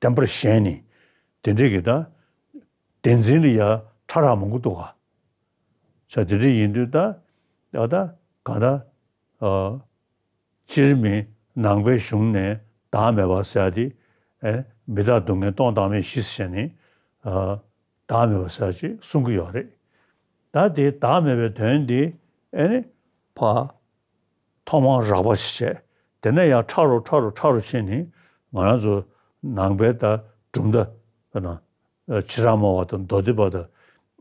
བདེན་པར་ཞེན་ནས་དེ་འདྲའི་གི་ད་བདེན་འཛིན་ལ་ཡ་ཕྲ་རགས་མང་པོ་འདུག་ག་ས་དེ་འདྲ་ཡིན་དུས་ད་ད་ད་ག་ད་ཨ་སྤྱིར་མི་ནང་པའི་གཞུང་ནས་བདག་མེད་པ་ཟེར་ཡ་དེ་ཨེ་མི་རྟག་སྡུག་བསྔལ་སྟོང་བདག་མེད་བཞི་ཟེར་ནས་ཨ་བདག་མེད་པ་ཟེར་ཡ་ཅིག་གསུང་གི་ཡོད་རེད། ད་དེ་བདག་མེད་པའི་དོན་དེ་ཨེ་ནི་ཕ་ཐོག་མར་རགས་པ་ཞིག་བྱས། དེ་ནས་ཡང་ཕྲ་རུ་ཕྲ་རུ་ཕྲ་རུ་ཕྱིན་ནས་ང་རང་ཚོ་ནང་པའི་ད་གྲུབ་མཐའ་ན་ཕྱི་རང་སྨྲ་བ་དང་མདོ་སྡེ་པ་དང་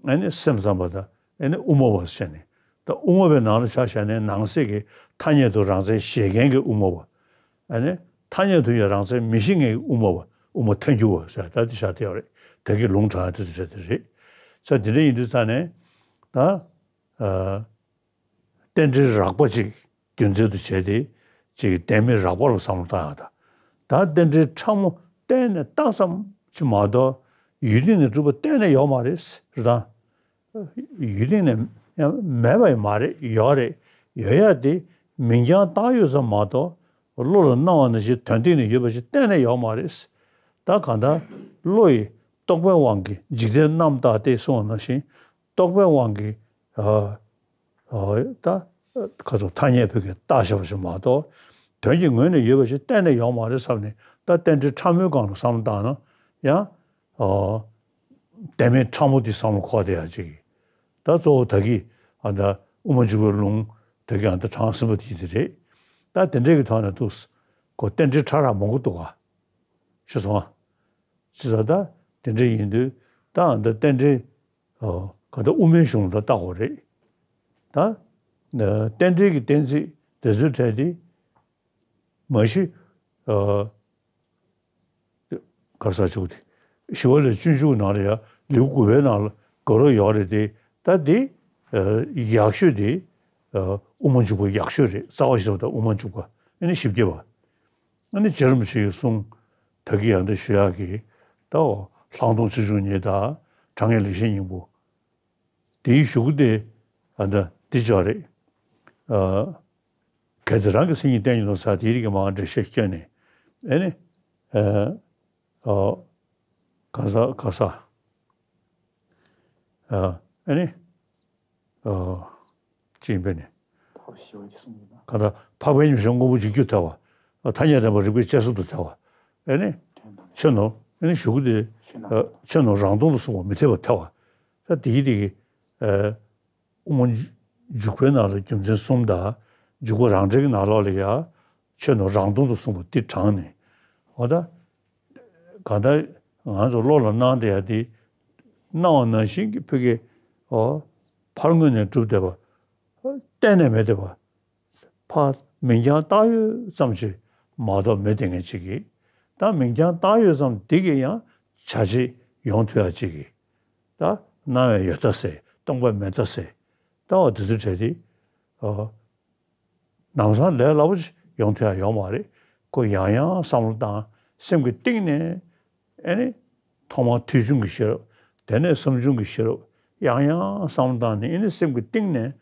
ཨ་ནི་སེམས་ཙམ་པ་དང་ཨ་ནི་དབུ་མ་པ་ཟེར་ནས། ད་དབུ་མ་པའི་ནང་ལ་ཆ་བཞག་ནས་ནང་གསེས་ཀྱི་ཐ་སྙད་དུ་རང་མཚན་བཞེད་མཁན་གྱི་དབུ་མ་པ། ཨ་ནི་ཐ་སྙད་དུ་ཡང་རང་མཚན་མི་བཞེད་མཁན་གྱི་དབུ་མ་པ། དབུ་མ་ཐལ་འགྱུར་བ་ཟེར་ད་འདི་བཞག་དེ་ཡོད་རེད། ད་གི་ལུང་དྲངས་ཡ་དེ་ཚོ་རེད་དེ་རེད། ས་དེ་འདྲ་ཡིན་དུས་ཙང་ནས་ད་ཨ། རྟེན་འབྲེལ་རགས་པ་ཅིག་རྒྱུ་མཚན་དུ་བྱས་ཏེ་ཅིག་བདེན་མེད་རགས་པ་ལ་བསམ་བློ་བཏང་ཡག་དང་། ད་རྟེན་འབྲེལ་ཕྲ་མོ་གཏན་ནས་རྟགས་ཙམ་ཅིག་མ་གཏོགས་ཡུལ་སྟེང་ནས་གྲུབ་པ་གཏན་ནས་ཡོད་མ་རེད་རེད་དང་། ཡུལ་སྟེང་ནས་ཡང་མེད་པ་ཡང་མ་རེད། ཡོད་རེད། ཡོད་ཡག་དེ་མིང་རྐྱང་བཏགས་ཡོད་ཙམ་མ་གཏོགས་བློ་ལ་སྣང་བ་ནང་བཞིན་དོན་སྟེང་ནས་ཡོད་པ་ཞིག་གཏན་ནས་ཡོད་མ་རེད། ད་གང་ལྟར་བློ་ཡི་རྟོག་པའི་དབང་གིས་འཇིག་རྟེན་རྣམ་དག་སྟེ་གསུངས་པ་ནང་བཞིན། རྟོག་པའི་དབང་གིས་ཨ་ཨ་ད་ཁ་ཚོ་ཐ་སྙད་ཕུད་ཀྱི་བཏགས་བཞག་པ་ཞིག་མ་གཏོགས་དོན་གྱི་ངོས་ནས་ཡོད་པ་ཞིག་གཏན་ནས་ཡོད་མ་རེད་བསམ་ནས། ད་རྟེན་འབྲེལ་ཕྲ་མོའི་སྒང་ལ་བསམ་བློ་བཏང་ན་ཡང་ཨ་བདེན་མེད་ཕྲ་མོ་དེ་བསམ་བློ་འཁོར་བསྡད་ཡག་ཅིག་ད་གཙོ་བོ་ད་གི་ཨ་ད་དབུ་མ་འཇུག་པའི་ལུང་ད་གི་ཨ་ད་དྲངས་ཟིན་པ་དེ་དེ་རེད། ད་དེ་འདྲའི་གི་ཐོག་ནས་འདུག་གོ། རྟེན་འབྲེལ་ཕྲ་རགས་མང་པོ་འདུག་ག་ཤེས་སོང་ཨ། ཅི་ཟེར་ད་དེ་འདྲ་ཡིན་དུས་ད་ཨ་ད་རྟེན་འབྲེལ་ཨོ། ག་ད་དབུ་མའི་གཞུང་ལ་བལྟ་དགོས་རེད། ད་རྟེན་འབྲེལ་གྱི་གཏན་ཚིགས་དེ་ཚོའི་གྲས་དེ་མ་གཞི་ཨོ། ག་རེ་ཟེར་ཆོག་དེ་ཞི་བ་ལྷས་སྤྱོད་འཇུག་ནང་ལ་ཡང་ལེའུ་དགུ་པའི་ནང་ལ་དགོས་རོགས་ཡོད་རེད་དེ། ད་དེ་ཨོ་ཡག་ཤོས་དེ་ཨོ་དབུ་མ་འཇུག་པ་ཡག་ཤོས་རེད། རྩ་བ་ཞིག་ད་དབུ་མ་འཇུག་པ་ཨ་ནི་བཞི་བརྒྱ་པ། ཨ་ནི་རྗེ་རིན་པོ་ཆེའི་གསུང་ད་གི་ཡང་ད་ཞུ་ཡག་གི་ད་ལྷག་མཐོང་ཆེ་ཆུང་གཉིས་དང་དྲང་ངེས་ལེགས་བཤད་སྙིང་པོ། དེའི་གཞུག་གུ་དེ་ཨ་ད་འདི་ཅོག་རེད། ཨ་གལ་ཏེ་རང་གི་སེམས་ཉིད་བསྟན་གྱི་ནོར་ཟེར་དེའི་རིགས་ཀྱི་མར་འགྲེལ་བཤད་བསྐྱོན་ནས་ཨ་ནི་ཨ་ ཨ་ག་ས་ག་ས། ཨ་ཨ་ནི། ཨ་ཅི་ཡིན་པས་ནི། ཐབས་ཞི་བ་ཅེས་གསུངས་ཡོད་ན། གང་ལྟར་འཕགས་པའི་ཉམས་བཞེས་དངོས་པོ་འཇིག་གྱུར་ཐལ་བ། ཐ་སྙད་བདེན་པ་རིགས་པས་དཔྱད་བཟོད་དུ་ཐལ་བ། ཨ་ནི། ཆོས་རྣམས་ཨ་ནི་ཞུ་སྒོ་དེ། ཆོས་རྣམས་ཨ་ཆོས་རྣམས་རང་སྟོང་དུ་གསུངས་པ་མི་འཐད་པར་ཐལ་བ། ད་དེ་ཡི་དེ་གི་ཨ་དབུ་མ་འཇུག་པའི་ནང་ལ་རྒྱུ་མཚན་གསུམ་དང་། འཇུག་པ་རང་འགྲེལ་གྱི་ནང་ལོགས་ལ་ཡང་ཆོས་རྣམས་རང་སྟོང་དུ་གསུངས་པ་འདི་དྲངས་ནས། འོ་ད་གང་ལྟར་ང་ཚོ་བློ་ལ་སྣང་བསྡད་ཡ་དེ། སྣང་བ་ནང་བཞིན་གྱི་ཕ་གི་འོ་ཕར་ངོས་ནས་གྲུབ་བསྡད་པ། གཏན་ནས་མེད་བསྡད་པ། ཕར་མིང་རྐྱང་བཏགས་ཡོད་ཙམ་ཞིག་མ་གཏོགས་མེད་བསྡད་མཁན་ཅིག་གིས། ད་མིང་རྐྱང་བཏགས་ཡོད་ཙམ་འདི་གིས་ཡང་བྱ་བྱེད་ཡོང་ཐུབ་ཡ་ཅིག་གིས། ད་སྣང་བས་ཡོད་མཐའ་ཟད། སྟོང་པས་མེད་མཐའ་ཟད། ད་འོ་དེ་ཚོའི་གྲས་དེ། ཨ་ལམ་སང་ལས་སླ་པོ་ཞིག་ཡོང་ཐུབ་ཡ་ཡོད་མ་རེད། ཁོ་ཡང་ཡང་བསམ་བློ་བཏང་། སེམས་ཀྱི་གཏིང་ནས། ཨེ་ནི། ཐོག་མར་ཐོས་བྱུང་གི་ཤེས་རབ། དེ་ནས་བསམ་བྱུང་གི་ཤེས་རབ། ཡང་ཡང་བསམ་བློ་བཏང་ནས། ཨེ་ནི་སེམས་ཀྱི་གཏིང་ནས་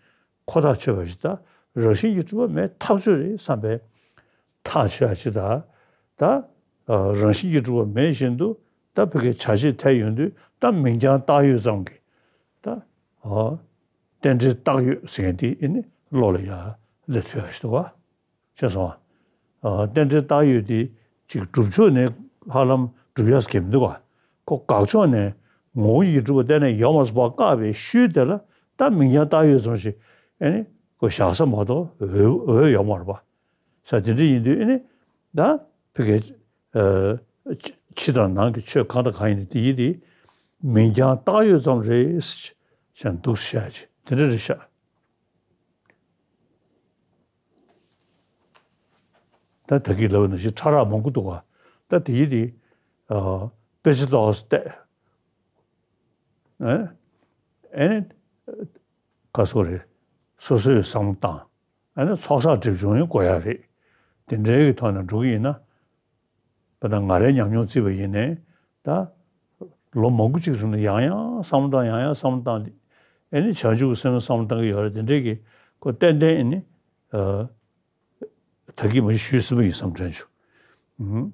ཁོ་ཐག་ཆོད་པ་ཞིག་དང་། རང་བཞིན་གྱིས་གྲུབ་པ་མེད་ཐག་ཆོད་རེད་བསམ་པའི་ཐག་ཆོད་ཡ་ཅིག་དང་། ད་ཨ་རང་བཞིན་གྱིས་གྲུབ་པ་མེད་བཞིན་དུ། ད་ཕ་གི་བྱ་བྱེད་ཐལ་ཡོང་དུས། ད་མིང་རྐྱང་བཏགས་ཡོད་ཙམ་གྱིས། ད་ཨ་རྟེན་འབྲེལ་བཏགས་ཡོད་ཟེར་མཁན་དེ། ཨེ་ནི་བློ་ལ་ཡ་སླེབས་ཐུབ་ཡ་ཞིག་འདུག་ག་ཤེས་སོང་ཨ། རྟེན་འབྲེལ་བཏགས་ཡོད་དེ་ཅིག་སྒྲུབ་ཕྱོགས་ནས་ཧ་ལམ་སྒྲུབ་ཡ་ཟེར་མི་འདུག་ག་ཁོ་དགག་ཕྱོགས་ནས་ངོ་བོ་ཉིད་ཀྱིས་གྲུབ་པ་གཏན་ནས་ཡོད་མ་རེད་ཟེར་བ་བཀག་པའི་ཤུལ་དེ་ལ། ད་མིང་རྐྱང་བཏགས་ཡོད་ཙམ་ཞིག་ཨེ་ནི་ཁོ་བཞག་ས་མ་གཏོགས་འོས་འོས་ཡོད་མ་རེད་པ། ས་དེ་འདྲ་ཡིན་དུས། ཨེ་ནི་ད་ཕ་གི་ཨ་ཕྱི་དང་ནང་གི་ཆོས་གང་དང་གང་ཡིན་ནའི། དེ་ཡི་དེ་མིང་རྐྱང་བཏགས་ཡོད་ཙམ་རེད་ཟེར་འདུག་ཟེར་ཡ་ཅིག་དེ་འདྲ་རེད་ཤག་ད་ད་གིན་ལབ་པ་ནང་བཞིན་ཕྲ་རགས་མང་པོ་འདུག་ག་ད་དེ་ཡི་དེ་ཨ་དཔེ་ཆ་ཏོག་ཙམ་བལྟས། ཨེ་ཨེ་ནི་ག་སོ་རེད། སོ་སོའི་བསམ་བློ་བཏང་། ཨེ་ནི་ཚོགས་བསགས་སྒྲིབ་སྦྱོང་ཡང་དགོས་ཡ་རེད། དེ་འདྲའི་གི་ཐོག་ནས་འགྲོ་གི་ཡིན་ན། དཔེར་ན་ང་རའི་ཉམས་མྱོང་བརྩིས་པ་ཡིན་ནའི། ད་ལོ་མང་པོ་ཅིག་རིང་ལ་ཡང་ཡང་བསམ་བློ་བཏང་། ཡང་ཡང་བསམ་བློ་བཏང་སྟེ། ཨེ་ནི་བྱང་ཆུབ་ཀྱི་སེམས་ལ་བསམ་བློ་བཏང་གི་ཡོད་རེད། དེ་འདྲའི་གི་ཁོ་ཏན་ཏན་ཨེ་ནི་ཨ་ད་གིན་མ་ཞུས་ཟིན་པ་ཡིན་བསམ་དྲན་བྱུང་། ཨུམ།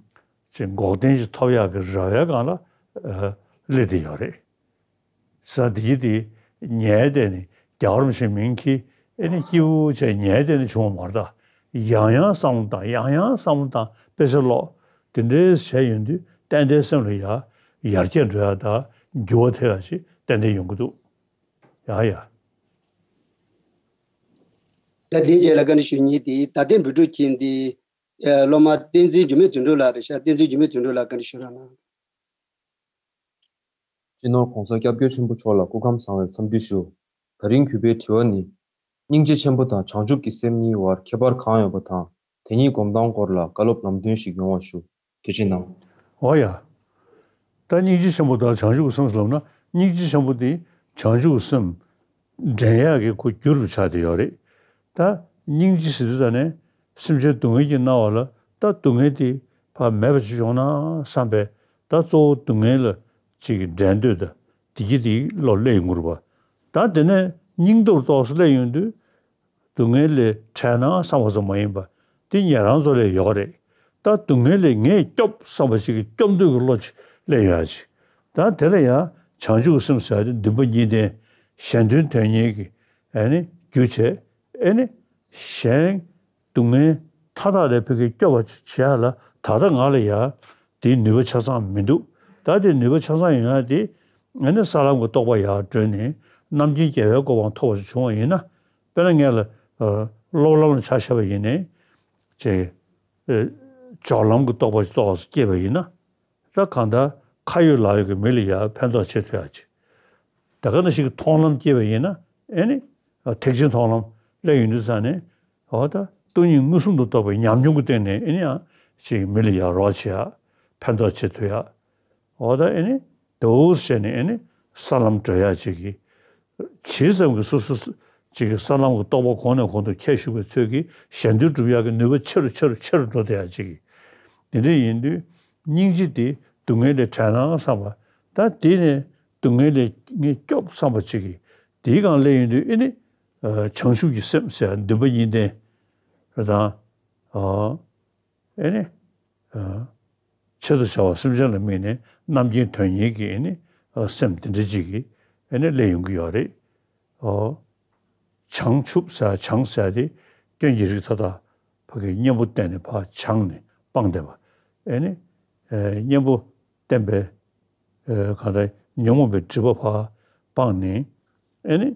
ཅིག་འགོག་བདེན་ཞིག་ཐོབ་ཡག་གི་རེ་བའི་སྒང་ལ་ཨ་སླེབས་བསྡད་ཡོད་རེད། ས་དེ་ཡི་དེ་ཉལ་བསྡད་ནས། རྒྱལ་བ་རིན་པོ་ཆེའི་མིང་གིས་ཨེ་ནི་སྐྱིད་པོ་བྱས་ཉལ་བསྡད་ནས་བྱུང་བ་མ་རེད་ད། ཡང་ཡང་བསམ་བློ་བཏང་། ཡང་ཡང་བསམ་བློ་བཏང་། དཔེ་ཆ་ཀློག་དེ་འདྲའི་བྱས་ཡོང་དུས། ཏན་ཏན་སེམས་ལ་ཡ་ཡར་རྒྱས་འགྲོ་ཡ་དང་འགྱུར་བ་ཐེབས་ཡ་ཞིག་ཏན་ཏན་ཡོང་གི་འདུག་ཡ་ཡ། ད་དེའི་རྗེས་ལ་བཀའ་འདྲི་ཞུ་མཁན་དེ། ད་ལྟའི་འབུལ་སྒྲུབ་མཁན་དེ་ཨ་སློབ་མ་བསྟན་འཛིན་འགྱུར་མེད་དོན་གྲུབ་ལགས་རེད་ཤག་བསྟན་འཛིན་འགྱུར་མེད་དོན་གྲུབ་ལགས་བཀའ་འདྲི་ཞུ་རོགས་གནང་། སྤྱི་ནོར་༸གོང་ས་༸སྐྱབས་མགོན་ཆེན་པོ་མཆོག་ལ་སྐུ་ཁམས་བཟང་བའི་འཚམས་འདྲི་ཞུ། ད་རིང་གུས་པའི་དྲི་བ་ནི། སྙིང་རྗེ་ཆེན་པོ་དང་བྱང་ཆུབ་ཀྱི་སེམས་གཉིས་བར་ཁྱད་པར་གང་ཡོད་པ་དང་། དེ་གཉིས་སྒོམ་སྟངས་སྐོར་ལ་བཀའ་སློབ་ལམ་སྟོན་ཞིག་ཡོང་བ་ཞུ། ཐུགས་རྗེ་གནང་། འོ་ཡ། ད་སྙིང་རྗེ་ཆེན་པོ་དང་བྱང་ཆུབ་ཀྱི་སེམས་ལབ་ན། སྙིང་རྗེ་ཆེན་པོ་དེ་བྱང་ཆུབ་ཀྱི་སེམས་འདྲེན་ཡག་གི་ཁོ་རྒྱུ་རུ་ཆགས་བསྡད་ཡོད་རེད། ད་སྙིང་རྗེ་ཟེར་དུས་ཙ་ནས་སེམས་ཅན་སྡུག་བསྔལ་གྱིས་མནར་བ་ལ། ད་སྡུག་བསྔལ་དེ་ཕར་མེད་པ་ཅིག་བྱུང་ན་བསམ་པའི། ད་གཙོ་བོ་སྡུག་བསྔལ་ལ་ཅིག་འདྲེན་འདོད་དང་། བདེ་སྐྱིད་དེ་བློ་སླེབས་ཡོང་གི་རེད་པ། ད་དེ་ནས་སྙིང་སྟོབས་ཏོག་ཙམ་སླེབས་ཡོང་དུས། སྡུག་བསྔལ་ལས་བྲལ་ན་བསམ་པ་ཙམ་མ་ཡིན་པ། དེ་ཉན་རང་ཚོ་ལ་ཡོད་རེད། ད་སྡུག་བསྔལ་ལས་ངས་སྐྱོབ་བསམ་པ་ཞིག་གི་སྐྱོབ་འདོད་ཀྱི་བློ་ཅིག་སླེབས་ཡོང་ཡ་ཅིག་ད་དེ་ལ་ཡང་བྱང་ཆུབ་ཀྱི་སེམས་ཟེར་ཡ་དེ་འདུན་པ་གཉིས་ལྡན། གཞན་དོན་དོན་གཉེར་གྱི་ཨེ་ནི་རྒྱུ་བྱས། ཨེ་ནི་གཞན་སྡུག་བསྔལ་མཐའ་དག་ལས་ཕ་གི་སྐྱོབ་པ་ཅིག་བྱེད་ཡ་ལ། ད་ལྟ་ང་ལ་ཡ་དེའི་ནུས་པ་ཆ་ཚང་མི་འདུག་ད་དེ་ནུས་པ་ཆ་ཚང་ཡོང་ཡ་དེ། ཨེ་ནི་ས་ལམ་གྱི་རྟོགས་པ་ཡར་གྲོལ་ནས། རྣམ་མཁྱེན་རྒྱལ་བའི་གོ་འཕང་ཐོབ་པ་ཞིག་བྱུང་བ་ཡིན་ན། དཔེར་ན་ངས་ལ་ཨ་སློབ་ལམ་ལ་ཆ་བཞག་པ་ཡིན་ནའི། ཅིག་ཨ་སྦྱོར་ལམ་གྱི་རྟོགས་པ་ཞིག་ཏོག་ཙམ་སྐྱེས་པ་ཡིན་ན། ད་གང་ལྟར་ཁ་ཡོད་ལག་ཡོད་ཀྱི་མི་ལ་ཡང་ཕན་ཐོགས་བྱེད་ཐུབ་ཡ་ཅིག་ད་ག་ནང་བཞིན་གྱི་མཐོང་ལམ་སྐྱེས་པ་ཡིན་ན། ཨེ་ནི་ཨ་ཐེག་ཆེན་མཐོང་ལམ་སླེབས་ཡོང་དུས་ཙ་ནས། འོ་ད་སྟོང་ཉིད་མངོན་སུམ་དུ་རྟོགས་པའི་ཉམས་མྱོང་གི་སྟེང་ནས། ཨེ་ནི་ཡང་ཅིག་མི་ལ་ཡང་རོགས་བྱེད་ཡ། ཕན་ཐོགས་བྱེད་ཐུབ་ཡ། འོ་ད་ཨེ་ནི་དེ་འོ་བྱས་ནས། ཨེ་ནི་ས་ལམ་བགྲོད་ཡ་ཅིག་གི། ཇི་ཙམ་གྱིས་སོ་སོ་ཅིག་གི་ས་ལམ་གྱི་རྟོགས་པ་གོང་ནས་གོང་དུ་འཁྱེར་བཞུགས་པའི་ཚོད་ཀྱིས། གཞན་དོན་སྒྲུབ་ཡག་གི་ནུས་པ་ཆེ་རུ་ཆེ་རུ་ཆེ་རུ་འགྲོ་བསྡད་ཡག་ཅིག་གི། དེ་འདྲ་ཡིན་དུས་སྙིང་རྗེ་དེ་སྡུག་བསྔལ་ལས་བྲལ་ན་བསམ་པ། ད་དེ་ནས་སྡུག་བསྔལ་ལས་ངས་སྐྱོབ་བསམ་པ་ཅིག་གི། དེའི་སྒང་སླེབས་ཡོང་དུས། ཨེ་ནི་ཨ་བྱང་ཆུབ་ཀྱི་སེམས་ཟེར་འདུན་པ་གཉིས་ལྡན་རེད་དང་། ཨ་ཨེ་ནི་ཨ་ ཆེད་དུ་བྱ་བ་སེམས་ཅན་ལ་དམིགས་ནས་རྣམ་མཁྱེན་དོན་གཉེར་གྱི་ཨེ་ནི་སེམས་དེ་འདྲ་ཅིག་གིས་ཨེ་ནི་སླེབས་ཡོང་གི་ཡོད་རེད། ཨོ། བྱང་ཆུབ་ཟེར་བྱང་ཟེར་དེ་སྐྱོན་གྱི་རིགས་མཐའ་དག་ཕ་གི་གཉེན་པོ་བསྟེན་ནས་ཕར་བྱང་ནས་སྤངས་བསྡད་པ། ཨེ་ནི་གཉེན་པོ་བསྟེན་པའི་གང་ལྟར་ཉོན་མོངས་པའི་སྒྲིབ་པ་ཕར་སྤངས་ནས། ཨེ་ནི་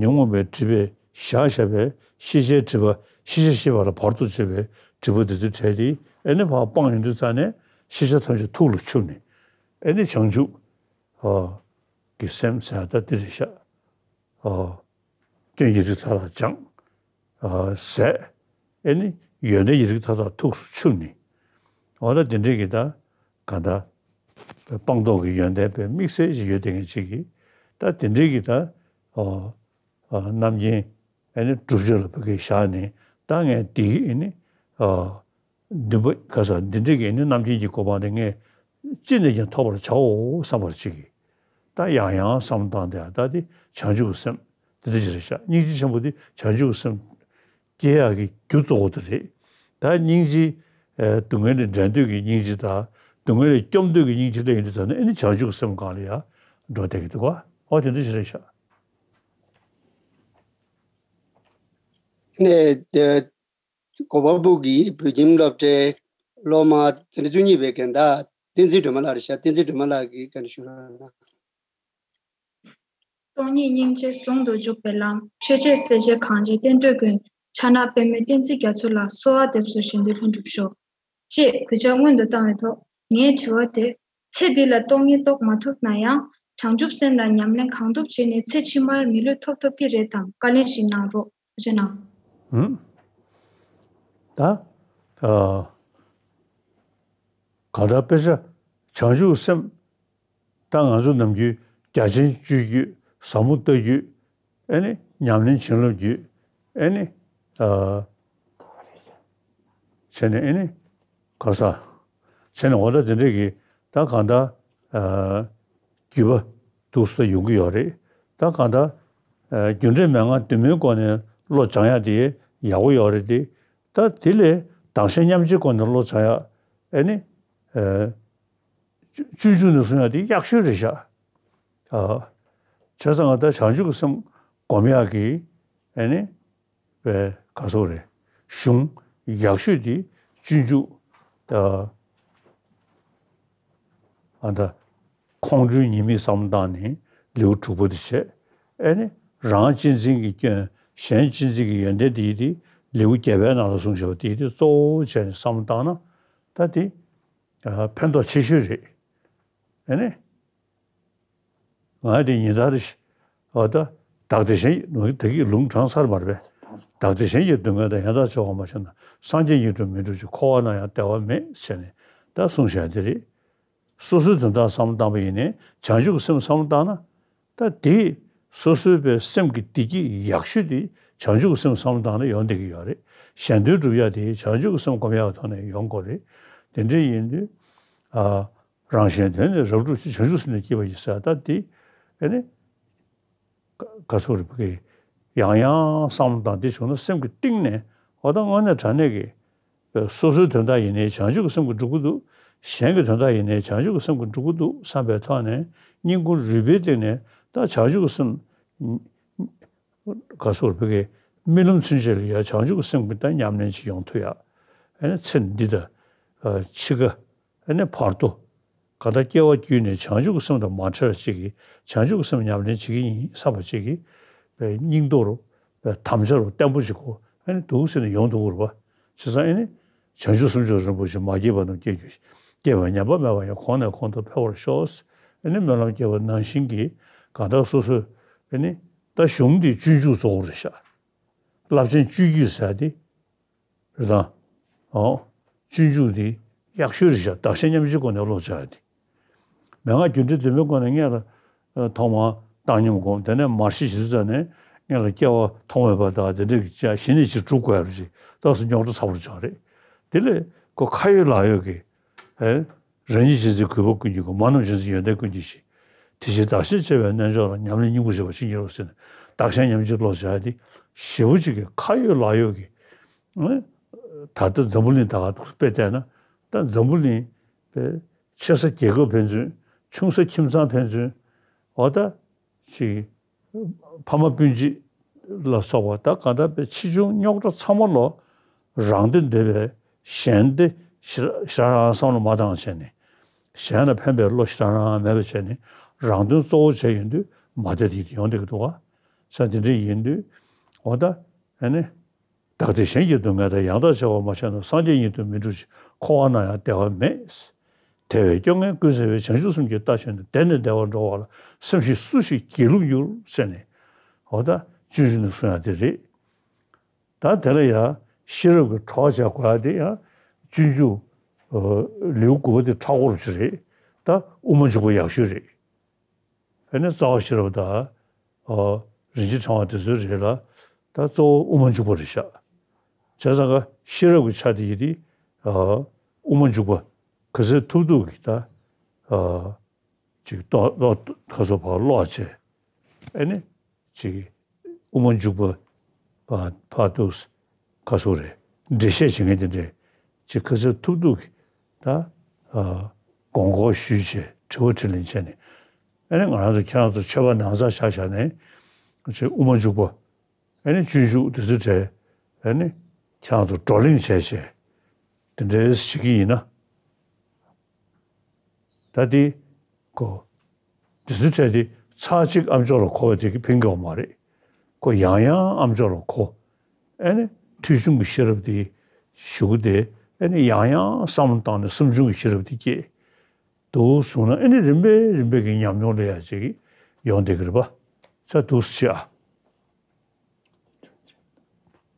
ཉོན་མོངས་པའི་སྒྲིབ་པས་བཞག་བཞག་པའི་ཤེས་བྱའི་སྒྲིབ་པ། ཤེས་བྱ་ཤེས་པ་ལ་བར་དུ་གཅོད་པའི་སྒྲིབ་པ་དེ་ཚོའི་གྲས་དེ་ཨེ་ནི་ཕར་སྤངས་ཡོང་དུས་ཙ་ནས་ཤེས་བྱ་ཐམས་ཅད་ཐུགས་ལ་ཆུད་ནས། ཨེ་ནི་བྱང་ཆུབ་ཀྱི་སེམས་ཟེར་ད་འདི་རེད་ཤག་སྐྱོན་གྱི་རིགས་མཐའ་དག་སྦྱངས། ཟད། ཨེ་ནི་ཡོན་ཏན་གྱི་རིགས་མཐའ་དག་ཐུགས་སུ་ཆུད་ནས། འོ་ད་དེ་འདྲའི་གི་ད་གང་ལྟར་སྤངས་རྟོགས་ཀྱི་ཡོན་ཏན་པའི་དམིགས་བསལ་ཞིག་ཡོད་དེ་ངེས་ཅིག་གིས། ད་དེ་འདྲའི་གི་ད་ཨོ་ཨོ་རྣམ་མཁྱེན་ཨེ་ནི་བསྒྲུབ་བྱ་ལ་ཕ་གི་བཞག་ནས། ད་ངས་འདི་ཨེ་ནི་ཨོ་འདུན་པ་ག་ས་འདི་འདྲའི་གི་ཨེ་ནི་རྣམ་མཁྱེན་གྱི་གོ་འཕང་དེ་ངས་ཅི་ནས་ཀྱང་ཐོབ་པར་བྱའོ་བསམ་པར་བྱེད་ཀྱི། ད་ཡང་ཡང་བསམ་བློ་བཏང་སྟེ། ད་དེ་བྱང་ཆུབ་ཀྱི་སེམས་དེ་འདྲ་ཅིག་རེད་ཤག་སྙིང་རྗེ་ཆེན་པོ་དེ་བྱང་ཆུབ་ཀྱི་སེམས་སྐྱེ་ཡག་གི་རྒྱུ་གཙོ་བོ་དེ་རེད། ད་སྙིང་རྗེ། ཨེ་སྡུག་བསྔལ་ལས་འབྲལ་འདོད་ཀྱི་སྙིང་རྗེ་དང་སྡུག་བསྔལ་ལས་སྐྱོབ་འདོད་ཀྱི་སྙིང་རྗེ་སླེབས་ཡོང་དུས་ཙ་ན་ཨེ་ནི་བྱང་ཆུབ་ཀྱི་སེམས་སྒང་ལ་ཡར་འགྲོ་བསྡད་ཀྱི་འདུག་ག་ཨོ་དེ་འདྲ་ཞིག་རེད་ཤག་ནས་དེ་གོ་བ་སྦུག་གི་བོད་ཁྱིམ་སློབ་གྲྭའི་སློབ་མ་འཛིན་གྲྭ་བཅུ་གཉིས་པའི་རྒན་བདག་བསྟན་འཛིན་སྒྲོལ་མ་ལགས་རེད་ཤག་བསྟན་འཛིན་སྒྲོལ་མ་ལགས་ཀྱིས་བཀའ་འདྲི་ཞུ་རོགས་གནང་། སྟོང་ཉིད་སྙིང་རྗེ་ཟུང་དུ་འཇུག་པའི་ལམ། ཆོས་འཆད་སེལ་བྱེད་གང་བྱེད་བསྟན་འགྲོའི་མགོན། ཕྱག་ན་པདྨོའི་བསྟན་འཛིན་རྒྱ་མཚོ་ལ། གསོལ་བ་འདེབས་སོ་གཞོན་པའི་ལྷུན་གྲུབ་ཤོག་ཅེས་གུས་ཕྱག་སྔོན་དུ་བཏང་བའི་ཐོག་ངའི་དྲི་བ་དེ། ཚེ་འདི་ལ་སྟོང་ཉིད་རྟོགས་མ་ཐུབ་ན་ཡང་། བྱང་ཆུབ་སེམས་ལ་ཉམས་ལེན་གང་ཐུབ་བྱས་ནས་ཚེ་ཕྱི་མར་མི་ལུས་ཐོབ་ཐུབ་ཀྱི་རེད་དམ། བཀའ་ལན་ཞིག་གནང་རོགས། ཐུགས་རྗེ་གནང་། ཧུམ། ད། ཨ། གང་ལྟར་དཔེ་ཆ་བྱང་ཆུབ་སེམས། ད་ང་ཚོ་ནམ་རྒྱུན་རྒྱ་ཆེན་སྤྱོད་རྒྱུ། ཟབ་མོ་ལྟ་རྒྱུ། ཨེ་ནི་ཉམས་ལེན་བྱིན་རླབས་རྒྱུ། ཨེ་ནི་ཨ་བྱས་ནས་ཨེ་ནི་ག་ས་བྱས་ནས་འོ་ད་དེ་འདྲས་ཀྱི་ད་གང་ལྟར་ཨ་རྒྱུད་པ་འདུག་སེ་ཡོང་གི་ཡོད་རེད། ད་གང་ལྟར་ཨ་རྒྱུ་འབྲས་མན་ངག་བདུན་མའི་སྒོ་ནས་བློ་སྦྱང་ཡག་དེ་ཡག་པོ་ཡོད་རེད་དེ། ད་དེ་ལས་བདག་གཞན་མཉམ་བརྗེའི་སྒོ་ནས་བློ་སྦྱང་ཡག་ཨེ་ནི་ཨ། སྤྱོད་འཇུག་ནས་གསུང་ཡག་དེ་ཡག་ཤོས་རེད་ཤག་ཨ། བྱས་ཙང་ང་ད་བྱང་ཆུབ་ཀྱི་སེམས་སྒོམ་ཡག་གི་ཨེ་ནི་པའི་ག་སོགས་རེད། གཞུང་ཡག་ཤོས་དེ་སྤྱོད་འཇུག་ད་ཨ་ད་ཁོང་ཁྲོའི་ཉེས་དམིགས་བསམ་བློ་བཏང་ནས་ལེའུ་དྲུག་པ་དེ་བྱས། ཨེ་ནི་རང་གཅེས་འཛིན་གྱི་སྐྱོན། གཞན་གཅེས་འཛིན་གྱི་ཡོན་ཏན་དེ་དེ་ལེའུ་བརྒྱད་པའི་ནང་ལ་གསུངས་བཞག་པ་དེ་དེ་གཙོ་བོ་བྱས་ནས་བསམ་བློ་བཏང་ན་ད་དེ་ཕན་ཐོགས་ཆེ་ཤོས་རེད། ཨེ་ནི། ང་དེ་ཉིན་ལྟར་རེ་བཞིན། འོ་ད། བདག་བདེ་གཞན་ཡི། ད་གི་ལུང་དྲངས་ཚར་མ་རེད་པས། བདག་བདེ་གཞན་གྱི་སྡུག་བསྔལ་དང་། ཡང་དག་སྦྱོར་བ་མ་བྱས་ན། སངས་རྒྱས་ཀྱི་འགྲོ་མི་འགྲུབ་ཅིང་། འཁོར་བ་ན་ཡང་བདེ་བ་མེད། ཟེར་ནས་ད་གསུངས་བཞག་དེ་རེད། སོ་སོའི་དོན་དག་བསམ་བློ་བཏང་པ་ཡིན་ནའི་བྱང་ཆུབ་ཀྱི་སེམས་བསམ་བློ་བཏང་ན། ད་དེ་སོ་སོའི་པའི་སེམས་ཀྱི་བདེ་སྐྱིད་ཡག་ཤོས་དེ་བྱང་ཆུབ་ཀྱི་སེམས་བསམ་བློ་བཏང་ན་ཡོང་བསྡད་ཀྱི་ཡོད་རེད། གཞན་དོན་སྒྲུབ་ཡག་དེ་བྱང་ཆུབ་ཀྱི་སེམས་སྒོམ་ཡག་གི་ཐོག་ནས་ཡོང་དགོས་རེད། དེ་འདྲ་ཡིན་དུས། ཨ། རང་གཞན་དོན་ནི་རབ་བསྒྲུབས་ཤིང་། བྱང་ཆུབ་སེམས་ནི་བསྐྱེད་པར་བགྱི་ཟེར་ད་དེ། ཨེ་ནི། ག་སོགས་རིག་པ་གིས་ཡང་ཡང་བསམ་བློ་བཏང་། དེ་བྱུང་ན་སེམས་ཀྱི་གཏིང་ནས། འོ་ད་དངོས་གནས་དྲང་གནས་ཀྱི་སོ་སོའི་དོན་དག་ཡིན་ནའི་བྱང་ཆུབ་ཀྱི་སེམས་ཀྱིས་འགྲུབ་ཀྱི་འདུག་གཞན་གྱི་དོན་དག་ཡིན་ནའི་བྱང་ཆུབ་ཀྱི་སེམས་ཀྱིས་འགྲུབ་ཀྱི་འདུག་བསམ་པའི་ཐོག་ནས་སྙིང་ཁུང་རུས་པའི་གཏིང་ནས་ད་བྱང་ཆུབ་ཀྱི་སེམས། ག་སོགས་རིག་པ་གིས་རྨི་ལམ་ཚུན་ཆད་ལ་ཡང་བྱང་ཆུབ་ཀྱི་སེམས་ཀྱི་ད་ཉམས་ལེན་ཅིག་ཡོང་ཐུབ་ཡག་ཨེ་ནི་ཚེ་འདི་དང་། ཨ། འཆི་ཁ། ཨེ་ནི་བར་དོ། གང་ལྟར་སྐྱེ་བ་བརྒྱུད་ནས་བྱང་ཆུབ་ཀྱི་སེམས་དང་མ་བྲལ་བ་ཅིག་གིས་བྱང་ཆུབ་ཀྱི་སེམས་ཉམས་ལེན་བྱེད་ཀྱི་ཡིན་བསམ་པ་ཅིག་གིས་པའི་སྙིང་སྟོབས་རུ་པའི་དམ་བཅའ་རུ་བརྟན་པོ་ཞིག་གོ་ཨེ་ནི་འདུག་ཟེར་ནས་ཡོང་འདུག་གོ་རེད་པ། བྱས་ཙང་ཨེ་ནི་བྱང་ཆུབ་སེམས་མཆོག་རིན་པོ་ཆེ། མ་སྐྱེས་པ་རྣམས་སྐྱེ་གྱུར་ཅིག་སྐྱེས་པ་ཉམས་པ་མེད་པ་ཡང་། གོང་ནས་གོང་དུ་འཕེལ་བར་ཤོག་ཨེ་ནི་སྨོན་ལམ་བརྒྱབ་པ་ནང་བཞིན་གྱིས་གང་ལྟར་སོ་སོས་ཨེ་ནི་ད་གཞུང་འདི་སྤྱོད་འཇུག་གཙོ་བོ་རེད་ཤག་རླབས་ཆེན་སྤྱོད་བརྒྱུད་ཟེར་ཡག་དེ། རེད་དང་། ཨོ། སྤྱོད་འཇུག་དེ་ཡག་ཤོས་རེད་ཤག་བདག་གཞན་མཉམ་བརྗེའི་སྒོ་ནས་བློ་སྦྱང་ཡག་དེ། མན་ངག་རྒྱུ་འབྲས་བདུན་མའི་སྒོ་ནས་སྔོན་ལ་ཐོག་མར་བཏང་སྙོམས་སྒོམ། དེ་ནས་མར་གཞི་ཞིག་ཙམ་ནས་སྔོན་ལ་སྐྱེ་བ་ཐོག་མེད་པ་དང་དེ་འདྲ་གི་བྱས། གཞི་ནས་ཅིག་སྒྲུབ་དགོས་ཡག་རེད། ཏོག་ཙམ་རྙོག་དྲ་ཚ་པོ་ཅིག་རེད། དེ་ལས་ཁོ་ཁ་ཡོད་ལག་ཡོད་ཀྱི། ཨེ། རང་ཉིད་ཅན་ཚེ་གུས་པ་ཀུན་གྱིས་བསྐོར། མ་རྣམས་ཅན་ཚེ་ཡོན་ཏན་ཀུན་གྱིས་ཤིས། དེ་ཕྱིར་བདག་གཞན་བརྗེ་བའི་རྣལ་འབྱོར་ལ། ཉམས་ལེན་སྙིང་པོར་བྱེད་པ་ཅིས་འགྱུར་ལོ་ཟེར་ནས་བདག་གཞན་མཉམ་བརྗེའི་བློ་སྦྱང་ཡག་དེ་ཞེ་པོ་ཅིག་གི་ཁ་ཡོད་ལག་ཡོད་ཀྱི། ཨེ། ད་ལྟ་འཛམ་བུ་གླིང་ད་ག་འདུག་དཔེ་བལྟས་ན་ད་འཛམ་བུ་གླིང་ པའི་ཆེ་ས་རྒྱལ་ཁབ་ཕན་ཚུན། ཆུང་ས་ཁྱིམ་ཚང་ཕན་ཚུན། འོ་ད་ཅིག་ཕ་མ་སྤུན་མཆེད་ལ་སོགས་པ། ད་གང་ལྟར་པའི་ཆེ་ཆུང་རྙོག་དྲ་ཚང་མ་ལོ་རང་དོན་འདོད་པའི་གཞན་དེ་ཞེ་དྲག་རང་བསམ་བློ་མ་བཏང་བྱས་ནས། གཞན་ལ་ཕན་པའི་བློ་ཞེ་དྲག་རང་མེད་པ་བྱས་ནས། རང་དོན་གཙོ་བོ་བྱས་ཡོང་དུས་མ་བདེ་དེ་ཡོང་བསྡད་ཀྱི་འདུག་ག་ས་དེ་འདྲ་ཡིན་དུས། འོ་ད་ཨ་ནི། བདག་བདེ་གཞན་གྱི་སྡུག་བསྔལ་དང་། ཡང་དག་བྱ་བ་མ་བྱས་ན། སངས་རྒྱས་ཉིད་དུ་མི་འགྲུབ་ཅིང་། འཁོར་བ་ན་ཡང་བདེ་བ་མེད། དེ་བས་སྐྱོ་ངལ་ཀུན་སེལ་བའི། བྱང་ཆུབ་སེམས་ཀྱིས་བལྟ་བྱས་ནས། བདེ་ནས་བདེ་བར་འགྲོ་བ་ལ། སེམས་ཤིག་སུ་ཞིག་སྒྱིད་ལུག་འགྱུར་ཟེར་ནས། འོ་ད་སྤྱོད་འཇུག་ནས་གསུང་ཡ་དེ་རེད། ད་དེ་ལ་ཡང་ཤེས་རབ་ཀྱི་གྲོགས་བྱ་དགོས་ཡ་དེ་ཡང་སྤྱོད་འཇུག་ལེའུ་དགུ་པ་དེ་ཕྲག་དོག་ཅིག་རེད། ད་དབུ་མ་འཇུག་པ་ཡག་ཤོས་རེད། ཨ་ནི་རྩ་བ་ཤེས་རབ་དང་། ཨ། རིན་ཆེན་ཕྲེང་བ་དེ་ཚོའི་རིགས་ལ་ད་གཙོ་བོ་དབུ་མ་འཇུག་པ་རེད་ཤག་བྱས་ཙང་ཀ་ཤེས་རབ་ཀྱི་ཆ་དེ་ཡིན་དུས། ཨ། དབུ་མ་འཇུག་པ། ག་ཚོད་ཐུབ་ཐུབ་ཀྱིས་ད། ཨ། ཅིག་ཏོག་ཏོག་ཁ་སོ་ཕར་ཀློག་བྱས། ཨ་ནི་ཅིག་དབུ་མ་འཇུག་པ་ཕར་ཕར་དུ་ཁ་སོ་རེད། འགྲེལ་བཤད་བྱེད་མཁན་དེ་འདྲས་ཅིག་ག་ཚོད་ཐུབ་ཐུབ་ཀྱིས་ད། ཨ། དགོངས་སྐོར་ཞུས་བྱས། དྲི་བ་དྲིས་ལན་བྱས་ནས། ཨ་ནི་ང་རང་ཚོ་ཁྱེད་རང་ཚོ་ཆོས་པ་ནང་ཚགས་ཆགས་བཞག་ནས་ཅིག་དབུ་མ་འཇུག་པ། ཨ་ནི་སྤྱོད་འཇུག་དེ་ཚོའི་གྲས། ཨ་ནི་ཁྱེད་རང་ཚོ་བགྲོ་གླེང་བྱས་བྱས། དེ་འདྲའི་བྱེད་ཀྱི་ཡིན་ན། ད་དེ་ཁོ། དེ་ཚོའི་གྲས་དེ་ཚར་གཅིག་ཨ་མཆོག་ལ་གོ་བ་དེ་གིས་ཕན་གྱི་ཡོད་མ་རེད། ཁོ་ཡང་ཡང་ཨ་མཆོག་ལ་གོ། ཨ་ནི་ཐོས་བྱུང་གི་ཤེས་རབ་དེ་ཞུགས་ཏེ། ཨ་ནི་ཡང་ཡང་བསམ་བློ་བཏང་ནས་སེམས་བྱུང་གི་ཤེས་རབ་དེ་སྐྱེས། འདུག་སོང་ན། ཨ་ནི་རིམ་པས་རིམ་པས་ཀྱི་ཉམས་མྱོང་ལ་ཡ་ཅིག་ཡོང་བསྡད་ཀྱི་རེད་པ། ས་འདུག་སེ་བྱེད་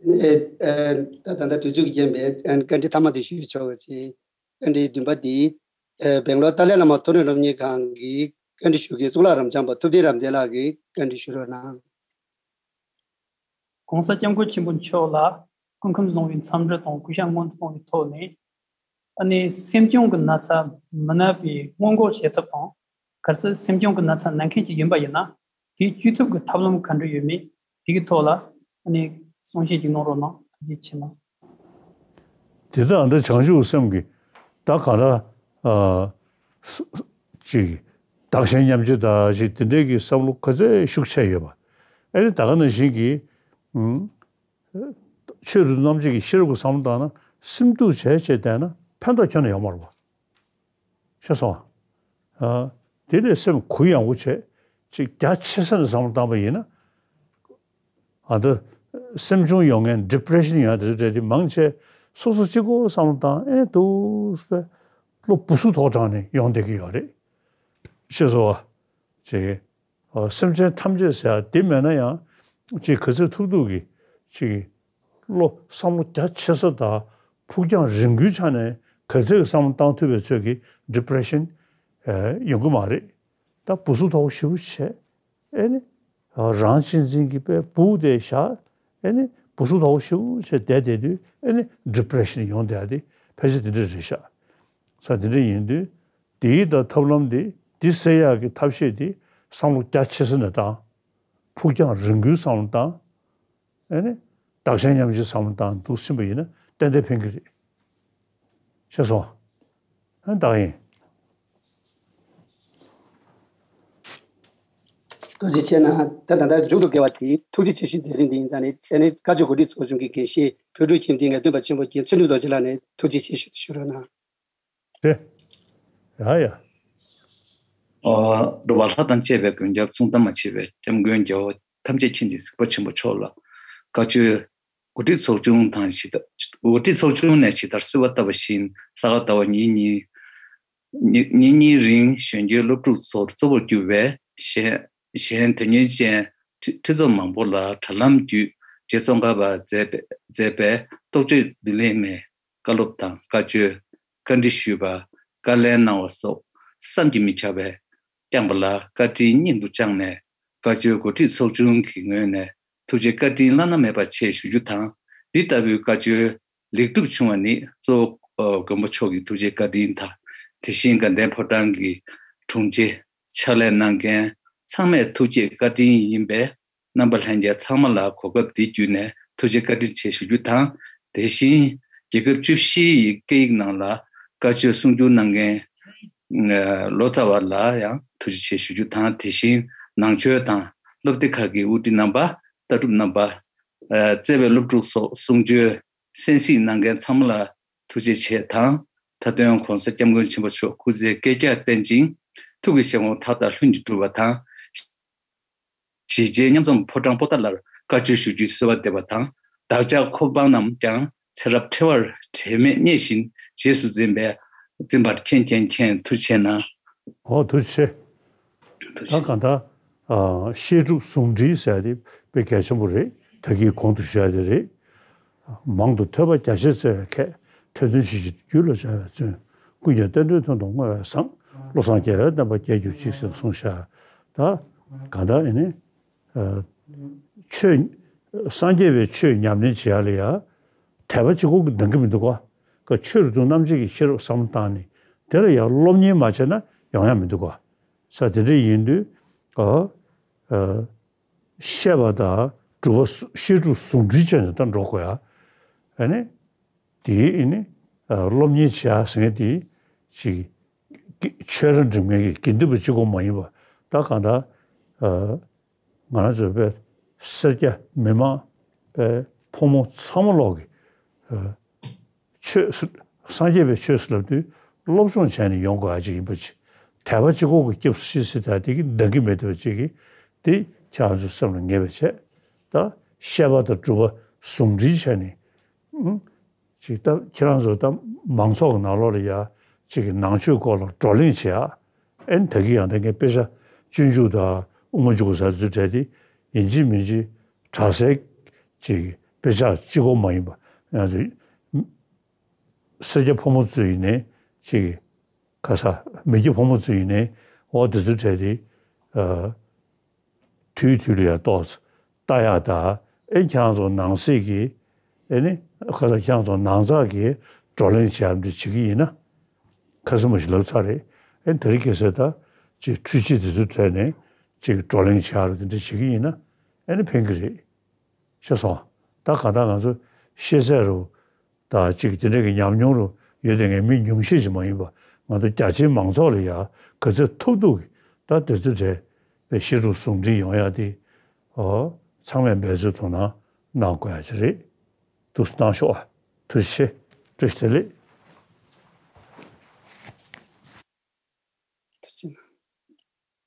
ཨ། ཨེ། ཨེ། ད་ད་ལྟ་དུས་ཚོད་ཀྱིས་རྐྱེན་པས། ཨ། བཀའ་འདྲི་མཐའ་མ་དེ་ཞུས་ཆོག་གི་ཅིག་བཀའ་འདྲི་བདུན་པ་འདི། ཨེ། སྦེང་ལོར་ཏཱ་ལའི་བླ་མ་མཐོ་རིམ་སློབ་གཉེར་ཁང་གི་བཀའ་འདྲི་ཞུ་མཁན་གཙུག་ལག་རབ་འབྱམས་པ་ཐུབ་བསྟན་རབ་བརྟན་ལགས་ཀྱིས་བཀའ་འདྲི་ཞུ་རོགས་གནང་། ༸གོང་ས་༸སྐྱབས་མགོན་ཆེན་པོ་མཆོག་ལ་སྐུ་ཁམས་བཟང་བའི་འཚམས་འདྲི་དང་གུས་ཞབས་སྔོན་དུ་གཏོང་བའི་ཐོག་ནས། ཨ་ནི་སེམས་གཅོང་གི་ན་ཚ་མི་ན་པའི་སྔོན་འགོག་བྱེད་ཐབས་དང་། གལ་སྲིད་སེམས་གཅོང་གི་ན་ཚ་ན་མཁན་ཅིག་ཡིན་པ་ཡིན་ན། དེའི་བཅོས་ཐབས་ཀྱི་ཐབས་ལམ་ག་འདྲ་ཡོད་མེད། དེ་གི་ཐོག་ལ་ཨ་ནི་གསུང་བཤད་ཅིག་གནང་རོགས་གནང་། ཐུགས་རྗེ་ཆེ་གནང་། དེ་ལྟར་ཨ་ནི་བྱང་ཆུབ་སེམས་ཀྱི་ད་ག་ར། ཨ། ཅིག་བདག་གཞན་མཉམ་བརྗེ་དང་ཅིག་དེ་འདྲའི་གི་བསམ་བློ་ག་ཚོད་ཤུགས་ཆེ་ཡོད་པ། ཨ་ནི་ད་ག་ནང་བཞིན་གྱི། ཨུམ། ཆོས་རིག་རྣམ་འབྱེད་ཀྱི་ཤེས་རབ་ཀྱི་བསམ་བློ་བཏང་ན། སེམས་སྡུག་བྱས་བྱས་བསྡད་ན་ཕན་ཐོགས་ཁྱོན་ནས་ཡོང་མ་རེད་པ། ཤེས་སོང་ཨ། དེ་ལས་སེམས་གུ་ཡངས་པོ་བྱས། ཅིག་རྒྱ་ཆེ་ས་ནས་བསམ་བློ་བཏང་པ་ཡིན་ན། ཨ། ད་སེམས་གཅོང་ཡོང་མཁན། ཌི་པི་རེ་ཤན་ཡོང་མཁན་དེ་ཚོ་གྲས་དེ་མང་ཆེ་སོ་སོ་གཅིག་པོ་བསམ་བློ་བཏང་། ཨེ། འདུག་སེ་བློ་སྦུ་སུབ་ཐོག་དྲངས་ནས་ཡོང་བསྡད་ཀྱི་ཡོད་རེད། ཤེས་སོང་ཨ། ཅིག་ཨ། སེམས་ཅན་ཐམས་ཅད་ཟེར་ཡ་དེ་མེད་ན་ཡང་། ཅིག་ག་ཚོད་ཐུབ་ཐུབ་ཀྱིས་ཅིག་བློ་བསམ་བློ་རྒྱ་ཆེ་ས་དང་ཕུགས་རྒྱང་རིང་པོའི་ཆ་ནས་ག་ཚོད་ཀྱི་བསམ་བློ་བཏང་ཐུབ་པའི་ཚོད་ཀྱིས་ཌི་པི་རེ་ཤན། ཨ། ཡོང་གི་མ་རེད། ད་སྦུ་སུབ་ཐོག་ཞེ་པོ་བྱས། ཨེ་ནི། ཨ། རང་གཅེས་འཛིན་གྱི་དཔེ་སྦུག་དེ་བཞག་ཨེ་ནི་སྦུ་སུབ་ཐོག་ཞེ་པོ་བྱས་བསྡད་བསྡད་དུས། ཨེ་ནི་ཌི་པི་རེ་ཤན་ཡོང་བསྡད་ཡ་དེ་ཕལ་ཆེར་དེ་འདྲ་རེད་ཤག་ས་དེ་འདྲ་ཡིན་དུས། དེའི་ད་ཐབས་ལམ་དེ། དེ་སེལ་ཡག་གི་ཐབས་ཤེས་དེ་བསམ་བློ་རྒྱ་ཆེ་ས་ནས་བཏང་། ཕུགས་རྒྱང་རིང་པོའི་བསམ་བློ་བཏང་། ཨེ་ནི་བདག་གཞན་མཉམ་བརྗེའི་བསམ་བློ་བཏང་འདུག་ཕྱིན་པ་ཡིན་ན་ཏན་ཏན་ཕན་གྱི་རེད། ཤེས་སོང་། ཨ། ད་ཡིན། ཐུགས་རྗེ་ཆེ་གནང་། ད་ད་ལྟ་མཇུག་ཏུ་དགེ་བ་དེ། ཐུགས་རྗེ་ཆེ་ཞུ་མཛད་རིམ་འདི་ཡིན་ཙང་ནས། ཨ་ནི་བཀའ་ཆོས་གོ་སྒྲིག་ཚོགས་ཆུང་གི་དགེ་བཤེས་བོད་ཕྲུག་ཁྱིམ་སྡེའི་ངེས་སྟོན་པ་ཆེན་པོ་རྒན་ཚུལ་ཁྲིམས་རྡོ་རྗེ་ལགས་ནས་ཐུགས་རྗེ་ཆེ་ཞུ་ཞུ་རོགས་གནང་། རེད། ཡ་ཡ། ཨ། འགྲོ་བ་ལྷ་དང་བཅས་པའི་མགོན་སྐྱབས་མཚུངས་ཟླ་མ་ཕྱེད་པའི་སྐྱབས་མགོན་རྒྱལ་བ་ཐམས་ཅད་མཁྱེན་ཅིང་གཟིགས་པ་ཆེན་པོ་མཆོག་ལ་བཀའ་ཆོས་གོ་སྒྲིག་ཚོགས་ཆུང་དང་ཇི་ལྟར། གོ་སྒྲིག་ཚོགས་ཆུང་ནས་ཇི་ལྟར་གསོལ་བ་བཏབ་པ་བཞིན། ས་ག་ཟླ་བ་ཉིན་གཉིས། ཉིན་ཉིན་གཉིས་རིང་གཞོན་སྐྱེས་སློབ་ཕྲུག་ཚོར་གཙོ་བོར་གྱུར་པའི་གཞན་གཞན་དོན་གཉེར་ཅན་ཁྲི་ཁྲི་ཚོ་མང་པོ་ལ་དྲ་ལམ་བརྒྱུད་རྗེ་ཙོང་ཁ་པ་མཛད་པའི་མཛད་པའི་རྟོགས་བརྗོད་མདུན་ལེགས་མའི་བཀའ་སློབ་དང་། བཀའ་ཆོས། བཀའ་འདྲི་ཞུས་པ། བཀའ་ལན་གནང་བ་སོགས་བསམ་གྱིས་མི་ཁྱབ་པའི་བསྐྱངས་པ་ལ་བཀའ་དྲིན་སྙིང་དུ་བཅངས་ནས། བཀའ་ཆོས་གོ་སྒྲིག་ཚོགས་ཆུང་གི་ངོས་ནས་ཐུགས་རྗེ་བཀའ་དྲིན་བླ་ན་མེད་པ་ཆེ་ཞུ་རྒྱུ་དང་། འདི་ལྟ་བུའི་བཀའ་ཆོས་ལེགས་གྲུབ་བྱུང་བ་ནི་གཙོ་བོ་མགོན་པོ་མཆོག་གི་ཐུགས་རྗེ་བཀའ་དྲིན་དང་། དེ་བཞིན་དགའ་ལྡན་ཕོ་བྲང་གི་དྲུང་ཆེ། ཕྱག་ལས་གནང་མཁན་ཚང་མས་ཐུགས་རྗེ་བཀའ་དྲིན་ཡིན་པས། རྣམ་པ་ལྷན་རྒྱས་ཚང་མ་ལ་གོ་སྐབས་འདི་བརྒྱུད་ནས་ཐུགས་རྗེ་བཀའ་དྲིན་ཆེ་ཞུ་རྒྱུ་དང་། དེ་བཞིན་རྒྱལ་ཁབ་བཅུ་བཞིའི་སྐད་ཡིག་ནང་ལ་ བཀའ་ཆོས་གསུང་བསྒྱུར་གནང་མཁན་ལོ་ཙཱ་བ་ལ་ཡང་ཐུགས་རྗེ་ཆེ་ཞུ་རྒྱུ་དང་། དེ་བཞིན་ནང་ཆོས་དང་སློབ་སྡེ་ཁག་གི་དབུ་ཁྲིད་རྣམ་པ། ལྟ་གྲུབ་རྣམ་པ། བརྩེ་བའི་སློབ་ཕྲུག་སོགས་གསུང་ཆོས་གསན་གཟིགས་གནང་མཁན་ཚང་མ་ལ་ཐུགས་རྗེ་ཆེ་དང་། མཐའ་དོན་༸གོང་ས་༸སྐྱབས་མགོན་ཆེན་པོ་མཆོག་སྐུ་ཚེ་བསྐལ་བརྒྱར་བརྟན་ཅིང་། ཐུགས་ཀྱི་བཞེད་དགོངས་མཐའ་དག་ལྷུན་གྱིས་གྲུབ་པ་དང་། གཞིས་བྱེས་མཉམ་འཛོམས་ཕོ་བྲང་པོ་ཏཱ་ལར་བཀའ་ཆོས་ཞུ་རྒྱུའི་གསོལ་བ་འདེབས་པ་དང་། བདག་ཅག་ཁོ་པ་རྣམས་ཀྱང་ཚེ་རབས་འཕྲལ་བར་དྲན་མེད་བརྙེས་བཞིན་རྗེས་སུ་འཛིན་པའི་འཛིན་པར་མཁྱེན་མཁྱེན་མཁྱེན། ཐུགས་རྗེ་ཆེ་གནང་། ཨོ་ཐུགས་རྗེ་ཆེ། ད་གང་ལྟར་བཤད་སྒྲུབ་ཟུང་འབྲེལ་ཟེར་ཡ་དེ་དཔེ་གལ་ཆེན་པོ་རེད། ད་གིན་གོང་དུ་ཞུ་ཡ་དེ་རེད། མང་དུ་ཐོས་པ་རྒྱ་ཆེར་བཙལ་བའི་ཁྱད། ཐོས་དོན་ཇི་ཞིག་རྒྱུད་ལ་སྦྱང་བའི་བརྩོན། ཀུན་ཀྱང་རྟེན་འབྲེལ་དོན་དུ་བསྔོ་བས་བཟང་། བློ་བཟང་རྒྱལ་བའི་བསྟན་པ་རྒྱས་གྱུར་ཅིག་ཟེར་གསུངས་ཤག་ད་གང་ལྟར་ཨེ་ནི། ཆོས། སངས་རྒྱས་པའི་ཆོས་ཉམས་ལེན་བྱེད་ཡ་ལ་ཡ། དད་པ་གཅིག་པོ་གིས་འདང་གི་མི་འདུག་ག་ཆོས་རུ་དུ་རྣམ་འབྱེད་ཀྱི་ཤེས་རབ་བསམ་བློ་བཏང་ནས་དེ་ལ་ཡང་སློབ་གཉེར་མ་བྱས་ན་ཡོང་ཡ་མི་འདུག་ག་ས་དེ་འདྲ་ཡིན་དུས། ཨ། ཨ། བཤད་པ་དང་སྒྲུབ་པ་སུ་བཤད་སྒྲུབ་ཟུང་འབྲེལ་བྱས་ནས་ད་འགྲོ་དགོས་ཡ། ཨ་ནི། དེའི་ཨ་ནི། ཨ། སློབ་གཉེར་བྱེད་ཡ་ཟེར་མཁན་དེ་ཅིག་ཆོས་ར་འགྲིམ་མཁན་གྱི་དགེ་འདུན་པ་གཅིག་པོ་མ་ཡིན་པ། ད་གང་ལྟར། ཨ། ང་རང་ཚོའི་དཔེ་སེར་སྐྱ་མི་མང་དཔེ་ཕོ་མོ་ཚང་མ་ལོག་གི། ཨ། ཆོས་སུ། སངས་རྒྱས་པའི་ཆོས་སུ་ལབ་དུས་སློབ་སྦྱོང་བྱས་ནས་ཡོང་དགོས་ཡ་ཅིག་ཡིན་པ་ཅིག་དད་པ་གཅིག་པོ་གིས་སྐྱབས་སུ་མཆི་ཟེར་ད་དེ་གི་འདང་གི་མེད་པ་ཅིག་གིས་དེ་ཁྱེད་རང་ཚོའི་སེམས་ལ་ངེས་པ་བྱས། ད་བཤད་པ་དང་སྒྲུབ་པ་ཟུང་འབྲེལ་བྱས་ནས། ཨང་། ཅིག་ད་ཁྱེད་རང་ཚོ་ད་མང་ཚོགས་ཀྱི་ནང་ལོགས་ལ་ཡ་ཅིག་གི་ནང་ཆོས་སྐོར་ལ་བགྲོ་གླེང་བྱེད་ཡ། ཨེ་ནི་ད་གི་ཡང་ད་ངས་དཔེ་ཆ་སྤྱོད་འཇུག་དང་དབུ་མ་འཇུག་ཟེར་ཚུལ་བྲལ་ཏེ་ཡིན་གཅིག་མིན་གཅིག་གྲྭ་སའི་ཅིག་དཔེ་ཆ་གཅིག་པོ་མ་ཡིན་པ་ང་ཚོ་སེར་སྐྱ་ཕོ་མོ་ཚོ་ཡིན་ནའི་ཅིག་ག་ས་མི་སྐྱ་ཕོ་མོ་ཚོ་ཡིན་ནའི་འོ་དེ་ཚོ་བྲལ་ཏེ། ཨ། དུས་དུས་ལ་ཡང་ཏོག་ཙམ་ལྟ་ཡག་དང་། ཨེ་ཁྱེད་རང་ཚོ་ནང་གསེས་ཀྱི། ཨེ་ནི་ཁ་སང་ཁྱེད་རང་ཚོ་ནང་ཚགས་ཀྱི་བགྲོ་གླེང་བྱེད་ཡག་འདི་བྱེད་ཀྱི་ཡིན་ན། ཁ་སང་མ་ཞིག་ལབ་ཚར་རེད། ཨེ་དེ་རིང་ཁ་སང་ད་ཅིག་འཕྲུལ་ཆས་དེ་ཚོ་བྲལ་ནས་ཅིག་བགྲོ་གླེང་བྱེད་ཡག་རུ་དེ་འདྲ་བྱེད་ཀྱི་ཡིན་ན་ཨེ་ནི་ཕན་གྱི་རེད། ཤེས་སོང་། ད་གང་ལྟར་ང་ཚོ་ཤེས་ཚད་རུ། ད་ཅིག་དེ་འདྲ་གི་ཉམས་མྱོང་རུ་ཡོད་དེ་ངས་མི་ཉུང་ཤས་ཤིག་མ་ཡིན་པ་ང་ཚོ་རྒྱ་ཆེའི་མང་ཚོགས་ལ་ཡ་ག་ཚོད་ཐུབ་ཐུབ་ཀྱི་ད་དེ་ཚོ་བྲལ་བའི་བཤད་སྒྲུབ་ཟུང་འབྲེལ་ཡོང་ཡ་དེ། ཨོ། ཚང་མས་འབད་རྩོལ་དོ་སྣང་གནང་དགོས་ཡ་ཅིག་རེད། ཐུགས་སྣང་ཤོག་ཨ། ཐུགས་རྗེ་ཆེ། བཀྲ་ཤིས་བདེ་ལེགས།